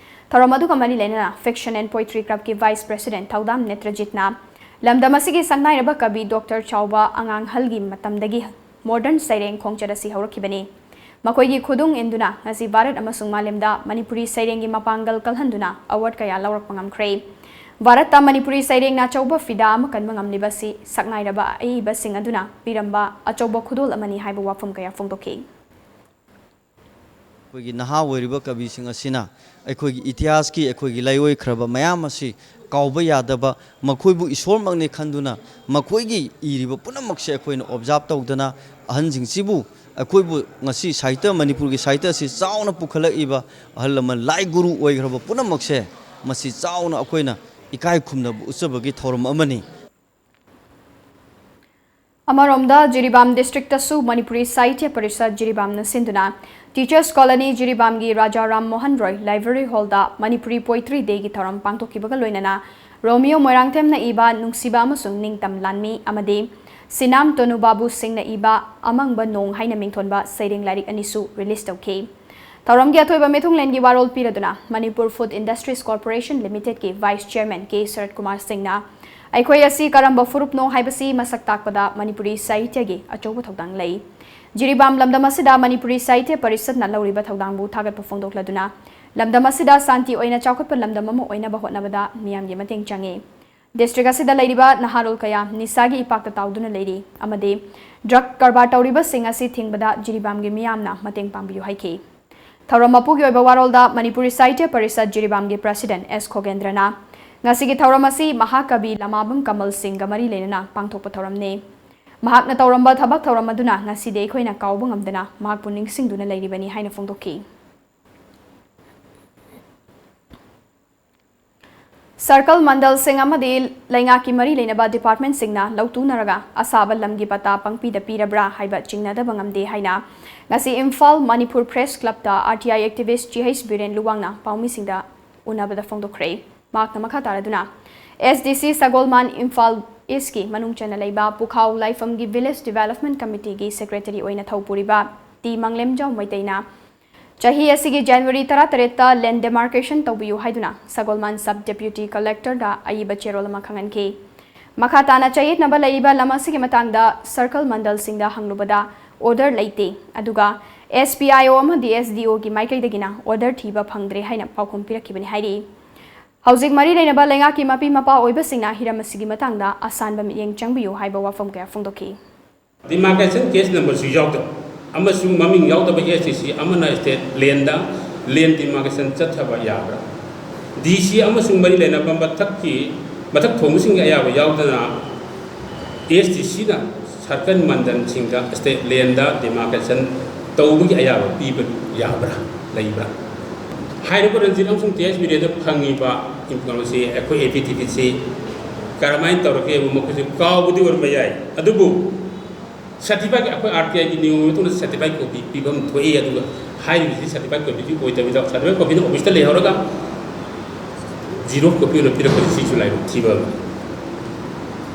ꯊꯧꯔꯝ ꯑꯗꯨꯒ ꯃꯔꯤ ꯂꯩꯅꯅ Fiction and Poetry Club ꯀꯤ vice president ꯊꯧꯗꯥꯝ ꯅꯦꯇ꯭ꯔꯖꯤꯠꯅ ꯂꯝꯗꯝ ꯑꯁꯤꯒꯤ ꯁꯛꯅꯥꯏꯔꯕ ꯀꯕꯤ ꯗꯣꯛꯇꯔ ꯆꯥꯎꯕ ꯑꯉꯥꯡꯍꯜꯒꯤ ꯃꯇꯝꯗꯒꯤ modern ꯁꯩꯔꯦꯡ ꯈꯣꯡꯆꯠ ꯑꯁꯤ ꯍꯧꯔꯛꯈꯤꯕꯅꯤ꯫ ꯃꯈꯣꯏꯒꯤ ꯈꯨꯗꯨꯡ ꯏꯟꯗꯨꯅ ꯉꯁꯤ ꯚꯥꯔꯠ ꯑꯃꯁꯨꯡ ꯃꯥꯂꯦꯝꯗ ꯃꯅꯤꯄꯨꯔꯤ ꯁꯩꯔꯦꯡꯒꯤ ꯃꯄꯥꯡꯒꯜ ꯀꯜꯍꯟꯗꯨꯅ award ꯀꯌꯥ ꯂꯧꯔꯛꯄ ꯉꯝꯈ꯭ꯔꯦ꯫ ꯚꯥꯔꯠꯇ ꯃꯅꯤꯄꯨꯔꯤ ꯁꯩꯔꯦꯡꯅ ꯑꯆꯧꯕ ꯐꯤꯗꯥ ꯑꯃ ꯀꯟꯕ ꯉꯝꯂꯤꯕ ꯑꯁꯤ ꯁꯛꯅꯥꯏꯔꯕ ꯑꯏꯕꯁꯤꯡ ꯑꯗꯨꯅ ꯄꯤꯔꯝꯕ ꯑꯆꯧꯕ ꯈꯨꯗꯣꯜ ꯑꯃꯅꯤ ꯍꯥꯏꯕ ꯋꯥꯐꯝ ꯀꯌꯥ ꯐꯣꯡꯗꯣꯛꯈꯤ꯫ ꯑꯩꯈꯣꯏꯒꯤ ꯅꯍꯥ ꯑꯣꯏꯔꯤꯕ ꯀꯕꯤꯁꯤꯡ ꯑꯁꯤꯅ ꯑꯩꯈꯣꯏꯒꯤ ꯏꯇꯤꯍꯥꯁꯀꯤ ꯑꯩꯈꯣꯏꯒꯤ ꯂꯩꯑꯣꯏꯈ꯭ꯔꯕ ꯃꯌꯥꯝ ꯑꯁꯤ ꯀꯥꯎꯕ ꯌꯥꯗꯕ, ꯃꯈꯣꯏꯕꯨ ꯏꯁꯣꯔꯃꯛꯅꯤ ꯈꯟꯗꯨꯅ ꯃꯈꯣꯏꯒꯤ ꯏꯔꯤꯕ ꯄꯨꯝꯅꯃꯛꯁꯦ ꯑꯩꯈꯣꯏꯅ observe ꯇꯧꯗꯅ ꯑꯍꯟꯁꯤꯡꯁꯤꯕꯨ, ꯑꯩꯈꯣꯏꯕꯨ ꯉꯁꯤ ꯁꯥꯍꯤꯇ꯭ꯌ, ꯃꯅꯤꯄꯨꯔꯒꯤ ꯁꯥꯍꯤꯇ꯭ꯌ ꯑꯁꯤ ꯆꯥꯎꯅ ꯄꯨꯈꯠꯂꯛꯏꯕ ꯑꯍꯜ ꯂꯃꯟ ꯂꯥꯏ ꯒꯨꯔꯨ ꯑꯣꯏꯈ꯭ꯔꯕ ꯄꯨꯝꯅꯃꯛꯁꯦ ꯃꯁꯤ ꯆꯥꯎꯅ ꯑꯩꯈꯣꯏꯅ ꯏꯀꯥꯏ ꯈꯨꯝꯅꯕ ꯎꯠꯆꯕꯒꯤ ꯊꯧꯔꯝ ꯑꯃꯅꯤ꯫ ꯑꯃꯔꯣꯝꯗ, ꯖꯤꯔꯤꯕꯥꯝ ꯗꯤꯁꯇ꯭ꯔꯤꯛꯇꯁꯨ ꯃꯅꯤꯄꯨꯔꯤ ꯁꯥꯍꯤꯇ꯭ꯌ ꯄꯔꯤꯁꯠ ꯖꯤꯔꯤꯕꯥꯝꯅ ꯁꯤꯟꯗꯨꯅ Teachers Colony ꯖꯤꯔꯤꯕꯥꯝꯒꯤ ꯔꯥꯖꯥ ꯔꯥꯝ ꯃꯣꯍꯟ ꯔꯣꯏ Library Hallꯗ Manipuri Poetry Dayꯒꯤ ꯊꯧꯔꯝ ꯄꯥꯡꯊꯣꯛꯈꯤꯕꯒ ꯂꯣꯏꯅꯅ ꯔꯣꯃꯤꯌꯣ ꯃꯣꯏꯔꯥꯡꯊꯦꯝꯅ ꯏꯕ ꯅꯨꯡꯁꯤꯕ ꯑꯃꯁꯨꯡ ꯅꯤꯡꯇꯝ ꯂꯥꯟꯃꯤ ꯑꯃꯗꯤ ꯁꯤꯅꯥꯝ ꯇꯣꯅꯨ ꯕꯥꯕꯨ ꯁꯤꯡꯅ ꯏꯕ ꯑꯃꯪꯕ ꯅꯣꯡ ꯍꯥꯏꯅ ꯃꯤꯡꯊꯣꯟꯕ ꯁꯩꯔꯦꯡ ꯂꯥꯏꯔꯤꯛ ꯑꯅꯤꯁꯨ release ꯇꯧꯈꯤ꯫ ꯊꯧꯔꯝꯒꯤ ꯑꯊꯣꯏꯕ ꯃꯤꯊꯨꯡꯂꯦꯟꯒꯤ ꯋꯥꯔꯣꯜ ꯄꯤꯔꯗꯨꯅ Manipur Food Industries Corporation Limitedꯀꯤ Vice Chairman ꯀꯦ ꯁꯔꯠ ꯀꯨꯃꯥꯔ ꯁꯤꯡꯅ, ꯑꯩꯈꯣꯏ ꯑꯁꯤ ꯀꯔꯝꯕ ꯐꯨꯔꯨꯞꯅꯣ ꯍꯥꯏꯕꯁꯤ ꯃꯁꯛ ꯇꯥꯛꯄꯗ ꯃꯅꯤꯄꯨꯔꯤ ꯁꯥꯍꯤꯇ꯭ꯌꯒꯤ ꯑꯆꯧꯕ ꯊꯧꯗꯥꯡ ꯂꯩ꯫ ꯖꯤꯔꯤꯕꯥꯝ ꯂꯝꯗꯝ ꯑꯁꯤꯗ ꯃꯅꯤꯄꯨꯔꯤ ꯁꯥꯍꯤꯇ꯭ꯌ ꯄꯔꯤꯁꯠꯅ ꯂꯧꯔꯤꯕ ꯊꯧꯗꯥꯡꯕꯨ ꯊꯥꯒꯠꯄ ꯐꯣꯡꯗꯣꯛꯂꯗꯨꯅ, ꯂꯝꯗꯝ ꯑꯁꯤꯗ ꯁꯥꯟꯇꯤ ꯑꯣꯏꯅ ꯆꯥꯎꯈꯠꯄ ꯂꯝꯗꯝ ꯑꯃ ꯑꯣꯏꯅꯕ ꯍꯣꯠꯅꯕꯗ ꯃꯤꯌꯥꯝꯒꯤ ꯃꯇꯦꯡ ꯆꯪꯏ꯫ ꯗꯤꯁꯇ꯭ꯔꯤꯛ ꯑꯁꯤꯗ ꯂꯩꯔꯤꯕ ꯅꯍꯥꯔꯣꯜ ꯀꯌꯥ ꯅꯤꯁꯥꯒꯤ ꯏꯄꯥꯛꯇ ꯇꯥꯎꯗꯨꯅ ꯂꯩꯔꯤ ꯑꯃꯗꯤ drug ꯀꯔꯕꯥꯔ ꯇꯧꯔꯤꯕꯁꯤꯡ ꯑꯁꯤ ꯊꯤꯡꯕꯗ ꯖꯤꯔꯤꯕꯥꯝꯒꯤ ꯃꯤꯌꯥꯝꯅ ꯃꯇꯦꯡ ꯄꯥꯡꯕꯤꯌꯨ ꯍꯥꯏꯈꯤ꯫ ꯊꯧꯔꯝ ꯃꯄꯨꯒꯤ ꯑꯣꯏꯕ ꯋꯥꯔꯣꯜꯗ ꯃꯅꯤꯄꯨꯔꯤ ꯁꯥꯍꯤꯇ꯭ꯌ ꯄꯔꯤꯁꯠ ꯖꯤꯔꯤꯕꯥꯝꯒꯤ President ꯑꯦꯁ ꯈꯣꯒꯦꯟꯗ꯭ꯔꯅ, ꯉꯁꯤꯒꯤ ꯊꯧꯔꯝ ꯑꯁꯤ ꯃꯍꯥꯀꯕꯤ ꯂꯃꯥꯕꯝ ꯀꯃꯜ ꯁꯤꯡꯒ ꯃꯔꯤ ꯂꯩꯅꯅ ꯄꯥꯡꯊꯣꯛꯄ ꯊꯧꯔꯝꯅꯤ꯫ ꯃꯍꯥꯛꯅ ꯇꯧꯔꯝꯕ ꯊꯕꯛ ꯊꯧꯔꯝ ꯑꯗꯨꯅ ꯉꯁꯤꯗꯤ ꯑꯩꯈꯣꯏꯅ ꯀꯥꯎꯕ ꯉꯝꯗꯅ ꯃꯍꯥꯛꯄꯨ ꯅꯤꯡꯁꯤꯡꯗꯨꯅ ꯂꯩꯔꯤꯕꯅꯤ ꯍꯥꯏꯅ ꯐꯣꯡꯗꯣꯛꯈꯤ꯫ Circle ꯃꯟꯗꯜꯁꯤꯡ ꯑꯃꯗꯤ ꯂꯩꯉꯥꯛꯀꯤ ꯃꯔꯤ ꯂꯩꯅꯕ departmentꯁꯤꯡꯅ ꯂꯧꯇꯨꯅꯔꯒ ꯑꯁꯥꯕ ꯂꯝꯒꯤ ꯄꯇꯥ ꯄꯪꯄꯤꯗ ꯄꯤꯔꯕ꯭ꯔꯥ ꯍꯥꯏꯕ ꯆꯤꯡꯅꯗꯕ ꯉꯝꯗꯦ ꯍꯥꯏꯅ ꯉꯁꯤ ꯏꯝꯐꯥꯜ ꯃꯅꯤꯄꯨꯔ Press Clubꯇ R T I activist G H Biren ꯂꯨꯋꯥꯡꯅ ꯄꯥꯎꯃꯤꯁꯤꯡꯗ ꯎꯅꯕꯗ ꯐꯣꯡꯗꯣꯛꯈ꯭ꯔꯦ꯫ ꯃꯍꯥꯛꯅ ꯃꯈꯥ ꯇꯥꯔꯗꯨꯅ, S D C ꯁꯒꯣꯜꯃꯥꯟ ꯏꯝꯐꯥꯜ Eastꯀꯤ ꯃꯅꯨꯡ ꯆꯟꯅ ꯂꯩꯕ ꯄꯨꯈꯥꯎ ꯂꯥꯏꯐꯝꯒꯤ Village Development Committeeꯒꯤ Secretary ꯑꯣꯏꯅ ꯊꯧ ꯄꯨꯔꯤꯕ ꯇꯤ ꯃꯪꯂꯦꯝꯖꯥꯎ ꯃꯩꯇꯩꯅ ꯆꯍꯤ ꯑꯁꯤꯒꯤ January ꯇꯔꯥꯇꯔꯦꯠꯇ land demarcation ꯇꯧꯕꯤꯌꯨ ꯍꯥꯏꯗꯨꯅ ꯁꯒꯣꯜꯃꯥꯟ Sub Deputy Collectorꯗ ꯑꯏꯕ ꯆꯦꯔꯣꯜ ꯑꯃ ꯈꯪꯍꯟꯈꯤ꯫ ꯃꯈꯥ ꯇꯥꯅ ꯆꯌꯦꯠꯅꯕ ꯂꯩꯔꯤꯕ ꯂꯝ ꯑꯁꯤꯒꯤ ꯃꯇꯥꯡꯗ circle ꯃꯟꯗꯜꯁꯤꯡꯗ ꯍꯪꯂꯨꯕꯗ order ꯂꯩꯇꯦ, ꯑꯗꯨꯒ S P I O ꯑꯃꯗꯤ S D Oꯒꯤ ꯃꯥꯏꯀꯩꯗꯒꯤꯅ order ꯊꯤꯕ ꯐꯪꯗ꯭ꯔꯦ ꯍꯥꯏꯅ ꯄꯥꯎꯈꯨꯝ ꯄꯤꯔꯛꯈꯤꯕꯅꯤ ꯍꯥꯏꯔꯤ꯫ ꯍꯧꯖꯤꯛ ꯃꯔꯤ ꯂꯩꯅꯕ ꯂꯩꯉꯥꯛꯀꯤ ꯃꯄꯤ ꯃꯄꯥ ꯑꯣꯏꯕꯁꯤꯡꯅ ꯍꯤꯔꯝ ꯑꯁꯤꯒꯤ ꯃꯇꯥꯡꯗ ꯑꯁꯥꯟꯕ ꯃꯤꯠꯌꯦꯡ ꯆꯪꯕꯤꯌꯨ ꯍꯥꯏꯕ ꯋꯥꯐꯝ ꯀꯌꯥ ꯐꯣꯡꯗꯣꯛꯈꯤ꯫ Demarcation case numberꯁꯨ ꯌꯥꯎꯗꯕ ꯑꯃꯁꯨꯡ ꯃꯃꯤꯡ ꯌꯥꯎꯗꯕ S D C ꯑꯃꯅ state landꯗ land demarcation ꯆꯠꯊꯕ ꯌꯥꯕ꯭ꯔꯥ? D C ꯑꯃꯁꯨꯡ ꯃꯔꯤ ꯂꯩꯅꯕ ꯃꯊꯛꯀꯤ, ꯃꯊꯛ ꯊꯣꯡꯕꯁꯤꯡꯒꯤ ꯑꯌꯥꯕ ꯌꯥꯎꯗꯅ S D Cꯅ circle ꯃꯟꯗꯜꯁꯤꯡꯗ state landꯗ demarcation ꯇꯧꯕꯒꯤ ꯑꯌꯥꯕ ꯄꯤꯕ ꯌꯥꯕ꯭ꯔꯥ, ꯂꯩꯕ꯭ꯔꯥ? ꯍꯥꯏꯔꯤꯕ ꯔꯟꯖꯤꯠ ꯑꯃꯁꯨꯡ ꯇꯤ ꯑꯩꯆ ꯕꯤꯔꯦꯟꯗ ꯐꯪꯉꯤꯕ ꯀꯩꯅꯣꯁꯤ, ꯑꯩꯈꯣꯏ affidavitꯁꯤ ꯀꯔꯝꯍꯥꯏꯅ ꯇꯧꯔꯒꯦꯕꯨ ꯃꯈꯣꯏꯁꯨ ꯀꯥꯎꯕꯗꯤ ꯑꯣꯏꯔꯝꯕ ꯌꯥꯏ꯫ ꯑꯗꯨꯕꯨ certified, ꯑꯩꯈꯣꯏ ꯑꯥꯔ ꯇꯤ ꯑꯥꯏꯒꯤ ꯅꯤꯌꯣꯝꯒꯤ ꯃꯇꯨꯡ ꯏꯟꯅ certified copy ꯄꯤꯐꯝ ꯊꯣꯛꯏ꯫ ꯑꯗꯨꯒ ꯍꯥꯏꯔꯤꯕꯁꯤ certified copy ꯑꯣꯏꯗꯕꯤꯗ, certified copy ꯑꯣꯐꯤꯁꯇ ꯂꯩꯍꯧꯔꯒ Xerox copy ꯑꯣꯏꯅ ꯄꯤꯔꯛꯄꯁꯤ, ꯁꯤꯁꯨ ꯂꯥꯏꯕꯛ ꯊꯤꯕ ꯑꯃꯅꯤ꯫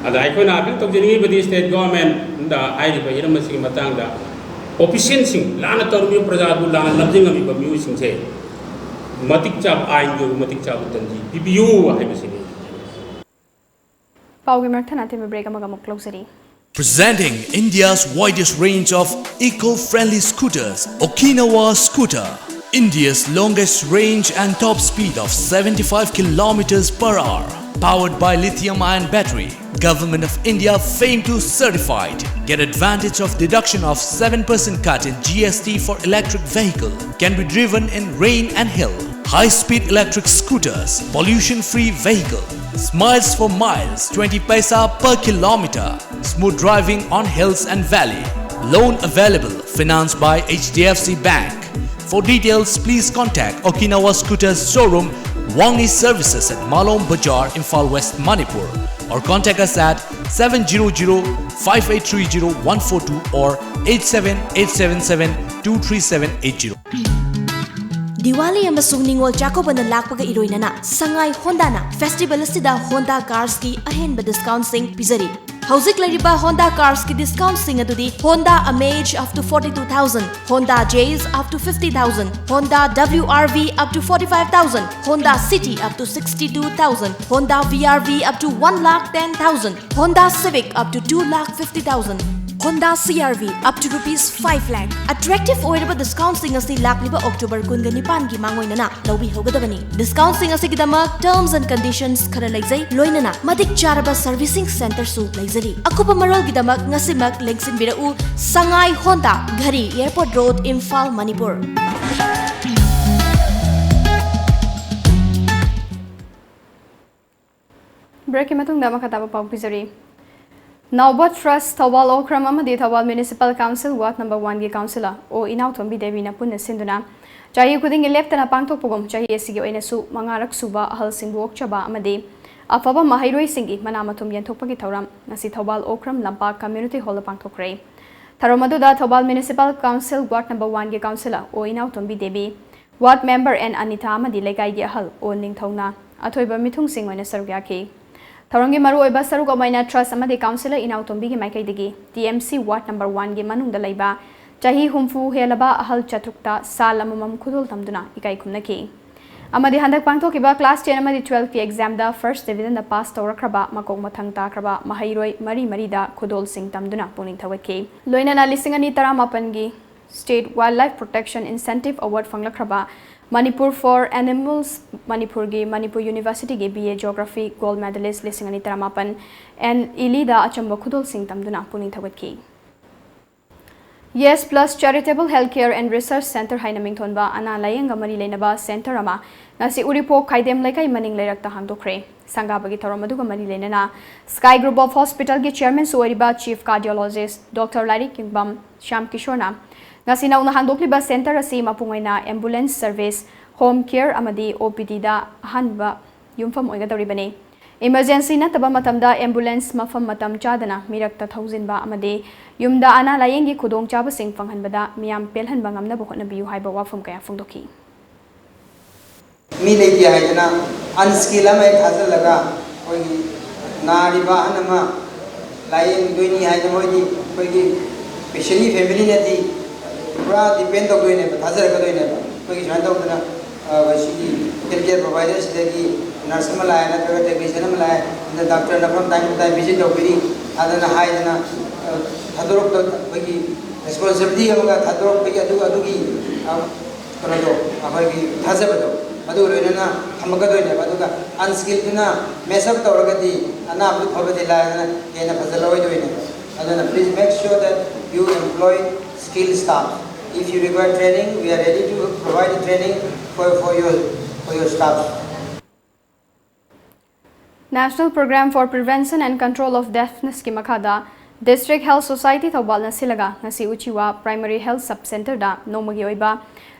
ꯑꯗ ꯑꯩꯈꯣꯏꯅ appeal ꯇꯧꯖꯅꯤꯡꯉꯤꯕꯗꯤ state governmentꯗ ꯍꯥꯏꯔꯤꯕ ꯍꯤꯔꯝ ꯑꯁꯤꯒꯤ ꯃꯇꯥꯡꯗ officialꯁꯤꯡ, ꯂꯥꯟꯅ ꯇꯧꯔꯝꯃꯤꯕ ꯄ꯭ꯔꯖꯥꯕꯨ ꯂꯥꯟꯅ ꯂꯝꯖꯤꯡꯉꯝꯃꯤꯕ ꯃꯤꯑꯣꯏꯁꯤꯡꯁꯦ ꯃꯇꯤꯛ ꯆꯥꯕ ꯑꯥꯏꯟꯒꯤ ꯑꯣꯏꯕ ꯃꯇꯤꯛ ꯆꯥꯕ ꯇꯟꯖꯤ ꯄꯤꯕꯤꯌꯨ ꯍꯥꯏꯕꯁꯤꯅꯤ꯫ ꯄꯥꯎꯒꯤ ꯃꯔꯛ ꯊꯠꯅ ꯑꯇꯦꯟꯕ break ꯑꯃꯒ ꯑꯃꯨꯛ ꯂꯧꯖꯔꯤ꯫ Presenting India's widest range of eco-friendly scooters, Okinawa Scooter. India's longest range and top speed of seventy-five kilometers per hour. Powered by lithium-ion battery. Government of India FAME two certified. Get advantage of deduction of seven percent cut in G S T for electric vehicle. Can be driven in rain and hill. High-speed electric scooters, pollution-free vehicle. Smiles for miles, twenty paisa per kilometer. Smooth driving on hills and valley. Loan available, financed by H D F C Bank. For details, please contact Okinawa Scooters showroom, Wangi Services at Malom Bazar, Imphal West, Manipur, or contact us at seven zero zero five eight three zero one four two or eight seven eight seven seven two three seven eight zero. Diwali ꯑꯃꯁꯨꯡ ꯅꯤꯉꯣꯜ ꯆꯥꯛꯀꯧꯕꯅ ꯂꯥꯛꯄꯒ ꯏꯔꯣꯏꯅꯅ ꯁꯉꯥꯏ ꯍꯣꯟꯗꯥꯅ festival ꯑꯁꯤꯗ Honda ꯀꯥꯔꯁꯀꯤ ꯑꯍꯦꯟꯕ ꯗꯤꯁꯀꯥꯎꯟꯠꯁꯤꯡ ꯄꯤꯖꯔꯤ꯫ ꯍꯧꯖꯤꯛ ꯂꯩꯔꯤꯕ Honda ꯀꯥꯔꯁꯀꯤ ꯗꯤꯁꯀꯥꯎꯟꯠꯁꯤꯡ ꯑꯗꯨꯗꯤ Honda Amaze up to forty two thousand, Honda Jazz up to fifty thousand, Honda W R V up to forty five thousand, Honda City up to sixty two thousand, Honda V R V up to one lakh ten thousand, Honda Civic up to two lakh fifty thousand, Honda C R V up to rupees five lakh꯫ Attractive ꯑꯣꯏꯔꯕ ꯗꯤꯁꯀꯥꯎꯟꯠꯁꯤꯡ ꯑꯁꯤ ꯂꯥꯛꯂꯤꯕ October ꯀꯨꯟꯒ ꯅꯤꯄꯥꯟꯒꯤ ꯃꯥꯡꯑꯣꯏꯅꯅ ꯂꯧꯕꯤꯍꯧꯒꯗꯕꯅꯤ꯫ ꯗꯤꯁꯀꯥꯎꯟꯠꯁꯤꯡ ꯑꯁꯤꯒꯤꯗꯃꯛ terms and conditions ꯈꯔ ꯂꯩꯖꯩ, ꯂꯣꯏꯅꯅ ꯃꯇꯤꯛ ꯆꯥꯔꯕ ꯁꯔꯚꯤꯁꯤꯡ ꯁꯦꯟꯇꯔꯁꯨ ꯂꯩꯖꯔꯤ꯫ ꯑꯀꯨꯞꯄ ꯃꯔꯣꯜꯒꯤꯗꯃꯛ ꯉꯁꯤꯃꯛ ꯂꯦꯡꯁꯤꯟꯕꯤꯔꯛꯎ, ꯁꯉꯥꯏ ꯍꯣꯟꯗꯥ, ꯘꯔꯤ, Airport Road, Imphal, Manipur꯫ Breakꯀꯤ ꯃꯇꯨꯡꯗ ꯃꯈꯥ ꯇꯥꯕ ꯄꯥꯎ ꯄꯤꯖꯔꯤ꯫ ꯅꯥꯎꯕ Trust, ꯊꯧꯕꯥꯜ ꯑꯣꯀ꯭ꯔꯝ ꯑꯃꯗꯤ Thoubal Municipal Council Ward number oneꯒꯤ councillor ꯑꯣ ꯏꯅꯥꯎꯊꯣꯝꯕꯤ ꯗꯦꯕꯤꯅ ꯄꯨꯟꯅ ꯁꯤꯟꯗꯨꯅ ꯆꯍꯤ ꯈꯨꯗꯤꯡꯒꯤ ꯂꯦꯞꯇꯅ ꯄꯥꯡꯊꯣꯛꯄꯒꯨꯝ ꯆꯍꯤ ꯑꯁꯤꯒꯤ ꯑꯣꯏꯅꯁꯨ ꯃꯉꯥꯔꯛ ꯁꯨꯕ ꯑꯍꯜꯁꯤꯡꯕꯨ ꯑꯣꯛꯆꯕ ꯑꯃꯗꯤ ꯑꯐꯕ ꯃꯍꯩꯔꯣꯏꯁꯤꯡꯒꯤ ꯃꯅꯥ ꯃꯊꯨꯝ ꯌꯦꯟꯊꯣꯛꯄꯒꯤ ꯊꯧꯔꯝ ꯉꯁꯤ ꯊꯧꯕꯥꯜ ꯑꯣꯀ꯭ꯔꯝ ꯂꯝꯄꯥꯛ ꯀꯝꯃ꯭ꯌꯨꯅꯤꯇꯤ ꯍꯣꯜꯗ ꯄꯥꯡꯊꯣꯛꯈ꯭ꯔꯦ꯫ ꯊꯧꯔꯝ ꯑꯗꯨꯗ Thoubal municipal council ward number ꯋꯥꯟꯒꯤ councillor O Inaotombi Devi, ward member N Anitha ꯑꯃꯗꯤ ꯂꯩꯀꯥꯏꯒꯤ ꯑꯍꯜ ꯑꯣ ꯅꯤꯡꯊꯧꯅ ꯑꯊꯣꯏꯕ ꯃꯤꯊꯨꯡꯁꯤꯡ ꯑꯣꯏꯅ ꯁꯔꯨꯛ ꯌꯥꯈꯤ꯫ ꯊꯧꯔꯝꯒꯤ ꯃꯔꯨꯑꯣꯏꯕ ꯁꯔꯨꯛ ꯑꯃ ꯑꯣꯏꯅ ꯇ꯭ꯔꯁ ꯑꯃꯗꯤ ꯀꯥꯎꯟꯁꯤꯂꯔ ꯏꯅꯥꯎꯇꯣꯝꯕꯤꯒꯤ ꯃꯥꯏꯀꯩꯗꯒꯤ ꯇꯤ ꯑꯦꯝ ꯁꯤ ꯋꯥꯔꯗ ꯅꯝꯕꯔ ꯋꯥꯟꯒꯤ ꯃꯅꯨꯡꯗ ꯂꯩꯕ ꯆꯍꯤ ꯍꯨꯝꯐꯨ ꯍꯦꯜꯂꯕ ꯑꯍꯜ ꯆꯥꯇ꯭ꯔꯨꯛꯇ ꯁꯥꯜ ꯑꯃꯃꯝ ꯈꯨꯗꯣꯜ ꯇꯝꯗꯨꯅ ꯏꯀꯥꯏ ꯈꯨꯝꯅꯈꯤ꯫ ꯑꯃꯗꯤ ꯍꯟꯗꯛ ꯄꯥꯡꯊꯣꯛꯈꯤꯕ ꯀ꯭ꯂꯥꯁ ꯇꯦꯟ ꯑꯃꯗꯤ ꯇꯨꯋꯦꯜꯐꯀꯤ ꯑꯦꯛꯖꯥꯝꯗ ꯐꯥꯔꯁ ꯗꯤꯕꯤꯖꯟꯗ ꯄꯥꯁ ꯇꯧꯔꯛꯈ꯭ꯔꯕ ꯃꯀꯣꯛ ꯃꯊꯪ ꯇꯥꯈ꯭ꯔꯕ ꯃꯍꯩꯔꯣꯏ ꯃꯔꯤ ꯃꯔꯤꯗ ꯈꯨꯗꯣꯜꯁꯤꯡ ꯇꯝꯗꯨꯅ ꯄꯨꯛꯅꯤꯡ ꯊꯧꯒꯠꯈꯤ꯫ ꯂꯣꯏꯅꯅ ꯂꯤꯁꯤꯡ ꯑꯅꯤ ꯇꯔꯥꯃꯥꯄꯟꯒꯤ State Wildlife Protection Incentive Award ꯐꯪꯂꯛꯈ꯭ꯔꯕ Manipur for Animals ꯃꯅꯤꯄꯨꯔꯒꯤ ꯃꯅꯤꯄꯨꯔ ꯌꯨꯅꯤꯚꯔꯁꯤꯇꯤꯒꯤ B A geography gold medalist ꯂꯤꯁꯤꯡ ꯑꯅꯤ ꯇꯔꯥꯃꯥꯄꯟ ꯑꯦꯟ ꯏꯂꯤꯗ ꯑꯆꯨꯝꯕ ꯈꯨꯗꯣꯜꯁꯤꯡ ꯇꯝꯗꯨꯅ ꯄꯨꯛꯅꯤꯡ ꯊꯧꯒꯠꯈꯤ꯫ Yes Plus Charitable Health Care and Research Center ꯍꯥꯏꯅ ꯃꯤꯡꯊꯣꯟꯕ ꯑꯅꯥ ꯂꯥꯌꯦꯡꯒ ꯃꯔꯤ ꯂꯩꯅꯕ ꯁꯦꯟꯇꯔ ꯑꯃ ꯉꯁꯤ ꯎꯔꯤꯄꯣꯛ ꯈꯥꯏꯗꯦꯝ ꯂꯩꯀꯥꯏ ꯃꯅꯤꯡ ꯂꯩꯔꯛꯇ ꯍꯥꯡꯗꯣꯛꯈ꯭ꯔꯦ꯫ ꯁꯪꯒꯥꯕꯒꯤ ꯊꯧꯔꯝ ꯑꯗꯨꯒ ꯃꯔꯤ ꯂꯩꯅꯅ Sky Group of Hospitalꯒꯤ ꯆꯤꯌꯔꯃꯦꯟꯁꯨ ꯑꯣꯏꯔꯤꯕ ꯆꯤꯐ ꯀꯥꯔꯗꯤꯑꯣꯂꯣꯖꯤꯁ꯭ꯠ ꯗꯣꯛꯇꯔ ꯂꯥꯏꯔꯤꯛ ꯌꯨꯝꯕꯝ ꯁ꯭ꯌꯥꯝ ꯀꯤꯁꯣꯔꯅ ꯉꯁꯤ ꯅꯧꯅ ꯍꯥꯡꯗꯣꯛꯂꯤꯕ ꯁꯦꯟꯇꯔ ꯑꯁꯤ ꯃꯄꯨꯡ ꯑꯣꯏꯅ ꯑꯦꯝꯕꯨꯂꯦꯟꯁ ꯁꯔꯚꯤꯁ, ꯍꯣꯝ ꯀꯦꯌꯔ ꯑꯃꯗꯤ ꯑꯣ ꯄꯤ ꯗꯤꯗ ꯑꯍꯥꯟꯕ ꯌꯨꯝꯐꯝ ꯑꯣꯏꯒꯗꯧꯔꯤꯕꯅꯤ꯫ ꯏꯃꯔꯖꯦꯟꯁꯤ ꯅꯠꯇꯕ ꯃꯇꯝꯗ ꯑꯦꯝꯕꯨꯂꯦꯟꯁ ꯃꯐꯝ ꯃꯇꯝ ꯆꯥꯗꯅ ꯃꯤꯔꯛꯇ ꯊꯧꯖꯤꯟꯕ ꯑꯃꯗꯤ ꯌꯨꯝꯗ ꯑꯅꯥ ꯂꯥꯌꯦꯡꯒꯤ ꯈꯨꯗꯣꯡꯆꯥꯕꯁꯤꯡ ꯐꯪꯍꯟꯕꯗ ꯃꯤꯌꯥꯝ ꯄꯦꯜꯍꯟꯕ ꯉꯝꯅꯕ ꯍꯣꯠꯅꯕꯤꯌꯨ ꯍꯥꯏꯕ ꯋꯥꯐꯝ ꯀꯌꯥ ꯐꯣꯡꯗꯣꯛꯈꯤ꯫ ꯃꯤ ꯂꯩꯇꯦ ꯍꯥꯏꯗꯅ ꯑꯟꯁ꯭ꯀꯤꯜ ꯑꯃ ꯍꯦꯛ ꯊꯥꯖꯤꯜꯂꯒ ꯑꯩꯈꯣꯏꯒꯤ ꯅꯥꯔꯤꯕ ꯑꯍꯟ ꯑꯃ ꯂꯥꯌꯦꯡꯗꯣꯏꯅꯤ ꯍꯥꯏꯅ ꯃꯣꯏꯗꯤ ꯑꯩꯈꯣꯏꯒꯤ ꯄꯦꯁꯦꯟꯒꯤ ꯐꯦꯃꯤꯂꯤꯅꯗꯤ ꯄꯨꯔꯥ ꯗꯤꯄꯦꯟ ꯇꯧꯗꯣꯏꯅꯦꯕ, ꯊꯥꯖꯔꯛꯀꯗꯣꯏꯅꯦꯕ꯫ ꯑꯩꯈꯣꯏꯒꯤ ꯁꯨꯃꯥꯏꯅ ꯇꯧꯗꯅ ꯑ, ꯁꯤꯒꯤ ꯍꯦꯜꯊ ꯀꯦꯌꯔ ꯄ꯭ꯔꯣꯚꯥꯏꯗꯔꯁꯤꯗꯒꯤ ꯅꯔꯁ ꯑꯃ ꯂꯥꯛꯑꯦ ꯅꯠꯇ꯭ꯔꯒ ꯇꯦꯛꯅꯤꯁꯤꯌꯟ ꯑꯃ ꯂꯥꯛꯑꯦ, ꯑꯗ ꯗꯥꯛꯇꯔꯅ from time to time visit ꯇꯧꯕꯤꯔꯤ ꯍꯥꯏꯗꯅ ꯍꯥꯏꯗꯅ, ꯑ, ꯊꯥꯗꯣꯔꯛꯇ ꯑꯩꯈꯣꯏꯒꯤ ꯔꯦꯁꯄꯣꯟꯁꯤꯕꯤꯂꯤꯇꯤ ꯑꯃꯒ ꯊꯥꯗꯣꯔꯛꯄꯒꯤ ꯑꯗꯨ ꯑꯗꯨꯒꯤ, ꯑ, ꯀꯩꯅꯣꯗꯣ, ꯑꯩꯈꯣꯏꯒꯤ ꯊꯥꯖꯕꯗꯣ ꯑꯗꯨꯒ ꯂꯣꯏꯅꯅ ꯊꯝꯃꯛꯀꯗꯣꯏꯅꯦꯕ꯫ ꯑꯗꯨꯒ ꯑꯟꯁ꯭ꯀꯤꯜꯗꯨꯅ ꯃꯦꯁ ꯑꯞ ꯇꯧꯔꯒꯗꯤ ꯑꯅꯥꯕꯗꯨ ꯐꯕꯗꯤ ꯂꯥꯏꯗꯅ ꯍꯦꯟꯅ ꯐꯖꯔꯣꯏꯗꯣꯏꯅꯦꯕ꯫ ꯑꯗꯨꯅ please make sure that you employ skilled staff. If you require training, we are ready to provide the training for, for your, for your staff. National Program for Prevention and Control of Deafnessꯀꯤ ꯃꯈꯥꯗ District Health Society ꯊꯧꯕꯥꯜꯅ ꯁꯤꯜꯂꯒ ꯉꯁꯤ ꯎꯆꯤꯋꯥ Primary Health Sub Centreꯗ ꯅꯣꯡꯃꯒꯤ ꯑꯣꯏꯕ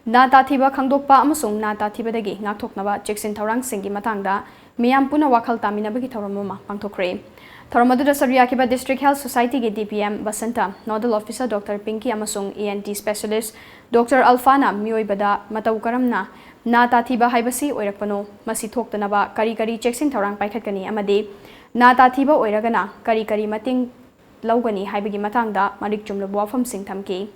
ꯅꯥ ꯇꯥꯊꯤꯕ ꯈꯪꯗꯣꯛꯄ ꯑꯃꯁꯨꯡ ꯅꯥ ꯇꯥꯊꯤꯕꯗꯒꯤ ꯉꯥꯛꯊꯣꯛꯅꯕ ꯆꯦꯛꯁꯤꯟ ꯊꯧꯔꯥꯡꯁꯤꯡꯒꯤ ꯃꯇꯥꯡꯗ ꯃꯤꯌꯥꯝ ꯄꯨꯟꯅ ꯋꯥꯈꯜ ꯇꯥꯃꯤꯟꯅꯕꯒꯤ ꯊꯧꯔꯝ ꯑꯃ ꯄꯥꯡꯊꯣꯛꯈ꯭ꯔꯦ꯫ ꯊꯧꯔꯝ ꯑꯗꯨꯗ ꯁꯔꯨꯛ ꯌꯥꯈꯤꯕ District Health Society ꯒꯤ D P M Basanta, Nodal Officer Doctor Pinky ꯑꯃꯁꯨꯡ E N T Specialist Doctor Alpha ꯅ ꯃꯤꯑꯣꯏꯕꯗ ꯃꯇꯧ ꯀꯔꯝꯅ ꯅꯥ ꯇꯥꯊꯤꯕ ꯍꯥꯏꯕꯁꯤ ꯑꯣꯏꯔꯛꯄꯅꯣ, ꯃꯁꯤ ꯊꯣꯛꯇꯅꯕ ꯀꯔꯤ ꯀꯔꯤ ꯆꯦꯛꯁꯤꯟ ꯊꯧꯔꯥꯡ ꯄꯥꯏꯈꯠꯀꯅꯤ ꯑꯃꯗꯤ ꯅꯥ ꯇꯥꯊꯤꯕ ꯑꯣꯏꯔꯒꯅ ꯀꯔꯤ ꯀꯔꯤ ꯃꯇꯦꯡ ꯂꯧꯒꯅꯤ ꯍꯥꯏꯕꯒꯤ ꯃꯇꯥꯡꯗ ꯃꯔꯤꯛ ꯆꯨꯝꯂꯕ ꯋꯥꯐꯝꯁꯤꯡ ꯊꯝꯈꯤ꯫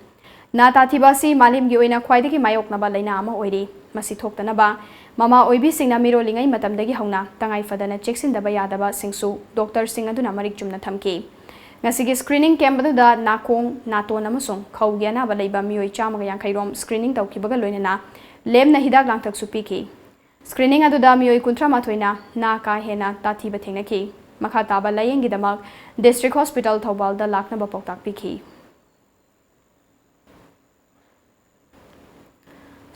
ꯅꯥ ꯇꯥꯊꯤꯕ ꯑꯁꯤ ꯃꯥꯂꯦꯝꯒꯤ ꯑꯣꯏꯅ ꯈ꯭ꯋꯥꯏꯗꯒꯤ ꯃꯥꯌꯣꯛꯅꯕ ꯂꯥꯏꯅꯥ ꯑꯃ ꯑꯣꯏꯔꯤ꯫ ꯃꯁꯤ ꯊꯣꯛꯇꯅꯕ ꯃꯃꯥ ꯑꯣꯏꯕꯤꯁꯤꯡꯅ ꯃꯤꯔꯣꯜꯂꯤꯉꯩ ꯃꯇꯝꯗꯒꯤ ꯍꯧꯅ ꯇꯉꯥꯏ ꯐꯗꯅ ꯆꯦꯛꯁꯤꯟꯗꯕ ꯌꯥꯗꯕꯁꯤꯡꯁꯨ ꯗꯣꯛꯇꯔꯁꯤꯡ ꯑꯗꯨꯅ ꯃꯔꯤꯛ ꯆꯨꯝꯅ ꯊꯝꯈꯤ꯫ ꯉꯁꯤꯒꯤ screening camp ꯑꯗꯨꯗ ꯅꯥꯀꯣꯡ, ꯅꯥꯇꯣꯟ ꯑꯃꯁꯨꯡ ꯈꯧꯒꯤ ꯑꯅꯥꯕ ꯂꯩꯕ ꯃꯤꯑꯣꯏ ꯆꯥꯝꯃꯒ ꯌꯥꯡꯈꯩ ꯔꯣꯝ screening ꯇꯧꯈꯤꯕꯒ ꯂꯣꯏꯅꯅ ꯂꯦꯝꯅ ꯍꯤꯗꯥꯛ ꯂꯥꯡꯊꯛꯁꯨ ꯄꯤꯈꯤ꯫ Screening ꯑꯗꯨꯗ ꯃꯤꯑꯣꯏ ꯀꯨꯟꯊ꯭ꯔꯥ ꯃꯥꯊꯣꯏꯅ ꯅꯥ ꯀꯥ ꯍꯦꯟꯅ ꯇꯥꯊꯤꯕ ꯊꯦꯡꯅꯈꯤ꯫ ꯃꯈꯥ ꯇꯥꯕ ꯂꯥꯌꯦꯡꯒꯤꯗꯃꯛ District Hospital ꯊꯧꯕꯥꯜꯗ ꯂꯥꯛꯅꯕ ꯄꯥꯎꯇꯥꯛ ꯄꯤꯈꯤ꯫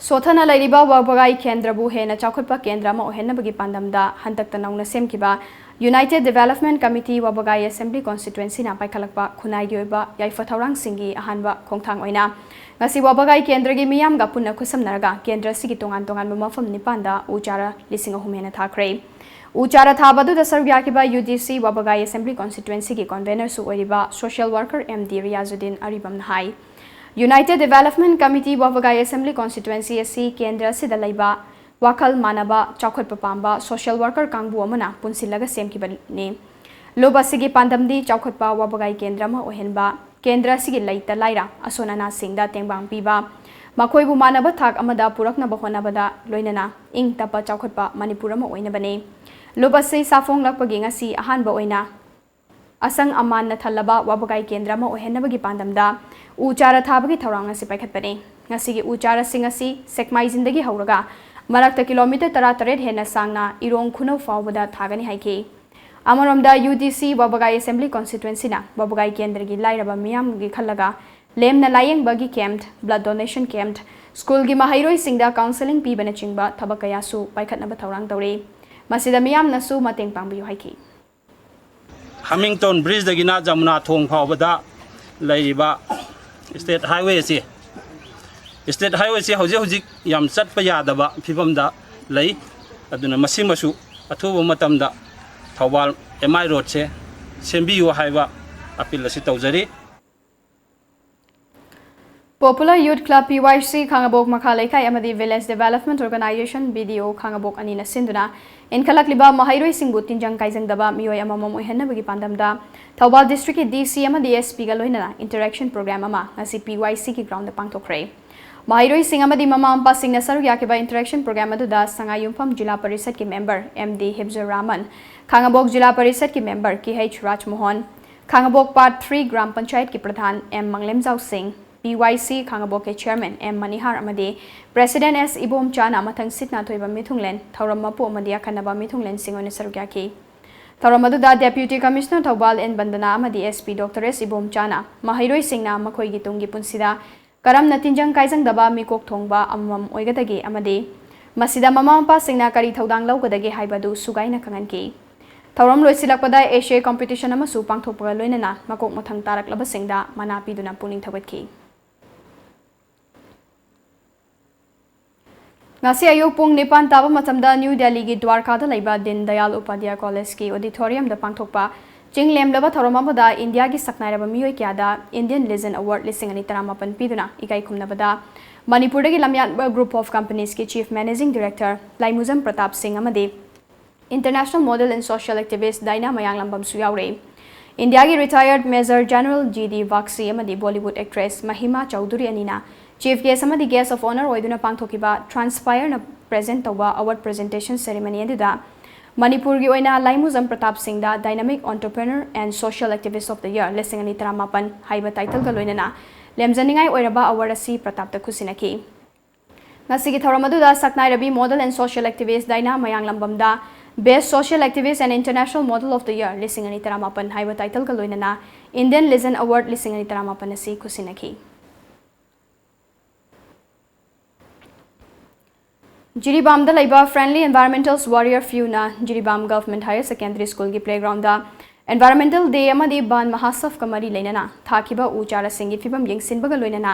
ꯁꯣꯊꯅ ꯂꯩꯔꯤꯕ ꯋꯥꯕꯒꯥꯏ ꯀꯦꯟꯗ꯭ꯔꯕꯨ ꯍꯦꯟꯅ ꯆꯥꯎꯈꯠꯄ ꯀꯦꯟꯗ꯭ꯔ ꯑꯃ ꯑꯣꯏꯍꯟꯅꯕꯒꯤ ꯄꯥꯟꯗꯝꯗ ꯍꯟꯗꯛꯇ ꯅꯧꯅ ꯁꯦꯝꯈꯤꯕ United Development Committee ꯋꯥꯕꯒꯥꯏ Assembly Constituency ꯅ ꯄꯥꯏꯈꯠꯂꯛꯄ ꯈꯨꯟꯅꯥꯏꯒꯤ ꯑꯣꯏꯕ ꯌꯥꯏꯐ ꯊꯧꯔꯥꯡꯁꯤꯡꯒꯤ ꯑꯍꯥꯟꯕ ꯈꯣꯡꯊꯥꯡ ꯑꯣꯏꯅ ꯉꯁꯤ ꯋꯥꯕꯒꯥꯏ ꯀꯦꯟꯗ꯭ꯔꯒꯤ ꯃꯤꯌꯥꯝꯒ ꯄꯨꯟꯅ ꯈꯨꯠꯁꯝꯅꯔꯒ ꯀꯦꯟꯗ꯭ꯔ ꯑꯁꯤꯒꯤ ꯇꯣꯉꯥꯟ ꯇꯣꯉꯥꯟꯕ ꯃꯐꯝ ꯅꯤꯄꯥꯟꯗ ꯎ ꯆꯥꯔꯥ ꯂꯤꯁꯤꯡ ꯑꯍꯨꯝ ꯍꯦꯟꯅ ꯊꯥꯈ꯭ꯔꯦ꯫ ꯎ ꯆꯥꯔꯥ ꯊꯥꯕ ꯑꯗꯨꯗ ꯁꯔꯨꯛ ꯌꯥꯈꯤꯕ U D C ꯋꯥꯕꯒꯥꯏ Assembly Constituency ꯒꯤ convener ꯁꯨ ꯑꯣꯏꯔꯤꯕ social worker M D Riyazuddin ꯑꯔꯤꯕꯝꯅ ꯍꯥꯏ꯫ United Development Committee ꯋꯥꯕꯒꯥꯏ Assembly Constituency ꯑꯁꯤ ꯀꯦꯟꯗ꯭ꯔ ꯑꯁꯤꯗ ꯂꯩꯕ ꯋꯥꯈꯜ ꯃꯥꯟꯅꯕ, ꯆꯥꯎꯈꯠꯄ ꯄꯥꯝꯕ social worker ꯀꯥꯡꯕꯨ ꯑꯃꯅ ꯄꯨꯟꯁꯤꯜꯂꯒ ꯁꯦꯝꯈꯤꯕꯅꯤ꯫ ꯂꯨꯞ ꯑꯁꯤꯒꯤ ꯄꯥꯟꯗꯝꯗꯤ ꯆꯥꯎꯈꯠꯄ ꯋꯥꯕꯒꯥꯏ ꯀꯦꯟꯗ꯭ꯔ ꯑꯃ ꯑꯣꯏꯍꯟꯕ, ꯀꯦꯟꯗ꯭ꯔ ꯑꯁꯤꯒꯤ ꯂꯩꯇ ꯂꯥꯏꯔ, ꯑꯁꯣꯟ ꯑꯅꯥꯁꯤꯡꯗ ꯇꯦꯡꯕꯥꯡ ꯄꯤꯕ, ꯃꯈꯣꯏꯕꯨ ꯃꯥꯟꯅꯕ ꯊꯥꯛ ꯑꯃꯗ ꯄꯨꯔꯛꯅꯕ ꯍꯣꯠꯅꯕꯗ ꯂꯣꯏꯅꯅ ꯏꯪ ꯇꯞꯄ ꯆꯥꯎꯈꯠꯄ ꯃꯅꯤꯄꯨꯔ ꯑꯃ ꯑꯣꯏꯅꯕꯅꯤ꯫ ꯂꯨꯞ ꯑꯁꯤ ꯁꯥꯐꯣꯡꯂꯛꯄꯒꯤ ꯉꯁꯤ ꯑꯍꯥꯟꯕ ꯑꯣꯏꯅ ꯑꯁꯪ ꯑꯃꯥꯟꯅ ꯊꯜꯂꯕ ꯋꯥꯕꯒꯥꯏ ꯀꯦꯟꯗ꯭ꯔ ꯑꯃ ꯑꯣꯏꯍꯟꯅꯕꯒꯤ ꯄꯥꯟꯗꯝꯗ ꯎ ꯆꯥꯔ ꯊꯥꯕꯒꯤ ꯊꯧꯔꯥꯡ ꯑꯁꯤ ꯄꯥꯏꯈꯠꯄꯅꯤ꯫ ꯉꯁꯤꯒꯤ ꯎ ꯆꯥꯔꯁꯤꯡ ꯑꯁꯤ ꯁꯦꯛꯃꯥꯏꯖꯤꯟꯗꯒꯤ ꯍꯧꯔꯒ ꯃꯔꯛꯇ kilometre ꯇꯔꯥꯇꯔꯦꯠ ꯍꯦꯟꯅ ꯁꯥꯡꯅ ꯏꯔꯣꯡ ꯈꯨꯅꯧ ꯐꯥꯎꯕꯗ ꯊꯥꯒꯅꯤ ꯍꯥꯏꯈꯤ꯫ ꯑꯃꯔꯣꯝꯗ, U D C ꯋꯥꯕꯒꯥꯏ Assembly Constituency ꯅ ꯋꯥꯕꯒꯥꯏ ꯀꯦꯟꯗ꯭ꯔꯒꯤ ꯂꯥꯏꯔꯕ ꯃꯤꯌꯥꯝꯒꯤ ꯈꯜꯂꯒ ꯂꯦꯝꯅ ꯂꯥꯌꯦꯡꯕꯒꯤ camp, blood donation camp, school ꯒꯤ ꯃꯍꯩꯔꯣꯏꯁꯤꯡꯗ counselling ꯄꯤꯕꯅꯆꯤꯡꯕ ꯊꯕꯛ ꯀꯌꯥꯁꯨ ꯄꯥꯏꯈꯠꯅꯕ ꯊꯧꯔꯥꯡ ꯇꯧꯔꯤ꯫ ꯃꯁꯤꯗ ꯃꯤꯌꯥꯝꯅꯁꯨ ꯃꯇꯦꯡ ꯄꯥꯡꯕꯤꯌꯨ ꯍꯥꯏꯈꯤ꯫ ꯍꯃꯤꯡꯇꯣꯟ bridge ꯗꯒꯤꯅ ꯖꯃꯨꯅꯥ ꯊꯣꯡ ꯐꯥꯎꯕꯗ ꯂꯩꯔꯤꯕ state highway ꯑꯁꯤ, state highway ꯑꯁꯤ ꯍꯧꯖꯤꯛ ꯍꯧꯖꯤꯛ ꯌꯥꯝ ꯆꯠꯄ ꯌꯥꯗꯕ ꯐꯤꯕꯝꯗ ꯂꯩ꯫ ꯑꯗꯨꯅ ꯃꯁꯤꯃꯁꯨ ꯑꯊꯨꯕ ꯃꯇꯝꯗ ꯊꯧꯕꯥꯜ ꯑꯦꯝ ꯑꯥꯏ ꯔꯣꯗꯁꯦ ꯁꯦꯝꯕꯤꯌꯨ ꯍꯥꯏꯕ ꯑꯄꯤꯜ ꯑꯁꯤ ꯇꯧꯖꯔꯤ꯫ Popular Youth Club, P Y C, ꯈꯥꯉꯕꯣꯛ ꯃꯈꯥ ꯂꯩꯀꯥꯏ ꯑꯃꯗꯤ Village Development Organization, V D O, ꯈꯥꯉꯕꯣꯛ ꯑꯅꯤꯅ ꯁꯤꯟꯗꯨꯅ ꯏꯟꯈꯠꯂꯛꯂꯤꯕ ꯃꯍꯩꯔꯣꯏꯁꯤꯡꯕꯨ ꯇꯤꯟꯖꯪ ꯀꯥꯏꯖꯪꯗꯕ ꯃꯤꯑꯣꯏ ꯑꯃꯃꯝ ꯑꯣꯏꯍꯟꯅꯕꯒꯤ ꯄꯥꯟꯗꯝꯗ ꯊꯧꯕꯥꯜ district ꯀꯤ D C ꯑꯃꯗꯤ S P ꯒ ꯂꯣꯏꯅꯅ interaction program ꯑꯃ ꯉꯁꯤ P Y C ꯒꯤ ground ꯗ ꯄꯥꯡꯊꯣꯛꯈ꯭ꯔꯦ꯫ ꯃꯍꯩꯔꯣꯏꯁꯤꯡ ꯑꯃꯗꯤ ꯃꯃꯥ ꯃꯄꯥꯁꯤꯡꯅ ꯁꯔꯨꯛ ꯌꯥꯈꯤꯕ interaction program ꯑꯗꯨꯗ ꯁꯉꯥꯏꯌꯨꯝꯐꯝ ꯖꯤꯂꯥ ꯄꯔꯤꯁꯠꯀꯤ member M D Hifzur Rahman, ꯈꯥꯉꯕꯣꯛ ꯖꯤꯂꯥ ꯄꯔꯤꯁꯠꯀꯤ member K H ꯔꯥꯖꯃꯣꯍꯟ, ꯈꯥꯉꯕꯣꯛ Part three ꯒ꯭ꯔꯥꯝ ꯄꯟꯆꯥꯌꯠꯀꯤ ꯄ꯭ꯔꯙꯥꯟ M ꯃꯪꯂꯦꯝꯖꯥꯎ ꯁꯤꯡ, P Y C ꯈꯥꯉꯕꯣꯛꯀꯤ chairman M ꯃꯅꯤꯍꯥꯔ ꯑꯃꯗꯤ president S ꯏꯕꯣꯝꯆꯥꯅ ꯃꯊꯪ ꯁꯤꯠ ꯅꯥꯊꯣꯏꯕ ꯃꯤꯊꯨꯡꯂꯦꯟ, ꯊꯧꯔꯝ ꯃꯄꯨ ꯑꯃꯗꯤ ꯑꯈꯟꯅꯕ ꯃꯤꯊꯨꯡꯂꯦꯟꯁꯤꯡ ꯑꯣꯏꯅ ꯁꯔꯨꯛ ꯌꯥꯈꯤ꯫ ꯊꯧꯔꯝ ꯑꯗꯨꯗ Deputy Commissioner ꯊꯧꯕꯥꯜ N ꯕꯟꯗꯅꯥ ꯑꯃꯗꯤ S P Doctor S ꯏꯕꯣꯝꯆꯥꯅ ꯃꯍꯩꯔꯣꯏꯁꯤꯡꯅ ꯃꯈꯣꯏꯒꯤ ꯇꯨꯡꯒꯤ ꯄꯨꯟꯁꯤꯗ ꯀꯔꯝꯅ ꯇꯤꯟꯖꯪ ꯀꯥꯏꯖꯪꯗꯕ ꯃꯤꯀꯣꯛ ꯊꯣꯡꯕ ꯑꯃꯃꯝ ꯑꯣꯏꯒꯗꯒꯦ ꯑꯃꯗꯤ ꯃꯁꯤꯗ ꯃꯃꯥ ꯃꯄꯥꯁꯤꯡꯅ ꯀꯔꯤ ꯊꯧꯗꯥꯡ ꯂꯧꯒꯗꯒꯦ ꯍꯥꯏꯕꯗꯨ ꯁꯨꯒꯥꯏꯅ ꯈꯪꯍꯟꯈꯤ꯫ ꯊꯧꯔꯝ ꯂꯣꯏꯁꯤꯜꯂꯛꯄꯗ essay competition ꯑꯃꯁꯨ ꯄꯥꯡꯊꯣꯛꯄꯒ ꯂꯣꯏꯅꯅ ꯃꯀꯣꯛ ꯃꯊꯪ ꯇꯥꯔꯛꯂꯕꯁꯤꯡꯗ ꯃꯅꯥ ꯄꯤꯗꯨꯅ ꯄꯨꯛꯅꯤꯡ ꯊꯧꯒꯠꯈꯤ꯫ ꯉꯁꯤ ꯑꯌꯨꯛ ꯄꯨꯡ ꯅꯤꯄꯥꯟ ꯇꯥꯕ ꯃꯇꯝꯗ ꯅ꯭ꯌꯨ ꯗꯦꯜꯂꯤꯒꯤ ꯗ꯭ꯋꯥꯔꯀꯥꯗ ꯂꯩꯕ ꯗꯤꯟ ꯗꯌꯥꯜ ꯎꯄꯥꯙ꯭ꯌꯥꯌ ꯀꯣꯂꯦꯖꯀꯤ auditorium ꯗ ꯄꯥꯡꯊꯣꯛꯄ ꯆꯤꯡ ꯂꯦꯝꯂꯕ ꯊꯧꯔꯝ ꯑꯃꯗ ꯏꯟꯗꯤꯌꯥꯒꯤ ꯁꯛꯅꯥꯏꯔꯕ ꯃꯤꯑꯣꯏ ꯀꯌꯥꯗ Indian Legion Award ꯂꯤꯁꯤꯡ ꯑꯅꯤ ꯇꯔꯥꯃꯥꯄꯟ ꯄꯤꯗꯨꯅ ꯏꯀꯥꯏ ꯈꯨꯝꯅꯕꯗ ꯃꯅꯤꯄꯨꯔꯗꯒꯤ ꯂꯝꯌꯥꯟꯕ Group of Companies ꯀꯤ Chief Managing Director ꯂꯥꯏꯃꯨꯖꯝ ꯄ꯭ꯔꯇꯥꯞ ꯁꯤꯡ ꯑꯃꯗꯤ International Model and Social Activist ꯗꯥꯏꯅꯥ ꯃꯌꯥꯡꯂꯝꯕꯝꯁꯨ ꯌꯥꯎꯔꯦ꯫ ꯏꯟꯗꯤꯌꯥꯒꯤ retired Major General G D ꯕꯥꯒꯆꯤ ꯑꯃꯗꯤ Bollywood actress ꯃꯍꯤꯃꯥ ꯆꯧꯙꯨꯔꯤ ꯑꯅꯤꯅ Chief Guest ꯑꯃꯗꯤ Guest of Honour ꯑꯣꯏꯗꯨꯅ ꯄꯥꯡꯊꯣꯛꯈꯤꯕ Transpire ꯅ present ꯇꯧꯕ award presentation ceremony ꯑꯗꯨꯗ ꯃꯅꯤꯄꯨꯔꯒꯤ ꯑꯣꯏꯅ ꯂꯥꯏꯃꯨꯖꯝ ꯄ꯭ꯔꯇꯥꯞ ꯁꯤꯡꯗ Dynamic Entrepreneur and Social Activist of the Year ꯂꯤꯁꯤꯡ ꯑꯅꯤ ꯇꯔꯥꯃꯥꯄꯟ ꯍꯥꯏꯕ title ꯒ ꯂꯣꯏꯅꯅ ꯂꯦꯝꯖꯅꯤꯡꯉꯥꯏ ꯑꯣꯏꯔꯕ award ꯑꯁꯤ ꯄ꯭ꯔꯇꯥꯞꯇ ꯈꯨꯠꯁꯤꯟꯅꯈꯤ꯫ ꯉꯁꯤꯒꯤ ꯊꯧꯔꯝ ꯑꯗꯨꯗ ꯁꯛꯅꯥꯏꯔꯕꯤ model and social activist ꯗꯥꯏꯅꯥ ꯃꯌꯥꯡꯂꯝꯕꯝꯗ Best Social Activist and International Model of the Year ꯂꯤꯁꯤꯡ ꯑꯅꯤ ꯇꯔꯥꯃꯥꯄꯟ ꯍꯥꯏꯕ title ꯒ ꯂꯣꯏꯅꯅ Indian Legion Award ꯂꯤꯁꯤꯡ ꯑꯅꯤ ꯇꯔꯥꯃꯥꯄꯟ ꯑꯁꯤ ꯈꯨꯠꯁꯤꯟꯅꯈꯤ꯫ ꯖꯤꯔꯤꯕꯥꯝꯗ ꯂꯩꯕ Friendly Environmental's Warrior Few ꯅ Jiribam Government Higher Secondary School ꯒꯤ playground ꯗ Environmental Day ꯑꯃꯗꯤ ꯕꯥꯟ ꯃꯍꯥꯁꯚ ꯀ ꯃꯔꯤ ꯂꯩꯅꯅ ꯊꯥꯈꯤꯕ ꯎ ꯆꯥꯔꯥꯁꯤꯡꯒꯤ ꯐꯤꯕꯝ ꯌꯦꯡꯁꯤꯟꯕꯒ ꯂꯣꯏꯅꯅ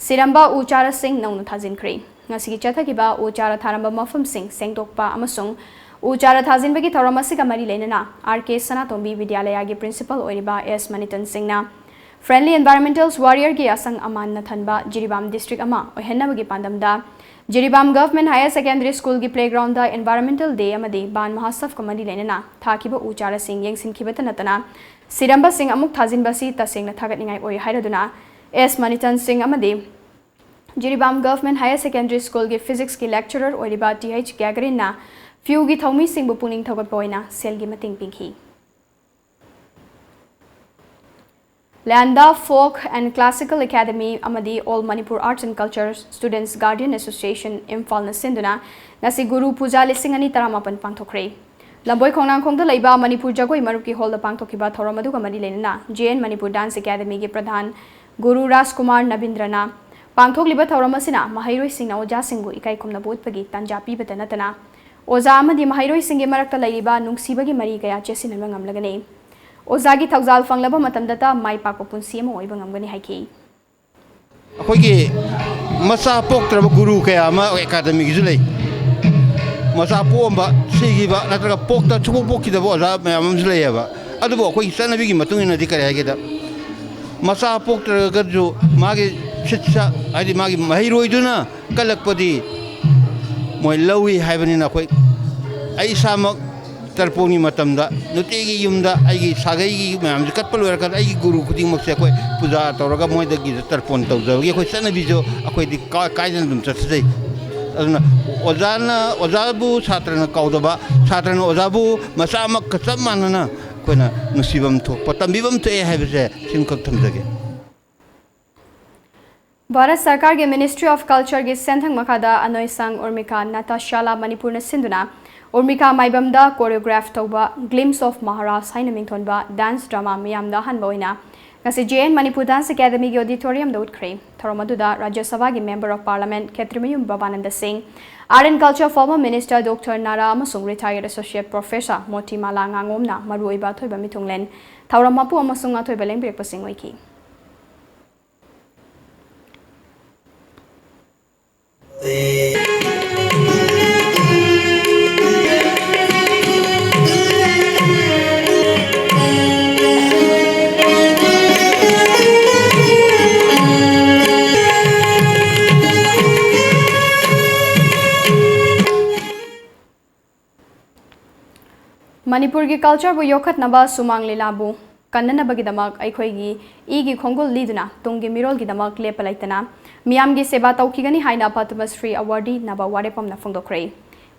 ꯁꯤꯔꯝꯕ ꯎ ꯆꯥꯔꯥꯁꯤꯡ ꯅꯧꯅ ꯊꯥꯖꯤꯟꯈ꯭ꯔꯦ꯫ ꯉꯁꯤꯒꯤ ꯆꯠꯊꯈꯤꯕ ꯎ ꯆꯥꯔꯥ ꯊꯥꯔꯝꯕ ꯃꯐꯝꯁꯤꯡ ꯁꯦꯡꯗꯣꯛꯄ ꯑꯃꯁꯨꯡ ꯎ ꯎ ꯆꯥꯔꯥ ꯊꯥꯖꯤꯟꯕꯒꯤ ꯊꯧꯔꯝ ꯑꯁꯤꯒ ꯃꯔꯤ ꯂꯩꯅꯅ ꯑꯥꯔ ꯀꯦ ꯁꯅꯥꯇꯣꯝꯕꯤ ꯕꯤꯗ꯭ꯌꯥꯂꯌꯥꯒꯤ ꯄ꯭ꯔꯤꯟꯁꯤꯄꯥꯜ ꯑꯣꯏꯔꯤꯕ ꯑꯦꯁ ꯃꯅꯤꯇꯟ ꯁꯤꯡꯅ Friendly Environmental Warriorꯒꯤ ꯑꯁꯪ ꯑꯃꯥꯟꯅ ꯊꯟꯕ ꯖꯤꯔꯤꯕꯥꯝ ꯗꯤꯁꯇ꯭ꯔꯤꯛ ꯑꯃ ꯑꯣꯏꯍꯟꯅꯕꯒꯤ ꯄꯥꯟꯗꯝꯗ ꯖꯤꯔꯤꯕꯥꯝ Government Higher Secondary Schoolꯒꯤ playgroundꯗ Environmental Day ꯑꯃꯗꯤ ꯕꯥꯟ ꯃꯍꯥꯁꯕꯀ ꯃꯔꯤ ꯂꯩꯅꯅ ꯊꯥꯈꯤꯕ ꯎ ꯆꯥꯔꯥꯁꯤꯡ ꯌꯦꯡꯁꯤꯟꯈꯤꯕꯇ ꯅꯠꯇꯅ ꯁꯤꯔꯝꯕꯁꯤꯡ ꯑꯃꯨꯛ ꯊꯥꯖꯤꯟꯕ ꯑꯁꯤ ꯇꯁꯦꯡꯅ ꯊꯥꯒꯠꯅꯤꯡꯉꯥꯏ ꯑꯣꯏ ꯍꯥꯏꯔꯗꯨꯅ ꯑꯦꯁ ꯃꯅꯤꯇꯟ ꯁꯤꯡ ꯑꯃꯗꯤ Jiribam Government Higher Secondary Schoolꯒꯤ Physicsꯀꯤ lecturer ꯑꯣꯏꯔꯤꯕ ꯇꯤ ꯑꯩꯆ ꯒ꯭ꯌꯥꯒꯔꯤꯟꯅ ꯐꯤꯎꯒꯤ ꯊꯧꯃꯤꯁꯤꯡꯕꯨ ꯄꯨꯛꯅꯤꯡ ꯊꯧꯒꯠꯄ ꯑꯣꯏꯅ ꯁꯦꯜꯒꯤ ꯃꯇꯦꯡ ꯄꯤꯈꯤ꯫ ꯂꯌꯥꯟꯗꯥ Folk and Classical Academy ꯑꯃꯗꯤ All Manipur Arts and Culture Students Guardian Association ꯏꯝꯐꯥꯜꯅ ꯁꯤꯟꯗꯨꯅ ꯉꯁꯤ ꯒꯨꯔꯨ ꯄꯨꯖꯥ ꯂꯤꯁꯤꯡ ꯑꯅꯤ ꯇꯔꯥꯃꯥꯄꯟ ꯄꯥꯡꯊꯣꯛꯈ꯭ꯔꯦ꯫ ꯂꯝꯕꯣꯏ ꯈꯣꯡꯅꯥꯡꯈꯣꯡꯗ ꯂꯩꯕ ꯃꯅꯤꯄꯨꯔ ꯖꯒꯣꯏ ꯃꯔꯨꯞꯀꯤ ꯍꯣꯜꯗ ꯄꯥꯡꯊꯣꯛꯈꯤꯕ ꯊꯧꯔꯝ ꯑꯗꯨꯒ ꯃꯔꯤ ꯂꯩꯅꯅ ꯖꯦ ꯑꯦꯟ ꯃꯅꯤꯄꯨꯔ Dance Academyꯒꯤ ꯄ꯭ꯔꯙꯥꯟ ꯒꯨꯔꯨ ꯔꯥꯖꯀꯨꯃꯥꯔ ꯅꯕꯤꯟꯗ꯭ꯔꯅ ꯄꯥꯡꯊꯣꯛꯂꯤꯕ ꯊꯧꯔꯝ ꯑꯁꯤꯅ ꯃꯍꯩꯔꯣꯏꯁꯤꯡꯅ ꯑꯣꯖꯥꯁꯤꯡꯕꯨ ꯏꯀꯥꯏ ꯈꯨꯝꯅꯕ ꯎꯠꯄꯒꯤ ꯇꯥꯟꯖꯥ ꯄꯤꯕꯇ ꯅꯠꯇꯅ ꯑꯣꯖꯥ ꯑꯃꯗꯤ ꯃꯍꯩꯔꯣꯏꯁꯤꯡꯒꯤ ꯃꯔꯛꯇ ꯂꯩꯔꯤꯕ ꯅꯨꯡꯁꯤꯕꯒꯤ ꯃꯔꯤ ꯀꯌꯥ ꯆꯦꯠꯁꯤꯟꯍꯟꯕ ꯉꯝꯂꯒꯅꯤ꯫ ꯑꯣꯖꯥꯒꯤ ꯊꯧꯖꯥꯜ ꯐꯪꯂꯕ ꯃꯇꯝꯗꯇ ꯃꯥꯏ ꯄꯥꯛꯄ ꯄꯨꯟꯁꯤ ꯑꯃ ꯑꯣꯏꯕ ꯉꯝꯒꯅꯤ ꯍꯥꯏꯈꯤ꯫ ꯑꯩꯈꯣꯏꯒꯤ ꯃꯆꯥ ꯄꯣꯛꯇ꯭ꯔꯕ ꯒꯨꯔꯨ ꯀꯌꯥ ꯑꯃ ꯑꯦꯀꯥꯗꯃꯤꯒꯤꯁꯨ ꯂꯩ꯫ ꯃꯆꯥ ꯄꯣꯛꯑꯝꯕ, ꯁꯤꯈꯤꯕ, ꯅꯠꯇ꯭ꯔꯒ ꯄꯣꯛꯇ, ꯁꯨꯡꯄꯣꯛ ꯄꯣꯛꯈꯤꯗꯕ ꯑꯣꯖꯥ ꯃꯌꯥꯝ ꯑꯃꯁꯨ ꯂꯩꯌꯦꯕ꯫ ꯑꯗꯨꯕꯨ ꯑꯩꯈꯣꯏꯒꯤ ꯆꯠꯅꯕꯤꯒꯤ ꯃꯇꯨꯡ ꯏꯟꯅꯗꯤ ꯀꯔꯤ ꯍꯥꯏꯒꯦꯗ, ꯃꯆꯥ ꯄꯣꯛꯇ꯭ꯔꯒꯁꯨ ꯃꯥꯒꯤ ꯁꯤꯠꯁꯥ, ꯍꯥꯏꯗꯤ ꯃꯥꯒꯤ ꯃꯍꯩꯔꯣꯏꯗꯨꯅ ꯀꯜꯂꯛꯄꯗꯤ ꯃꯣꯏ ꯂꯧꯏ ꯍꯥꯏꯕꯅꯤꯅ, ꯑꯩꯈꯣꯏ, ꯑꯩ ꯏꯁꯥꯃꯛ ꯇꯔꯄꯣꯟꯒꯤ ꯃꯇꯝꯗ ꯅꯨꯡꯇꯤꯒꯤ ꯌꯨꯝꯗ ꯑꯩꯒꯤ ꯁꯥꯒꯩꯒꯤ ꯃꯌꯥꯝꯁꯦ ꯀꯠꯄ ꯂꯣꯏꯔꯀꯥꯟꯗ ꯑꯩꯒꯤ ꯒꯨꯔꯨ ꯈꯨꯗꯤꯡꯃꯛꯁꯦ ꯑꯩꯈꯣꯏ ꯄꯨꯖꯥ ꯇꯧꯔꯒ ꯃꯣꯏꯗꯒꯤꯁꯨ ꯇꯔꯄꯣꯟ ꯇꯧꯖꯕꯒꯤ ꯑꯩꯈꯣꯏ ꯆꯠꯅꯕꯤꯁꯨ ꯑꯩꯈꯣꯏꯗꯤ ꯀꯥ-, ꯀꯥꯏꯗꯅ ꯑꯗꯨꯝ ꯆꯠꯆꯩ꯫ ꯑꯗꯨꯅ ꯑꯣꯖꯥꯅ, ꯑꯣꯖꯥꯕꯨ ꯁꯥꯇ꯭ꯔꯅ ꯀꯥꯎꯗꯕ, ꯁꯥꯇ꯭ꯔꯅ ꯑꯣꯖꯥꯕꯨ ꯃꯆꯥꯃꯛꯀ ꯆꯞ ꯃꯥꯟꯅꯅ ꯑꯩꯈꯣꯏꯅ ꯅꯨꯡꯁꯤꯐꯝ ꯊꯣꯛꯄ, ꯇꯝꯕꯤꯐꯝ ꯊꯣꯛꯑꯦ ꯍꯥꯏꯕꯁꯦ ꯁꯤꯃꯈꯛ ꯊꯝꯖꯒꯦ꯫ ꯚꯥꯔꯠ ꯁꯔꯀꯥꯔꯒꯤ Ministry of Cultureꯒꯤ ꯁꯦꯟꯊꯪ ꯃꯈꯥꯗ ꯑꯅꯣꯏ ꯁꯪ ꯎꯔꯃꯤꯀꯥ ꯅꯥꯇ꯭ꯌꯁꯥꯂꯥ ꯃꯅꯤꯄꯨꯔꯅ ꯁꯤꯟꯗꯨꯅ ꯎꯔꯃꯤꯀꯥ ꯃꯥꯏꯕꯝꯗ choreograph ꯇꯧꯕ Glimpse of Maharaj ꯍꯥꯏꯅ ꯃꯤꯡꯊꯣꯟꯕ dance drama ꯃꯤꯌꯥꯝꯗ ꯑꯍꯥꯟꯕ ꯑꯣꯏꯅ ꯉꯁꯤ ꯖꯦ ꯑꯦꯟ ꯃꯅꯤꯄꯨꯔ Dance Academyꯒꯤ auditoriumꯗ ꯎꯠꯈ꯭ꯔꯦ꯫ ꯊꯧꯔꯝ ꯑꯗꯨꯗ ꯔꯥꯖ꯭ꯌ ꯁꯚꯥꯒꯤ Member of Parliament ꯈꯦꯇ꯭ꯔꯤꯃꯌꯨꯝ ꯕꯕꯥꯅꯟꯗ ꯁꯤꯡ, Art and Culture former Minister Doctor ꯅꯥꯔꯥ ꯑꯃꯁꯨꯡ retired Associate Professor ꯃꯣꯇꯤꯃꯥꯂꯥ ꯉꯥꯉꯣꯝꯅ ꯃꯔꯨꯑꯣꯏꯕ ꯑꯊꯣꯏꯕ ꯃꯤꯊꯨꯡꯂꯦꯟ, ꯊꯧꯔꯝ ꯃꯄꯨ ꯑꯃꯁꯨꯡ ꯑꯊꯣꯏꯕ ꯂꯦꯡꯕꯤꯔꯛꯄꯁꯤꯡ ꯑꯣꯏꯈꯤ꯫ ꯃꯅꯤꯄꯨꯔꯒꯤ ꯀꯜꯆꯔꯕꯨ ꯌꯣꯛꯈꯠꯅꯕ ꯁꯨꯃꯥꯡ ꯂꯤꯂꯥꯕꯨ ꯀꯟꯅꯅꯕꯒꯤꯗꯃꯛ ꯑꯩꯈꯣꯏꯒꯤ ꯏꯒꯤ ꯈꯣꯡꯒꯨꯜ ꯂꯤꯗꯨꯅ ꯇꯨꯡꯒꯤ ꯃꯤꯔꯣꯜꯒꯤꯗꯃꯛ ꯂꯦꯞꯄ ꯂꯩꯇꯅ ꯃꯤꯌꯥꯝꯒꯤ ꯁꯦꯕꯥ ꯇꯧꯈꯤꯒꯅꯤ ꯍꯥꯏꯅ ꯄꯗꯃ ꯁ꯭ꯔꯤ ꯑꯦꯋꯥꯔꯗꯤ ꯅꯕ ꯋꯥꯔꯦꯞ ꯑꯃꯅ ꯐꯣꯡꯗꯣꯛꯈ꯭ꯔꯦ꯫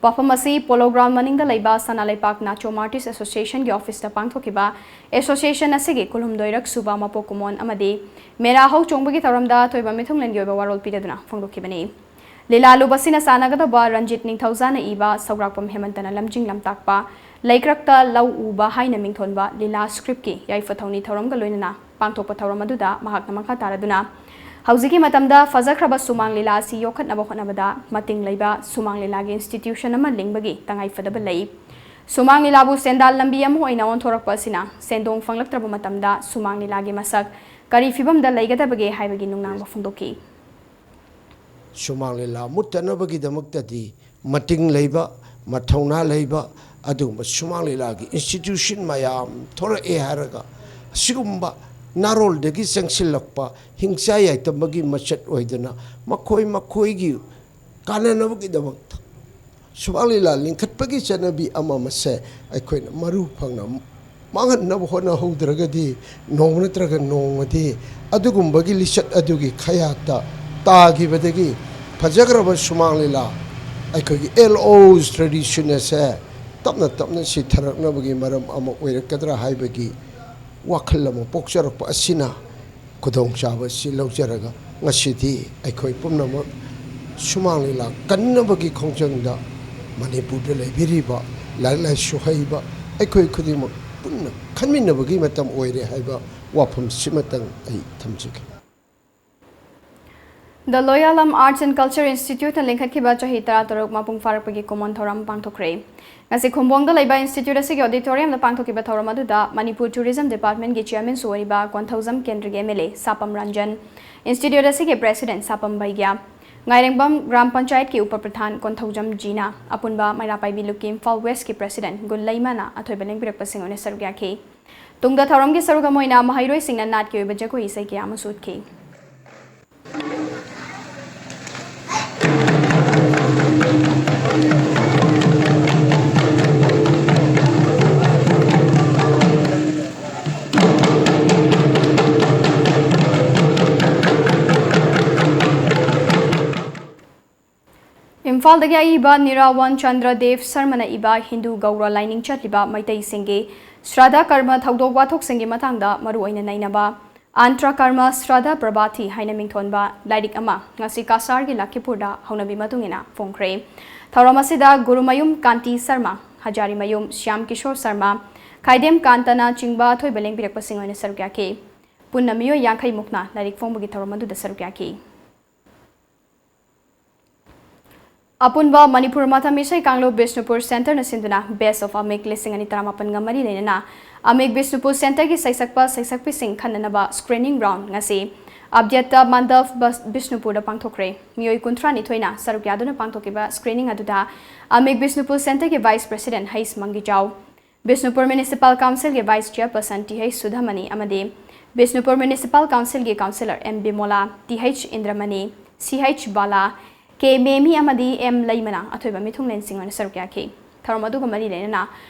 ꯋꯥꯐꯝ ꯑꯁꯤ ꯄꯣꯂꯣ ꯒ꯭ꯔꯥꯎꯟ ꯃꯅꯤꯡꯗ ꯂꯩꯕ ꯁꯅꯥ ꯂꯩꯄꯥꯛ ꯅꯥꯆꯣꯝ ꯑꯥꯔꯇꯤꯁ ꯑꯦꯁꯣꯁꯤꯌꯦꯁꯟꯒꯤ ꯑꯣꯐꯤꯁꯇ ꯄꯥꯡꯊꯣꯛꯈꯤꯕ ꯑꯦꯁꯣꯁꯤꯌꯦꯁꯟ ꯑꯁꯤꯒꯤ ꯀꯨꯟꯍꯨꯝꯗꯣꯏꯔꯛ ꯁꯨꯕ ꯃꯄꯣꯛ ꯀꯨꯝꯑꯣꯟ ꯑꯃꯗꯤ ꯃꯦꯔꯥ ꯍꯧ ꯆꯣꯡꯕꯒꯤ ꯊꯧꯔꯝꯗ ꯑꯊꯣꯏꯕ ꯃꯤꯊꯨꯡꯂꯦꯟꯒꯤ ꯑꯣꯏꯕ ꯋꯥꯔꯣꯜ ꯄꯤꯗꯨꯅ ꯐꯣꯡꯗꯣꯛꯈꯤꯕꯅꯤ꯫ ꯂꯤꯂꯥ ꯂꯨꯕꯁꯤꯅ ꯁꯥꯟꯅꯒꯗꯕ ꯔꯟꯖꯤꯠ ꯅꯤꯡꯊꯧꯖꯥꯅ ꯏꯕ ꯁꯧꯒ꯭ꯔꯥꯛꯄꯝ ꯍꯦꯃꯟꯇꯅ ꯂꯝꯖꯤꯡ ꯂꯝꯇꯥꯛꯄ ꯂꯩꯀ꯭ꯔꯛꯇ ꯂꯧ ꯎꯕ ꯍꯥꯏꯅ ꯃꯤꯡꯊꯣꯟꯕ ꯂꯤꯂꯥ ꯁ꯭ꯀ꯭ꯔꯤꯞꯀꯤ ꯌꯥꯏꯐ ꯊꯧꯅꯤ ꯊꯧꯔꯝꯒ ꯂꯣꯏꯅꯅ ꯄꯥꯡꯊꯣꯛꯄ ꯊꯧꯔꯝ ꯑꯗꯨꯗ ꯃꯍꯥꯛꯅ ꯃꯈꯥ ꯇꯥꯔꯗꯨꯅ, ꯍꯧꯖꯤꯛꯀꯤ ꯃꯇꯝꯗ ꯐꯖꯈ꯭ꯔꯕ ꯁꯨꯃꯥꯡ ꯂꯤꯂꯥ ꯑꯁꯤ ꯌꯣꯛꯈꯠꯅꯕ ꯍꯣꯠꯅꯕꯗ ꯃꯇꯤꯡ ꯂꯩꯕ ꯁꯨꯃꯥꯡ ꯂꯤꯂꯥꯒꯤ ꯏꯟꯁꯇꯤꯇ꯭ꯌꯨꯁꯟ ꯑꯃ ꯂꯤꯡꯕꯒꯤ ꯇꯉꯥꯏꯐꯗꯕ ꯂꯩ꯫ ꯁꯨꯃꯥꯡ ꯂꯤꯂꯥꯕꯨ ꯁꯦꯟꯗꯥꯜ ꯂꯝꯕꯤ ꯑꯃ ꯑꯣꯏꯅ ꯑꯣꯟꯊꯣꯔꯛꯄ ꯑꯁꯤꯅ ꯁꯦꯟꯗꯣꯡ ꯐꯪꯂꯛꯇ꯭ꯔꯕ ꯃꯇꯝꯗ ꯁꯨꯃꯥꯡ ꯂꯤꯂꯥꯒꯤ ꯃꯁꯛ ꯀꯔꯤ ꯐꯤꯕꯝꯗ ꯂꯩꯒꯗꯕꯒꯦ ꯍꯥꯏꯕꯒꯤ ꯅꯨꯡꯅꯥꯡꯕ ꯐꯣꯡꯗꯣꯛꯈꯤ꯫ ꯁꯨꯃꯥꯡ ꯂꯤꯂꯥ ꯃꯨꯠꯇꯅꯕꯒꯤꯗꯃꯛꯇꯗꯤ ꯃꯇꯤꯡ ꯂꯩꯕ, ꯃꯊꯧꯅꯥ ꯂꯩꯕ ꯑꯗꯨꯒꯨꯝꯕ ꯁꯨꯃꯥꯡ ꯂꯤꯂꯥꯒꯤ ꯏꯟꯁꯇꯤꯇ꯭ꯌꯨꯁꯟ ꯃꯌꯥꯝ ꯊꯣꯔꯛꯑꯦ ꯍꯥꯏꯔꯒ ꯑꯁꯤꯒꯨꯝꯕ ꯅꯥꯔꯣꯜꯗꯒꯤ ꯆꯪꯁꯤꯜꯂꯛꯄ ꯍꯤꯡꯆꯥ ꯌꯥꯏꯇꯝꯕꯒꯤ ꯃꯆꯠ ꯑꯣꯏꯗꯅ ꯃꯈꯣꯏ ꯃꯈꯣꯏꯒꯤ ꯀꯥꯟꯅꯅꯕꯒꯤꯗꯃꯛꯇ ꯁꯨꯃꯥꯡ ꯂꯤꯂꯥ ꯂꯤꯡꯈꯠꯄꯒꯤ ꯆꯠꯅꯕꯤ ꯑꯃ ꯑꯃꯁꯦ ꯑꯩꯈꯣꯏꯅ ꯃꯔꯨ ꯐꯪꯅ ꯃꯥꯡꯍꯟꯅꯕ ꯍꯣꯠꯅꯍꯧꯗ꯭ꯔꯒꯗꯤ ꯅꯣꯡꯃ ꯅꯠꯇ꯭ꯔꯒ ꯅꯣꯡꯃꯗꯤ ꯑꯗꯨꯒꯨꯝꯕꯒꯤ ꯂꯤꯆꯠ ꯑꯗꯨꯒꯤ ꯈꯌꯥꯠꯇ ꯇꯥꯈꯤꯕꯗꯒꯤ ꯐꯖꯈ꯭ꯔꯕ ꯁꯨꯃꯥꯡ ꯂꯤꯂꯥ ꯑꯩꯈꯣꯏꯒꯤ ꯑꯦꯜ ꯑꯣꯁ ꯇ꯭ꯔꯦꯗꯤꯁꯟ ꯑꯁꯦ ꯇꯞꯅ ꯇꯞꯅ ꯁꯤꯊꯔꯛꯅꯕꯒꯤ ꯃꯔꯝ ꯑꯃ ꯑꯣꯏꯔꯛꯀꯗ꯭ꯔꯥ ꯍꯥꯏꯕꯒꯤ ꯋꯥꯈꯜ ꯑꯃ ꯄꯣꯛꯆꯔꯛꯄ ꯑꯁꯤꯅ ꯈꯨꯗꯣꯡꯆꯥꯕ ꯑꯁꯤ ꯂꯧꯖꯔꯒ ꯉꯁꯤꯗꯤ ꯑꯩꯈꯣꯏ ꯄꯨꯝꯅꯃꯛ ꯁꯨꯃꯥꯡ ꯂꯤꯂꯥ ꯀꯟꯅꯕꯒꯤ ꯈꯣꯡꯖꯪꯗ ꯃꯅꯤꯄꯨꯔꯗ ꯂꯩꯕꯤꯔꯤꯕ ꯂꯥꯏꯔꯤꯛ ꯂꯥꯏꯁꯨ ꯍꯩꯕ ꯑꯩꯈꯣꯏ ꯈꯨꯗꯤꯡꯃꯛ ꯄꯨꯟꯅ ꯈꯟꯃꯤꯟꯅꯕꯒꯤ ꯃꯇꯝ ꯑꯣꯏꯔꯦ ꯍꯥꯏꯕ ꯋꯥꯐꯝꯁꯤꯃꯇꯪ ꯑꯩ ꯊꯝꯖꯒꯦ꯫ The Loyalam Arts and Culture Instituteꯅ ꯂꯤꯡꯈꯠꯈꯤꯕ ꯆꯍꯤ ꯇꯔꯥꯇꯔꯨꯛ ꯃꯄꯨꯡ ꯐꯥꯔꯛꯄꯒꯤ ꯀꯨꯝꯑꯣꯟ ꯊꯧꯔꯝ ꯄꯥꯡꯊꯣꯛꯈ꯭ꯔꯦ꯫ ꯉꯁꯤ ꯈꯨꯝꯕꯣꯡꯗ ꯂꯩꯕ ꯏꯟꯁꯇꯤꯇ꯭ꯌꯨꯠ ꯑꯁꯤꯒꯤ ꯑꯣꯗꯤꯇꯣꯔꯤꯌꯝꯗ ꯄꯥꯡꯊꯣꯛꯈꯤꯕ ꯊꯧꯔꯝ ꯑꯗꯨꯗ ꯃꯅꯤꯄꯨꯔ ꯇꯨꯔꯤꯖꯝ ꯗꯤꯄꯥꯔꯠꯃꯦꯟꯒꯤ ꯆꯤꯌꯔꯃꯦꯟꯁꯨ ꯑꯣꯏꯔꯤꯕ ꯀꯣꯟꯊꯧꯖꯝ ꯀꯦꯟꯗ꯭ꯔꯒꯤ M L A Sapam Ranjan, institute ꯑꯁꯤꯒꯤ ꯄ꯭ꯔꯦꯁꯤꯗꯦꯟꯠ ꯁꯥꯄꯝ ꯕꯩꯒ꯭ꯌꯥ, ꯉꯥꯏꯔꯦꯡꯕꯝ ꯒ꯭ꯔꯥꯝ ꯄꯟꯆꯥꯌꯠꯀꯤ ꯎꯄ ꯄ꯭ꯔꯙꯥꯟ ꯀꯣꯟꯊꯧꯖꯝ ꯖꯤꯅꯥ, ꯑꯄꯨꯟꯕ ꯃꯩꯔꯥ ꯄꯥꯏꯕꯤ ꯂꯨꯞꯀꯤ ꯏꯝꯐꯥꯜ ꯋꯦꯁ꯭ꯠꯀꯤ ꯄ꯭ꯔꯦꯁꯤꯗꯦꯟꯠ ꯒꯨꯜꯂꯩꯃꯥꯅ ꯑꯊꯣꯏꯕ ꯂꯦꯡꯕꯤꯔꯛꯄꯁꯤꯡ ꯑꯣꯏꯅ ꯁꯔꯨꯛ ꯌꯥꯈꯤ꯫ ꯇꯨꯡꯗ ꯊꯧꯔꯝꯒꯤ ꯁꯔꯨꯛ ꯑꯃ ꯑꯣꯏꯅ ꯃꯍꯩꯔꯣꯏꯁꯤꯡꯅ ꯅꯥꯠꯀꯤ ꯑꯣꯏꯕ ꯖꯒꯣꯏ ꯏꯁꯩ ꯀꯌꯥ ꯑꯃꯁꯨ ꯎꯠꯈꯤ꯫ ꯏꯝꯐꯥꯜꯗꯒꯤ ꯑꯏꯕ ꯅꯤꯔꯥꯋꯟ ꯆꯟꯗ꯭ꯔ ꯗꯦꯕ ꯁꯔꯃꯅ ꯏꯕ ꯍꯤꯟꯗꯨ ꯒꯧꯔ ꯂꯥꯏꯅꯤꯡ ꯆꯠꯂꯤꯕ ꯃꯩꯇꯩꯁꯤꯡꯒꯤ ꯁ꯭ꯔꯥꯗ ꯀꯔꯃ ꯊꯧꯗꯣꯛ ꯋꯥꯊꯣꯛꯁꯤꯡꯒꯤ ꯃꯇꯥꯡꯗ ꯃꯔꯨꯑꯣꯏꯅ ꯅꯩꯅꯕ ꯑꯟꯇ꯭ꯔ ꯀꯔꯃ ꯁ꯭ꯔꯥꯗ ꯄ꯭ꯔꯚꯥꯊꯤ ꯍꯥꯏꯅ ꯃꯤꯡꯊꯣꯟꯕ ꯂꯥꯏꯔꯤꯛ ꯑꯃ ꯉꯁꯤ ꯀꯥꯁꯥꯔꯒꯤ ꯂꯈꯤꯄꯨꯔꯗ ꯍꯧꯅꯕꯤ ꯃꯇꯨꯡ ꯏꯟꯅ ꯐꯣꯡꯈ꯭ꯔꯦ꯫ ꯊꯧꯔꯝ ꯑꯁꯤꯗ ꯒꯨꯔꯨꯃꯌꯨꯝ ꯀꯥꯟꯇꯤ ꯁꯔꯃ, ꯍꯖꯥꯔꯤꯃꯌꯨꯝ ꯁ꯭ꯌꯥꯝ ꯀꯤꯁꯣꯔ ꯁꯔꯃ, ꯈꯥꯏꯗꯦꯝ ꯀꯥꯟꯇꯅ ꯆꯤꯡꯕ ꯑꯊꯣꯏꯕ ꯂꯦꯡꯕꯤꯔꯛꯄꯁꯤꯡ ꯑꯣꯏꯅ ꯁꯔꯨꯛ ꯌꯥꯈꯤ꯫ ꯄꯨꯟꯅ ꯃꯤꯑꯣꯏ ꯌꯥꯡꯈꯩ ꯃꯨꯛꯅ ꯂꯥꯏꯔꯤꯛ ꯐꯣꯡꯕꯒꯤ ꯊꯧꯔꯝ ꯑꯗꯨꯗ ꯁꯔꯨꯛ ꯌꯥꯈꯤ꯫ ꯑꯄꯨꯟꯕ ꯃꯅꯤꯄꯨꯔ ꯃꯇꯝ ꯏꯁꯩ ꯀꯥꯡꯂꯨꯞ ꯕꯤꯁꯅꯨꯄꯨꯔ ꯁꯦꯟꯇꯔꯅ ꯁꯤꯟꯗꯨꯅ Best of ꯑꯃꯤꯛ ꯂꯤꯁꯤꯡ ꯑꯅꯤ ꯇꯔꯥꯃꯥꯄꯟꯒ ꯃꯔꯤ ꯂꯩꯅꯅ ꯑꯃꯤꯛ ꯕꯤꯁꯅꯨꯄꯨꯔ ꯁꯦꯟꯇꯔꯒꯤ ꯁꯩꯁꯛꯄ ꯁꯩꯁꯛꯄꯤꯁꯤꯡ ꯈꯟꯅꯅꯕ screening round ꯉꯁꯤ ꯑꯕ꯭ꯌꯠꯇ ꯃꯟꯗꯞ ꯕꯁ-, ꯕꯤꯁꯅꯨꯄꯨꯔꯗ ꯄꯥꯡꯊꯣꯛꯈ꯭ꯔꯦ꯫ ꯃꯤꯑꯣꯏ ꯀꯨꯟꯊ꯭ꯔꯥ ꯅꯤꯊꯣꯏꯅ ꯁꯔꯨꯛ ꯌꯥꯗꯨꯅ ꯄꯥꯡꯊꯣꯛꯈꯤꯕ screening ꯑꯗꯨꯗ ꯑꯃꯤꯛ ꯕꯤꯁꯅꯨꯄꯨꯔ ꯁꯦꯟꯇꯔꯒꯤ vice president ꯍꯩꯁ ꯃꯪꯒꯤꯖꯥꯎ, ꯕꯤꯁꯅꯨꯄꯨꯔ Municipal Councilꯒꯤ vice chairperson T H Sudhamani ꯑꯃꯗꯤ ꯕꯤꯁꯅꯨꯄꯨꯔ Municipal Councilꯒꯤ councillor M Bimola, T H Indramani, C H ꯕꯥꯂꯥ, ꯀꯦ ꯃꯦꯃꯤ ꯑꯃꯗꯤ ꯑꯦꯝ ꯂꯩꯃꯅ ꯑꯊꯣꯏꯕ ꯃꯤꯊꯨꯡꯂꯦꯟꯁꯤꯡ ꯑꯣꯏꯅ ꯁꯔꯨꯛ ꯌꯥꯈꯤ꯫ ꯊꯧꯔꯝ ꯑꯗꯨꯒ ꯃꯔꯤ ꯂꯩꯅꯅ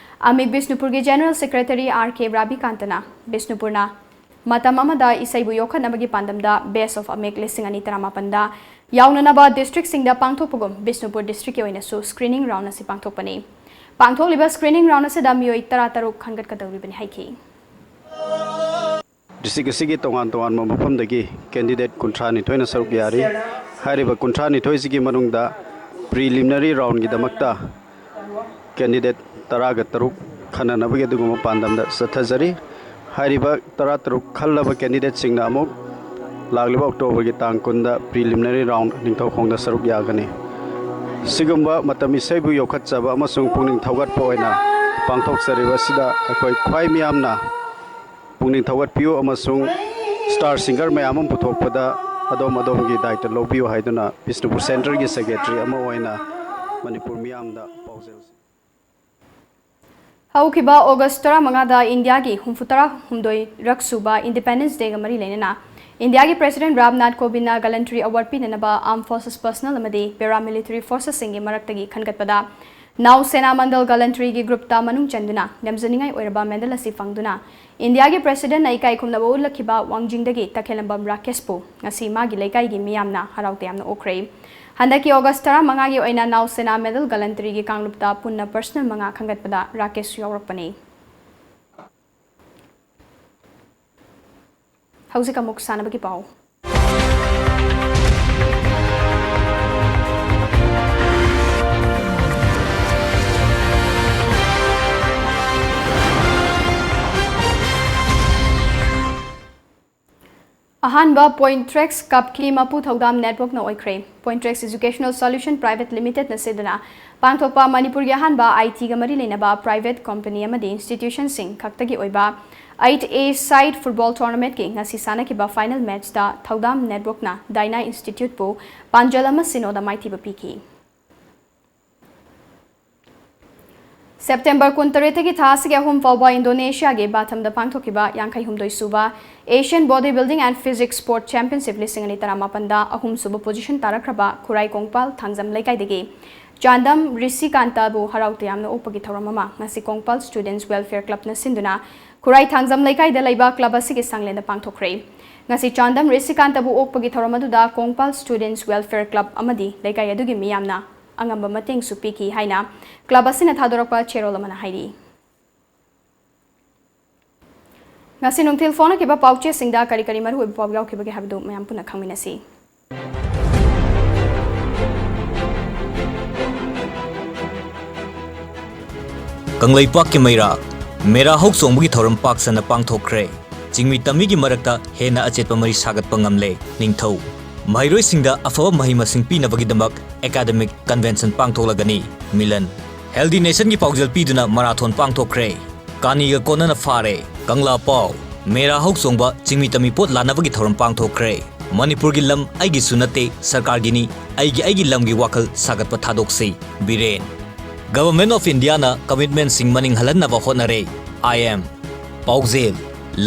ꯑꯃꯤꯛ ꯕꯤꯁꯅꯨꯄꯨꯔꯒꯤ general secretary ꯑꯥꯔ ꯀꯦ ꯔꯥꯕꯤꯀꯥꯟꯇꯅ ꯕꯤꯁꯅꯨꯄꯨꯔꯅ ꯃꯇꯝ ꯑꯃꯗ ꯏꯁꯩꯕꯨ ꯌꯣꯛꯈꯠꯅꯕꯒꯤ ꯄꯥꯟꯗꯝꯗ Best of ꯑꯃꯤꯛ ꯂꯤꯁꯤꯡ ꯑꯅꯤ ꯇꯔꯥꯃꯥꯄꯟꯗ ꯌꯥꯎꯅꯅꯕ districtꯁꯤꯡꯗ ꯄꯥꯡꯊꯣꯛꯄꯒꯨꯝ ꯕꯤꯁꯅꯨꯄꯨꯔ districtꯀꯤ ꯑꯣꯏꯅꯁꯨ screening round ꯑꯁꯤ ꯄꯥꯡꯊꯣꯛꯄꯅꯤ꯫ ꯄꯥꯡꯊꯣꯛꯂꯤꯕ screening round ꯑꯁꯤꯗ ꯃꯤꯑꯣꯏ ꯇꯔꯥ ꯇꯔꯨꯛ ꯈꯟꯒꯠꯀꯗꯧꯔꯤꯕꯅꯤ ꯍꯥꯏꯈꯤ꯫ District ꯑꯁꯤꯒꯤ ꯇꯣꯉꯥꯟ ꯇꯣꯉꯥꯟꯕ ꯃꯐꯝꯗꯒꯤ candidate ꯀꯨꯟꯊ꯭ꯔꯥ ꯅꯤꯊꯣꯏꯅ ꯁꯔꯨꯛ ꯌꯥꯔꯤ꯫ ꯍꯥꯏꯔꯤꯕ ꯀꯨꯟꯊ꯭ꯔꯥ ꯅꯤꯊꯣꯏꯁꯤꯒꯤ ꯃꯅꯨꯡꯗ preliminary roundꯒꯤꯗꯃꯛꯇ candidate ꯇꯔꯥꯒ ꯇꯔꯨꯛ ꯈꯟꯅꯅꯕꯒꯤ ꯑꯗꯨꯒꯨꯝꯕ ꯄꯥꯟꯗꯝꯗ ꯆꯠꯊꯖꯔꯤ꯫ ꯍꯥꯏꯔꯤꯕ ꯇꯔꯥ ꯇꯔꯨꯛ ꯈꯜꯂꯕ candidateꯁꯤꯡꯅ ꯑꯃꯨꯛ ꯂꯥꯛꯂꯤꯕ Octoberꯒꯤ ꯇꯥꯡ ꯀꯨꯟꯗ preliminary round ꯅꯤꯡꯊꯧꯈꯣꯡꯗ ꯁꯔꯨꯛ ꯌꯥꯒꯅꯤ꯫ ꯁꯤꯒꯨꯝꯕ ꯃꯇꯝ ꯏꯁꯩꯕꯨ ꯌꯣꯛꯈꯠꯆꯕ ꯑꯃꯁꯨꯡ ꯄꯨꯛꯅꯤꯡ ꯊꯧꯒꯠꯄ ꯑꯣꯏꯅ ꯄꯥꯡꯊꯣꯛꯆꯔꯤꯕ ꯑꯁꯤꯗ ꯑꯩꯈꯣꯏ ꯈ꯭ꯋꯥꯏ ꯃꯤꯌꯥꯝꯅ ꯄꯨꯛꯅꯤꯡ ꯊꯧꯒꯠꯄꯤꯌꯨ ꯑꯃꯁꯨꯡ star singer ꯃꯌꯥꯝ ꯑꯃ ꯄꯨꯊꯣꯛꯄꯗ ꯑꯗꯣꯝ ꯑꯗꯣꯝꯒꯤ ꯗꯥꯏꯇ ꯂꯧꯕꯤꯌꯨ ꯍꯥꯏꯗꯨꯅ ꯕꯤꯁꯅꯨꯄꯨꯔ centreꯒꯤ secretary ꯑꯃ ꯑꯣꯏꯅ ꯃꯅꯤꯄꯨꯔ ꯃꯤꯌꯥꯝꯗ ꯄꯥꯎꯖꯦꯜ꯫ ꯍꯧꯈꯤꯕ August ꯇꯔꯥꯃꯉꯥꯗ ꯏꯟꯗꯤꯌꯥꯒꯤ ꯍꯨꯝꯐꯨꯇꯔꯥ ꯍꯨꯝꯗꯣꯏꯔꯛ ꯁꯨꯕ Independence Dayꯒ ꯃꯔꯤ ꯂꯩꯅꯅ ꯏꯟꯗꯤꯌꯥꯒꯤ President Ramnath ꯀꯣꯕꯤꯟꯗꯅ Gallantry Award ꯄꯤꯅꯅꯕ Armed Forces personnel ꯑꯃꯗꯤ Paramilitary Forcesꯁꯤꯡꯒꯤ ꯃꯔꯛꯇꯒꯤ ꯈꯟꯒꯠꯄꯗ ꯅꯥꯎ ꯁꯦꯅꯥ ꯃꯟꯗꯜ ꯒꯂꯟꯇ꯭ꯔꯤꯒꯤ ꯒ꯭ꯔꯨꯞꯇ ꯃꯅꯨꯡ ꯆꯟꯗꯨꯅ ꯂꯝꯖꯅꯤꯡꯉꯥꯏ ꯑꯣꯏꯔꯕ ꯃꯦꯗꯜ ꯑꯁꯤ ꯐꯪꯗꯨꯅ ꯏꯟꯗꯤꯌꯥꯒꯤ ꯄ꯭ꯔꯦꯁꯤꯗꯦꯟꯠꯅ ꯏꯀꯥꯏ ꯈꯨꯝꯅꯕ ꯎꯠꯂꯛꯈꯤꯕ ꯋꯥꯡꯖꯤꯡꯗꯒꯤ ꯇꯈꯦꯜꯂꯝꯕꯝ ꯔꯥꯀꯦꯁꯄꯨ ꯉꯁꯤ ꯃꯥꯒꯤ ꯂꯩꯀꯥꯏꯒꯤ ꯃꯤꯌꯥꯝꯅ ꯍꯔꯥꯎ ꯇꯌꯥꯝꯅ ꯑꯣꯛꯈ꯭ꯔꯦ꯫ ꯍꯟꯗꯛꯀꯤ ꯑꯣꯒꯁ ꯇꯔꯥꯃꯉꯥꯒꯤ ꯑꯣꯏꯅ ꯅꯥꯎ ꯁꯦꯅꯥ ꯃꯦꯗꯜ ꯒꯂꯟꯇ꯭ꯔꯤꯒꯤ ꯀꯥꯡꯂꯨꯞꯇ ꯄꯨꯟꯅ ꯄꯔꯁꯅꯦꯜ ꯃꯉꯥ ꯈꯟꯒꯠꯄꯗ ꯔꯥꯀꯦꯁꯁꯨ ꯌꯥꯎꯔꯛꯄꯅꯤ꯫ ꯍꯧꯖꯤꯛ ꯑꯃꯨꯛ ꯁꯥꯟꯅꯕꯒꯤ ꯄꯥꯎ꯫ ꯑꯍꯥꯟꯕ ꯄꯣꯏꯟꯇ꯭ꯔꯦꯛꯁ ꯀꯞꯀꯤ ꯃꯄꯨ ꯊꯧꯗꯥꯝ ꯅꯦꯠꯋꯥꯔꯛꯅ ꯑꯣꯏꯈ꯭ꯔꯦ꯫ ꯄꯣꯏꯟꯇ꯭ꯔꯦꯛꯁ ꯏꯖꯨꯀꯦꯁꯅꯦꯜ ꯁꯣꯂꯨꯁꯟ ꯄ꯭ꯔꯥꯏꯚꯦꯠ ꯂꯤꯃꯤꯇꯦꯗꯅ ꯁꯤꯟꯗꯨꯅ ꯄꯥꯡꯊꯣꯛꯄ ꯃꯅꯤꯄꯨꯔꯒꯤ ꯑꯍꯥꯟꯕ ꯑꯥꯏ ꯇꯤꯒ ꯃꯔꯤ ꯂꯩꯅꯕ ꯄ꯭ꯔꯥꯏꯚꯦꯠ ꯀꯝꯄꯅꯤ ꯑꯃꯗꯤ ꯏꯟꯁꯇꯤꯇ꯭ꯌꯨꯁꯟꯁꯤꯡ ꯈꯛꯇꯒꯤ ꯑꯣꯏꯕ ꯑꯩꯠ ꯑꯦ ꯁꯥꯏꯠ ꯐꯨꯠꯕꯣꯜ ꯇꯣꯔꯅꯥꯃꯦꯟꯠꯀꯤ ꯉꯁꯤ ꯁꯥꯟꯅꯈꯤꯕ ꯐꯥꯏꯅꯦꯜ ꯃꯦꯠꯆꯇ ꯊꯧꯗꯥꯝ ꯅꯦꯠꯋꯥꯔꯛꯅ ꯗꯥꯏꯅꯥ ꯏꯟꯁꯇꯤꯇ꯭ꯌꯨꯠꯄꯨ ꯄꯥꯟꯖꯜ ꯑꯃ ꯁꯤꯅꯣꯗ ꯃꯥꯏꯊꯤꯕ ꯄꯤꯈꯤ꯫ ꯁꯦꯞꯇꯦꯝꯕꯔ ꯀꯨꯟꯇꯔꯦꯠꯇꯒꯤ ꯊꯥ ꯑꯁꯤꯒꯤ ꯑꯍꯨꯝ ꯐꯥꯎꯕ ꯏꯟꯗꯣꯅꯦꯁꯤꯌꯥꯒꯤ ꯕꯥꯊꯝꯗ ꯄꯥꯡꯊꯣꯛꯈꯤꯕ ꯌꯥꯡꯈꯩ ꯍꯨꯝꯗꯣꯏ ꯁꯨꯕ Asian Body Building and Physique Sport Championship ꯂꯤꯁꯤꯡ ꯑꯅꯤ ꯇꯔꯥꯃꯥꯄꯟꯗ ꯑꯍꯨꯝ ꯁꯨꯕ ꯄꯣꯖꯤꯁꯟ ꯇꯥꯔꯛꯈ꯭ꯔꯕ ꯈꯨꯔꯥꯏ ꯀꯣꯡꯄꯥꯜ ꯊꯥꯡꯖꯝ ꯂꯩꯀꯥꯏꯗꯒꯤ ꯆꯥꯟꯗꯝ ꯔꯤꯁꯤꯀꯥꯟꯇꯕꯨ ꯍꯔꯥꯎ ꯇꯌꯥꯝꯅ ꯑꯣꯛꯄꯒꯤ ꯊꯧꯔꯝ ꯑꯃ ꯉꯁꯤ ꯀꯣꯡꯄꯥꯜ ꯁ꯭ꯇꯨꯗꯦꯟꯠꯁ ꯋꯦꯜꯐꯤꯌꯔ ꯀ꯭ꯂꯕꯅ ꯁꯤꯟꯗꯨꯅ ꯈꯨꯔꯥꯏ ꯊꯥꯡꯖꯝ ꯂꯩꯀꯥꯏꯗ ꯂꯩꯕ ꯀ꯭ꯂꯕ ꯑꯁꯤꯒꯤ ꯁꯪꯂꯦꯟꯗ ꯄꯥꯡꯊꯣꯛꯈ꯭ꯔꯦ꯫ ꯉꯁꯤ ꯆꯥꯟꯗꯝ ꯔꯤꯁꯤꯀꯥꯟꯇꯕꯨ ꯑꯣꯛꯄꯒꯤ ꯊꯧꯔꯝ ꯑꯗꯨꯗ ꯀꯣꯡꯄꯥꯜ ꯁ꯭ꯇꯨꯗꯦꯟꯠꯁ ꯋꯦꯜꯐꯤꯌꯔ ꯀ꯭ꯂꯕ ꯑꯃꯗꯤ ꯂꯩꯀꯥꯏ ꯑꯗꯨꯒꯤ ꯃꯤꯌꯥꯝꯅ ꯑꯉꯝꯕ ꯃꯇꯦꯡꯁꯨ ꯄꯤꯈꯤ ꯍꯥꯏꯅ ꯀ꯭ꯂꯕ ꯑꯁꯤꯅ ꯊꯥꯗꯣꯔꯛꯄ ꯆꯦꯔꯣꯜ ꯑꯃꯅ ꯍꯥꯏꯔꯤ꯫ ꯉꯁꯤ ꯅꯨꯡꯊꯤꯜ ꯐꯣꯡꯅꯈꯤꯕ ꯄꯥꯎꯆꯦꯁꯤꯡꯗ ꯀꯔꯤ ꯀꯔꯤ ꯃꯔꯨꯑꯣꯏꯕ ꯄꯥꯎ ꯌꯥꯎꯈꯤꯕꯒꯦ ꯍꯥꯏꯕꯗꯨ ꯃꯌꯥꯝ ꯄꯨꯟꯅ ꯈꯪꯃꯤꯟꯅꯁꯤ꯫ ꯀꯪꯂꯩꯄꯥꯛꯀꯤ ꯃꯩꯔꯥ ꯃꯦꯔꯥ ꯍꯧ ꯆꯣꯡꯕꯒꯤ ꯊꯧꯔꯝ ꯄꯥꯛ ꯁꯟꯅ ꯄꯥꯡꯊꯣꯛꯈ꯭ꯔꯦ꯫ ꯆꯤꯡꯃꯤ ꯇꯝꯃꯤꯒꯤ ꯃꯔꯛꯇ ꯍꯦꯟꯅ ꯑꯆꯦꯠꯄ ꯃꯔꯤ ꯁꯥꯒꯠꯄ ꯉꯝꯂꯦ꯫ ꯅꯤꯡꯊꯧ꯫ ꯃꯍꯩꯔꯣꯏꯁꯤꯡꯗ ꯑꯐꯕ ꯃꯍꯩ ꯃꯁꯤꯡ ꯄꯤꯅꯕꯒꯤꯗꯃꯛ ꯑꯦꯀꯥꯗꯃꯤꯛ ꯀꯟꯚꯦꯟꯁꯟ ꯄꯥꯡꯊꯣꯛꯂꯒꯅꯤ꯫ ꯃꯤꯂꯟ꯫ ꯍꯦꯜꯗꯤ ꯅꯦꯁꯟꯒꯤ ꯄꯥꯎꯖꯦꯜ ꯄꯤꯗꯨꯅ ꯃꯔꯥꯊꯣꯟ ꯄꯥꯡꯊꯣꯛꯈ꯭ꯔꯦ꯫ ꯀꯥꯅꯤꯒ ꯀꯣꯟꯅꯅ ꯐꯥꯔꯦ꯫ ꯀꯪꯂꯥ ꯄꯥꯎ꯫ ꯃꯦꯔꯥ ꯍꯧ ꯆꯣꯡꯕ ꯆꯤꯡꯃꯤ ꯇꯝꯃꯤ ꯄꯣꯠ ꯂꯥꯟꯅꯕꯒꯤ ꯊꯧꯔꯝ ꯄꯥꯡꯊꯣꯛꯈ꯭ꯔꯦ꯫ ꯃꯅꯤꯄꯨꯔꯒꯤ ꯂꯝ ꯑꯩꯒꯤꯁꯨ ꯅꯠꯇꯦ, ꯁꯔꯀꯥꯔꯒꯤꯅꯤ꯫ ꯑꯩꯒꯤ, ꯑꯩꯒꯤ ꯂꯝꯒꯤ ꯋꯥꯈꯜ ꯁꯥꯒꯠꯄ ꯊꯥꯗꯣꯛꯁꯤ꯫ ꯕꯤꯔꯦꯟ꯫ Government of Indiaꯅ commitmentꯁꯤꯡ ꯃꯅꯤꯡ ꯍꯜꯍꯟꯅꯕ ꯍꯣꯠꯅꯔꯦ꯫ ꯑꯥꯏ ꯑꯦꯝ꯫ ꯄꯥꯎꯖꯦꯜ꯫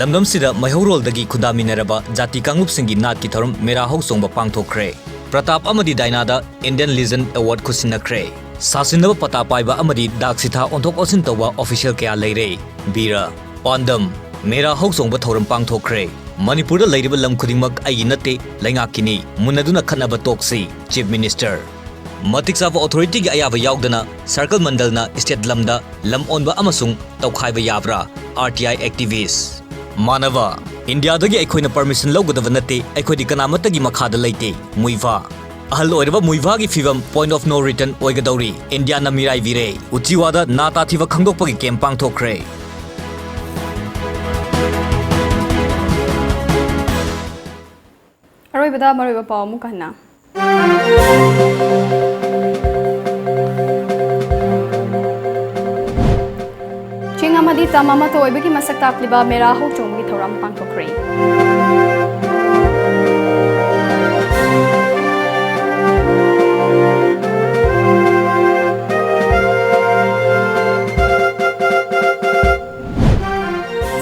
ꯂꯝꯗꯝꯁꯤꯗ ꯃꯩꯍꯧꯔꯣꯜꯗꯒꯤ ꯈꯨꯟꯗꯥꯃꯤꯟꯅꯔꯕ ꯖꯥꯇꯤ ꯀꯥꯡꯂꯨꯞꯁꯤꯡꯒꯤ ꯅꯥꯠꯀꯤ ꯊꯧꯔꯝ ꯃꯦꯔꯥ ꯍꯧ ꯆꯣꯡꯕ ꯄꯥꯡꯊꯣꯛꯈ꯭ꯔꯦ꯫ ꯄ꯭ꯔꯇꯥꯞ ꯑꯃꯗꯤ ꯗꯥꯏꯅꯥꯗ Indian Legion Award ꯈꯨꯠꯁꯤꯟꯅꯈ꯭ꯔꯦ꯫ ꯁꯥꯁꯤꯟꯅꯕ ꯄꯇꯥ ꯄꯥꯏꯕ ꯑꯃꯗꯤ ꯗꯥꯛ ꯁꯤꯊꯥ ꯑꯣꯟꯊꯣꯛ ꯑꯣꯟꯁꯤꯟ ꯇꯧꯕ official ꯀꯌꯥ ꯂꯩꯔꯦ꯫ ꯕꯤꯔ, ꯄꯥꯟꯗꯝ, ꯃꯦꯔꯥ ꯍꯧꯆꯣꯡꯕ ꯊꯧꯔꯝ ꯄꯥꯡꯊꯣꯛꯈ꯭ꯔꯦ꯫ ꯃꯅꯤꯄꯨꯔꯗ ꯂꯩꯔꯤꯕ ꯂꯝ ꯈꯨꯗꯤꯡꯃꯛ ꯑꯩꯒꯤ ꯅꯠꯇꯦ, ꯂꯩꯉꯥꯛꯀꯤꯅꯤ, ꯃꯨꯟꯅꯗꯨꯅ ꯈꯠꯅꯕ ꯇꯣꯛꯁꯤ, Chief Minister꯫ ꯃꯇꯤꯛ ꯆꯥꯕ authority ꯒꯤ ꯑꯌꯥꯕ ꯌꯥꯎꯗꯅ circle ꯃꯟꯗꯜꯅ state ꯂꯝꯗ ꯂꯝ ꯑꯣꯟꯕ ꯑꯃꯁꯨꯡ ꯇꯧꯈꯥꯏꯕ ꯌꯥꯕ꯭ꯔꯥ? R T I activist꯫ ꯃꯥꯅꯕ, ꯏꯟꯗꯤꯌꯥꯗꯒꯤ ꯑꯩꯈꯣꯏꯅ permission ꯂꯧꯒꯗꯕ ꯅꯠꯇꯦ, ꯑꯩꯈꯣꯏꯗꯤ ꯀꯅꯥꯃꯠꯇꯒꯤ ꯃꯈꯥꯗ ꯂꯩꯇꯦ, ꯃꯨꯏꯚꯥ꯫ ꯑꯍꯜ ꯑꯣꯏꯔꯕ ꯃꯨꯏꯚꯥꯒꯤ ꯐꯤꯚꯝ point of no return ꯑꯣꯏꯒꯗꯧꯔꯤ, ꯏꯟꯗꯤꯌꯥꯅ ꯃꯤꯔꯥꯏꯕꯤꯔꯦ, ꯎꯆꯤꯋꯥꯗ ꯅꯥ ꯇꯥꯊꯤꯕ ꯈꯪꯗꯣꯛꯄꯒꯤ camp ꯄꯥꯡꯊꯣꯛꯈ꯭ꯔꯦ꯫ ꯑꯔꯣꯏꯕꯗ ꯃꯔꯨꯑꯣꯏꯕ ꯄꯥꯎ ꯑꯃꯨꯛ ꯍꯟꯅ꯫ ꯆꯤꯡ ꯑꯃꯗꯤ ꯇꯝ ꯑꯃꯠꯇ ꯑꯣꯏꯕꯒꯤ ꯃꯁꯛ ꯇꯥꯛꯂꯤꯕ ꯃꯦꯔꯥ ꯍꯧꯆꯣꯡꯕꯒꯤ ꯊꯧꯔꯝ ꯄꯥꯡꯊꯣꯛꯈ꯭ꯔꯦ꯫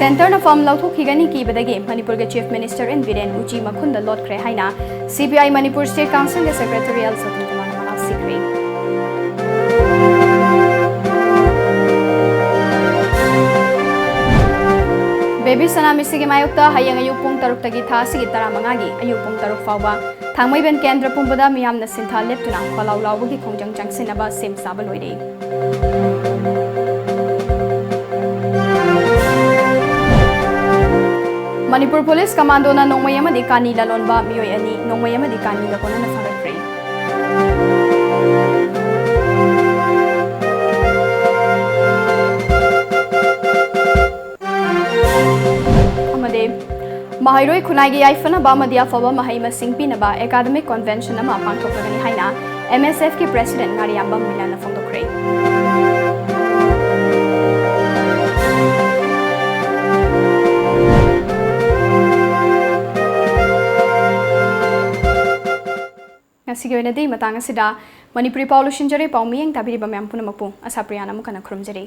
Centre ꯅ ꯐꯝ ꯂꯧꯊꯣꯛꯈꯤꯒꯅꯤ ꯀꯤꯕꯗꯒꯤ ꯃꯅꯤꯄꯨꯔꯒꯤ Chief Minister N ꯕꯤꯔꯦꯟ ꯎꯆꯤ ꯃꯈꯨꯟꯗ ꯂꯣꯠꯈ꯭ꯔꯦ ꯍꯥꯏꯅ C P I Manipur State Council ꯒꯤ Secretary L ꯁꯇꯤꯟ ꯀꯨꯃꯥꯔꯅ ꯃꯅꯥ ꯁꯤꯈ꯭ꯔꯦ꯫ ꯕꯦꯕꯤ ꯁꯅꯥꯃꯤꯁꯤꯒꯤ ꯃꯥꯌꯣꯛꯇ ꯍꯌꯦꯡ ꯑꯌꯨꯛ ꯄꯨꯡ ꯇꯔꯨꯛꯇꯒꯤ ꯊꯥ ꯑꯁꯤꯒꯤ ꯇꯔꯥꯃꯉꯥꯒꯤ ꯑꯌꯨꯛ ꯄꯨꯡ ꯇꯔꯨꯛ ꯐꯥꯎꯕ ꯊꯥꯡꯃꯩꯕꯟ ꯀꯦꯟꯗ꯭ꯔ ꯄꯨꯝꯕꯗ ꯃꯤꯌꯥꯝꯅ ꯁꯤꯟꯊꯥ ꯂꯦꯞꯇꯨꯅ ꯈꯣꯜꯂꯥꯎ ꯂꯥꯎꯕꯒꯤ ꯈꯣꯡꯖꯪ ꯆꯪꯁꯤꯟꯅꯕ ꯁꯦꯝ ꯁꯥꯕ ꯂꯣꯏꯔꯦ꯫ ꯃꯅꯤꯄꯨꯔ ꯄꯨꯂꯤꯁ ꯀꯃꯥꯟꯗꯣꯅ ꯅꯣꯡꯃꯩ ꯑꯃꯗꯤ ꯀꯥꯅꯤ ꯂꯂꯣꯟꯕ ꯃꯤꯑꯣꯏ ꯑꯅꯤ ꯅꯣꯡꯃꯩ ꯑꯃꯗꯤ ꯀꯥꯅꯤꯒ ꯀꯣꯟꯅꯅ ꯐꯥꯒꯠꯈ꯭ꯔꯦ꯫ ꯑꯃꯗꯤ ꯃꯍꯩꯔꯣꯏ ꯈꯨꯟꯅꯥꯏꯒꯤ ꯌꯥꯏꯐꯅꯕ ꯑꯃꯗꯤ ꯑꯐꯕ ꯃꯍꯩ ꯃꯁꯤꯡ ꯄꯤꯅꯕ academic convention ꯑꯃ ꯄꯥꯡꯊꯣꯛꯂꯒꯅꯤ ꯍꯥꯏꯅ M S F ꯀꯤ President ꯉꯥꯔꯤꯌꯥꯝꯕꯝ ꯃꯤꯂꯟꯅ ꯐꯣꯡꯗꯣꯛꯈ꯭ꯔꯦ꯫ ꯉꯁꯤꯒꯤ ꯑꯣꯏꯅꯗꯤ ꯃꯇꯥꯡ ꯑꯁꯤꯗ ꯃꯅꯤꯄꯨꯔꯤ ꯄꯥꯎ ꯂꯣꯏꯁꯤꯟꯖꯔꯦ꯫ ꯄꯥꯎ ꯃꯤꯠꯌꯦꯡ ꯇꯥꯕꯤꯔꯤꯕ ꯃꯌꯥꯝ ꯄꯨꯝꯅꯃꯛꯄꯨ ꯑꯁꯥꯄ꯭ꯔꯤꯌꯥꯅ ꯑꯃꯨꯛ ꯍꯟꯅ ꯈꯨꯔꯨꯝꯖꯔꯤ꯫